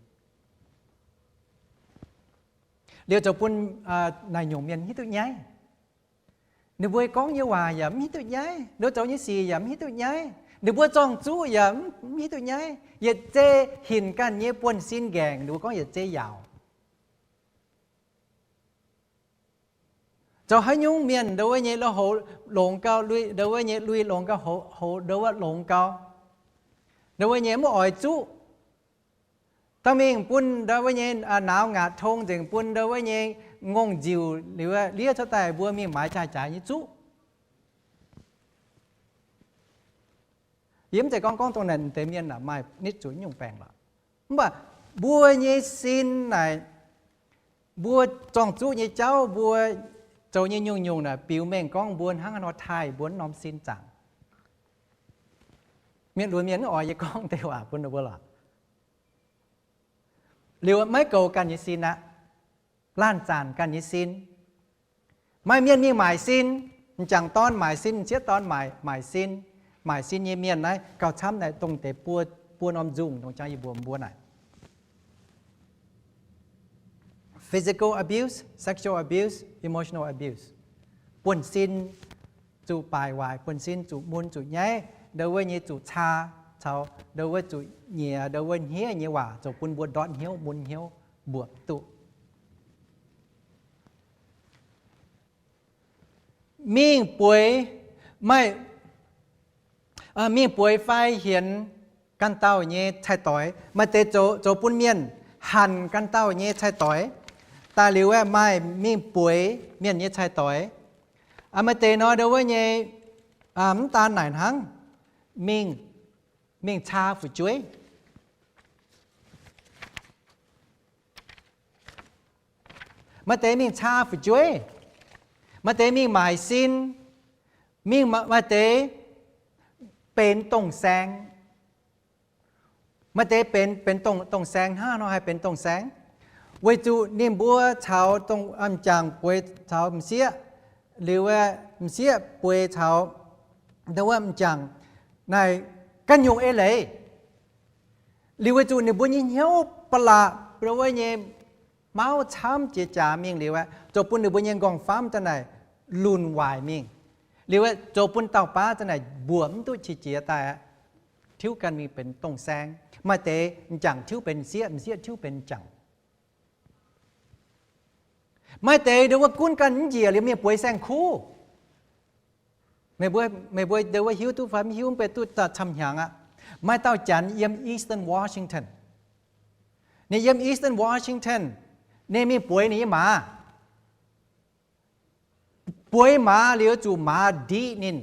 Liuz zoux bun naaic nyungc mienh mv hiuv duqv nyaiv. Ninh mbuo gorngv nyei waac yaac mv hiuv duqv nyaiv, ninh mbuo zoux nyei sic yaac mv hiuv duqv nyaiv, ninh mbuo zorng-zuqv yaac mv hiuv duqv nyaiv, yietc zei hinc ganh nyei buonv-sin nqaengc, ninh mbuo gorngv yietc zei yaauc. Zoux haaix nyungc mienh ndo wuov nyei lui-houx longx gau, lui, ndo wuov nyei lui longx gau, houx, houx ndo wuov longx gau, ndo wuov nyei mv oix zuqv. Dangh mingh bun ndo wuov nyei nauz ngaatc tong nzengc, bun ndo wuov nyei ngongh nziuc liuz, liev cuotv daaih mbuo mingh maaiz jaaix-jaaix nyei zuqv. Yie mv zeiz gorngv, gorngv dongh naaic deix mienh maaih nitv zuqc nyungc baengc lorqc. Mv baac mbuo nyei sin naaic, mbuo zorng-zuqv nyei jauv, mbuo zoux nyei nyungc-nyungc naaic biux mengh gorngv mbuo hnangv haaix nor taaih mbuo norm sin zaangc. Mienh lunx mienh mv oix yie gorngv deix waac bun ninh mbuo lorqc. Liuz maiv goux ganh nyei sin aqv. Laanh zaanc ganh nyei sin. Maaih mienh mingh maaic sin, m'jangc dorn maaic sin, m'sieqv dorn maaic, maaic sin. Maaic sin nyei mienh naaiv gauh camv naaic dongh deix buo, buo norm nzungh dongh jangx yie mbuox mbuo naaic. Physical abuse, sexual abuse, emotional abuse. Buonv-sin zuqc baaic waaic, buonv-sin zuqc mun zuqc nyaiv, ndo wuov nyei zuqc caa, caux ndo wuov zuqc nyiex, ndo wuov hniev nyei waac zoux bun mbuo ndortv hnyouv, mun hnyouv, mbuoqc duqv. mingh bueix, maaih, mingh bueix fai hienx ganh dauh nyei cai-doix. Maaih deix zoux, zoux bun mienh hanc ganh dauh nyei cai-doix. Daaih liuz aeqv, maaih mingh bueix mienh nyei cai-doix. Maaih deix nor ndo wuov nyei, mv daan naaic hnangv, mingh, mingh caa fu'jueiv. Maaih deix mingh caa fu'jueiv, maaih deix mingh maaic sin, mingh maaih deix benx dongh saeng. Maaih deix benx, benx dongh, dongh saeng hnangv nor haih benx dongh saeng, weic zuqc ninh mbuo caux m'jangc bueix caux m'sieqv, liuz m'sieqv bueix caux ndo wuov m'jangc naaic ganh nyungc eix leiz. Liuz weic zuqc ninh mbuo nyei hnyouv ba'laqc ndo wuov nyei mauv camv jiex jaax mingh liuz aeqv, zoux bun ninh mbuo nyei nqorngv-famv daaih naaic lunh waaic mingh. Liuz aeqv, zoux bun dauh baav daaih naaic mbuoqc mv duqv qiex jiez daaih aqv, tiuv ganh mingh benx dongh saeng. Maaih deix m'jangc tiuv benx m'sieqv, m'sieqv tiuv benx m'jangc. Maaih deix ndo wuov gunv ganh mv njiec liuz mingh bueix saeng-kuv. Meih mbuo, meih mbuo ndo wuov hiuv duqv fai mv hiuv, mv bei duqv camv-hnyangx aqv. Maaih dauh Janx yiem Eastern Washington. Ninh yiem Eastern Washington, ninh mingh bueix ninh nyei maaz. Bueix maaz liuz zuqc maaz ndiqv ninh.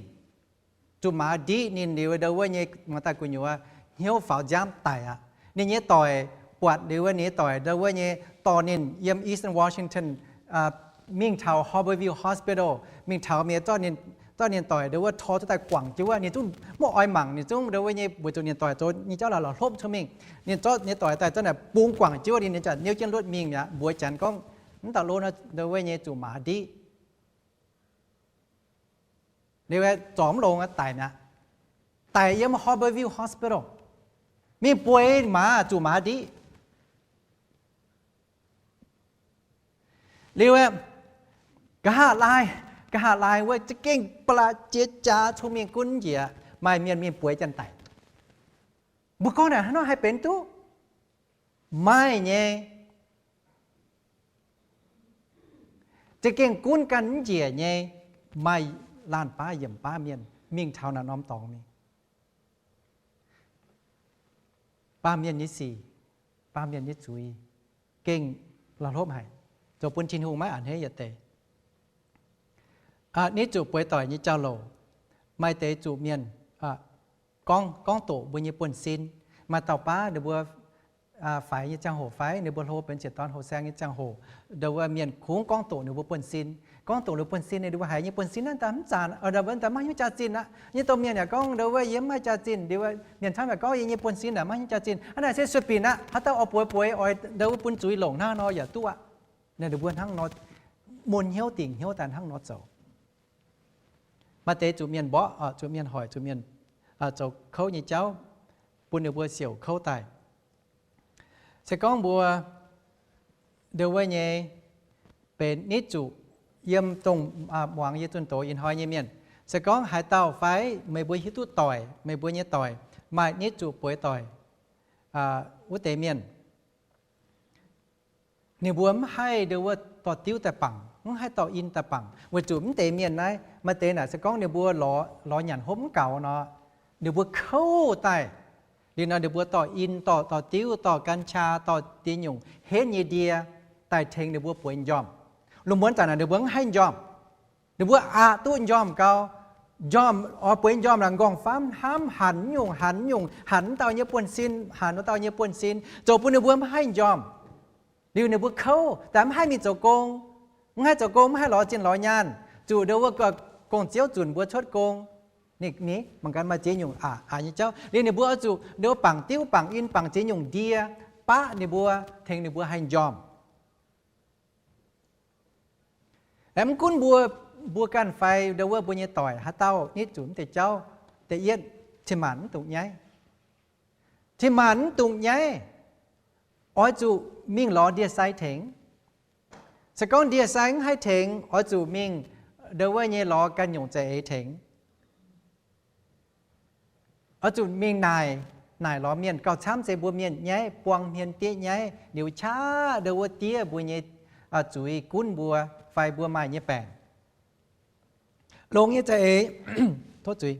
Zuqc maaz ndiqv ninh liuz ndo wuov nyei muangx daaih gu'nyuoz hnyouv faaux nziaamv daic aqv. Ninh nyei doic buatc liuz wuov, ninh nyei doic ndo wuov nyei dorh ninh yiem Eastern Washington mingh taux Harbor View Hospital, mingh taux mienh zorqv ninh, zorqv ninh doic ndo wuov tor duqv daaih guangc jienv wuov, ninh zungv mv oix mangc, ninh zungv ndo wuov nyei weic zuqc ninh doic zoux nyei jauv la'hlopv cuotv mingh. Ninh zorqv ninh doic daaih za'naaic bungx guangc jienv wuov, ninh zanc niouv jienv luotv mingh mi'aqv, mbuox Janx gorngv, mv dauh lo nor ndo wuov nyei zuqc maaz ndiqv. Liuz zorc mv longx daic mi'aqv. Daic yiem Harbor View Hospital. Mingh bueix maaz zuqc maaz ndiqv. Liuz nqa'haav laai, nqa'haav laai wuov za'gengh ba'laqc jiex jaax, cung mingh gunv njiec, maaih mienh mingh bueix janx-daic. Mbuo gorngv naaic hnangv nor haih benx duqv? Maaih nyei. Za'gengh gunv ganh mv njiec nyei, maaih laanh baav yiemc baav mienh mingh taux naaiv norm dorngx mingh. Baamh mienh nyei sic, baamh mienh nyei zuiz, gengh la'hlopv haic, zoux bun Tin-Hungh maiv a'hneiv yietc deix. Nitv zuqc bueix doic nyei jauv-louc, maaih deix zuqc mienh gorngv, gorngv doqc mbuo nyei buonv-sin. Maaih dauh baav ninh mbuo faix nyei ziangh hoc fai ninh mbuo hlo benx sieqv dorn hoqc saeng nyei ziangh hoc, ndo wuov mienh kungx gorngv doqc ninh mbuo buonv-sin. Gorngv doqc ninh mbuo buonv-sin, ninh mbuo haiz nyei buonv-sin naaiv daaih mv zanc, mv daaih maiv hiuv jaax-zinh aqv. Nyei domh mienh yaac gorngv ndo wuov yie mv maaih jaax-zinh, ndo wuov mienh camv yaac gorngv yie nyei buonv-sin naaic maiv hiuv jaax-zinh. Hnangv naaic se sueih binc aqv. Haaix dauh oix bueix bueix oix ndo wuov bun zuiz longc hnangv nor yaac duqv aqv. Ninh mbuo hnangv nor mun hnyouv dingc hnyouv daaih hnangv nor zoux. Maaih deix zuqc mienh mborqv, zuqc mienh hoic, zuqc mienh zoux kouv nyei jauv, bun ninh mbuo siouc kouv daaih. Se gorngv mbuo ndo wuov nyei benx nitv zuqc yiem dongh muangx yie zunh doz ih hnoi nyei mienh, se gorngv haaix dauh fai meih mbuo hiuv duqv doic, meih mbuo nyei doic maaih nitv zuqc bueix doic wuov deix mienh, ninh mbuo mv haih ndo wuov dorh diuv daaih bangc, mv haih dorh in daaih bangc, weic zuqc mv deix mienh naaiv maaih deix naaic se gorngv ninh mbuo lorz, lorz nyanc hopv mv gaux nor, ninh mbuo kouv daaih. Liuz nor ninh mbuo dorh in, dorh, dorh diuv, dorh กัญชา, dorh diex nyungc henv nyei ndie daaih tengx ninh mbuo bueix m'njormh. Lungh muonz zanc naaic ninh mbuo mv haih m'njormh. Ninh mbuo aqc duqv m'njormh gau. M'njormh, oix bueix m'njormh naaic m'nqorngv-famv hnamv hanc nyungc, hanc nyungc, hanc wuov dauh nyei buonv-sin, hanc wuov dauh nyei buonv-sin, zoux bun ninh mbuo mv haih m'njormh. Liuz ninh mbuo kouv daaih mv haih mingh zoux gong. Mv haih zoux gong, mv haih lorz zinh lorz nyaanh, zuqc ndo wuov gong-ziouv zunc mbuo cuotv gong. Ninh, ninh mangc gaax maaih ziex nyungc aqc, aqc nyei jauv. Liuz ninh mbuo oix zuqc ndo wuov bangc diuv, bangc in, bangc ziex nyungc ndie baqv ninh mbuo, tengx ninh mbuo haih m'njormh. Aeqv, mv gunv mbuo, mbuo ganh fai ndo wuov mbuo nyei doic haaix dauh nitv zuqc mv deix jauv, da'yietv, cin-maanc mv dungx nyaiv. Cin-maanc mv dungx nyaiv, oix zuqc mingh lorz ndie-sai tengx. Se gorngv ndie-sai mv haih tengx, oix zuqc mingh ndo wuov nyei lorz ganh nyungc za'eix tengx. Oix zuqc mingh naaic, naaic lorz mienh. Gauh camv se mbuo mienh nyaiv buang hmien diev nyaiv liuz qaqv ndo wuov diev mbuo nyei zuiz gunv mbuo fai mbuo maaih nyei baengc. Longx nyei za'eix, tov zuiz,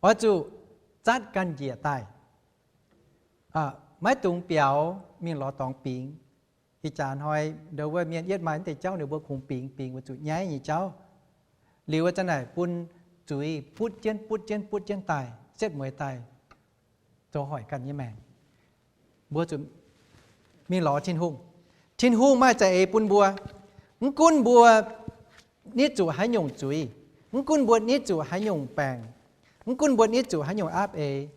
oix zuqc zatv ganh njiec daaih. Maiv dungx biaux mingh lorz dorngx bingx. Ih jaax hnoi ndo wuov mienh yietv maaih deix jauv ninh mbuo kungx bingx, bingx weic zuqc nyaiv nyei jauv. Liuz wuov zanc naaic bun zuiz butv jienv, butv jienv, butv jienv daaih, setv mueiz daaih zoux hoic ganh nyei maengc. Mbuo zuqc mingh lorz Tin-Hungh. Tin-Hungh maaih za'eix bun mbuo. Mv gunv mbuo nitv zuqc haaix nyungc zuiz, mv gunv mbuo nitv zuqc haaix nyungc baengc, mv gunv mbuo nitv zuqc haaix nyungc aapv eix,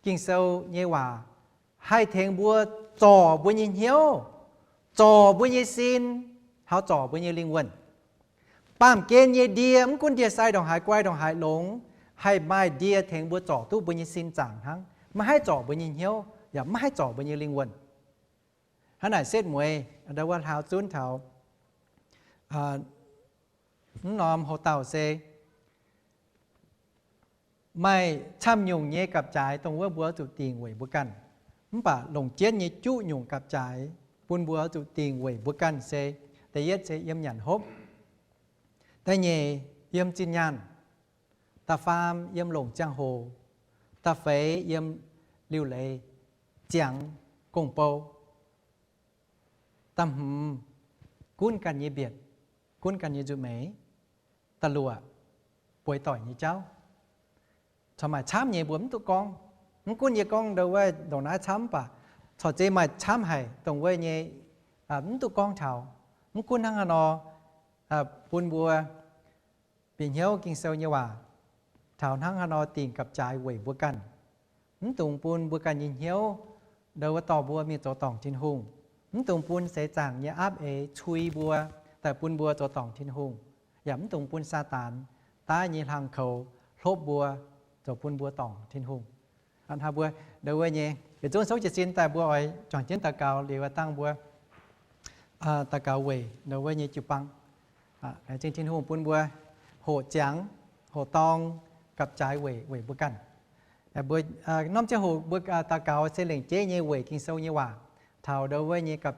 Ging-Sou nyei waac haih tengx mbuo zorc mbuo nyei hnyouv, zorc mbuo nyei sin, hauz zorc mbuo nyei lingh wuonh. Baamh gen nyei ndie, mv gunv ndie-sai ndongc haaix guai ndongc haaix longx, haih maaih ndie tengx mbuo zorc duqv mbuo nyei sin zaangc hnangv, maiv haih zorc mbuo nyei hnyouv yaac maiv haih zorc mbuo nyei lingh wuonh. Hnangv naaic setv mueiz ndo wuov hlaau zunv taux mv norm houx-dauh se maaih camv nyungc nyei gapv-jaaix dongh wuov mbuo zuqc dingc weic mbuo ganh. Mv baac longc jienv nyei juqv nyungc gapv-jaaix bun mbuo zuqc dingc weic mbuo ganh se, da'yietv se yiem nyanc hopv, da'nyeic yiem zinh nyaanh, da'faam yiem longc ziangh hoc, da'feix yiem liuc leiz ziangx gong-bou, da'hmz gunv ganh nyei mbietc, gunv ganh nyei nzuih meix, da'luoqc bueix doic nyei jauv. Corc maaih camv nyei mbuo mv duqv gorngv. Mv gunv yie gorngv ndo wuov ndongc naaiv camv, mv baac corc zeiz maaih camv haic dongh wuov nyei mv duqv gorngv taux. Mv gunv hnangv haaix nor, bun mbuo bieqc hnyouv Ging-Sou nyei waac taux hnangv haaix nor dingc gapv-jaaix weic mbuo ganh. Mv dungx bun mbuo ganh nyei hnyouv ndo wuov dorh mbuo mingh zoux dorngc Tin-Hungh. Mv dungx bun seix zaangc nyei aapv eix cui mbuo daaih bun mbuo zoux dorngc Tin-Hungh, yaac mv dungx bun Saadaan daav nyei hlang koux hlopv mbuo, zoux bun mbuo dorngc Tin-Hungh. Hnangv mbuo ndo wuov nyei yietc zungv souv jiez sin daaih mbuo oix juangc jienv daux gaux liuz dangh mbuo daux gaux weic ndo wuov nyei jiu-baang. Laengz zingh Tin-Hungh bun mbuo hoqc ziangx, hoqc dorng, gapv-jaaix weic, weic mbuo ganh. Mbuo norm ziangh hoc mbuo daux gaux se lengc jeiv nyei weic Ging-Sou nyei waac taux ndo wuov nyei gapv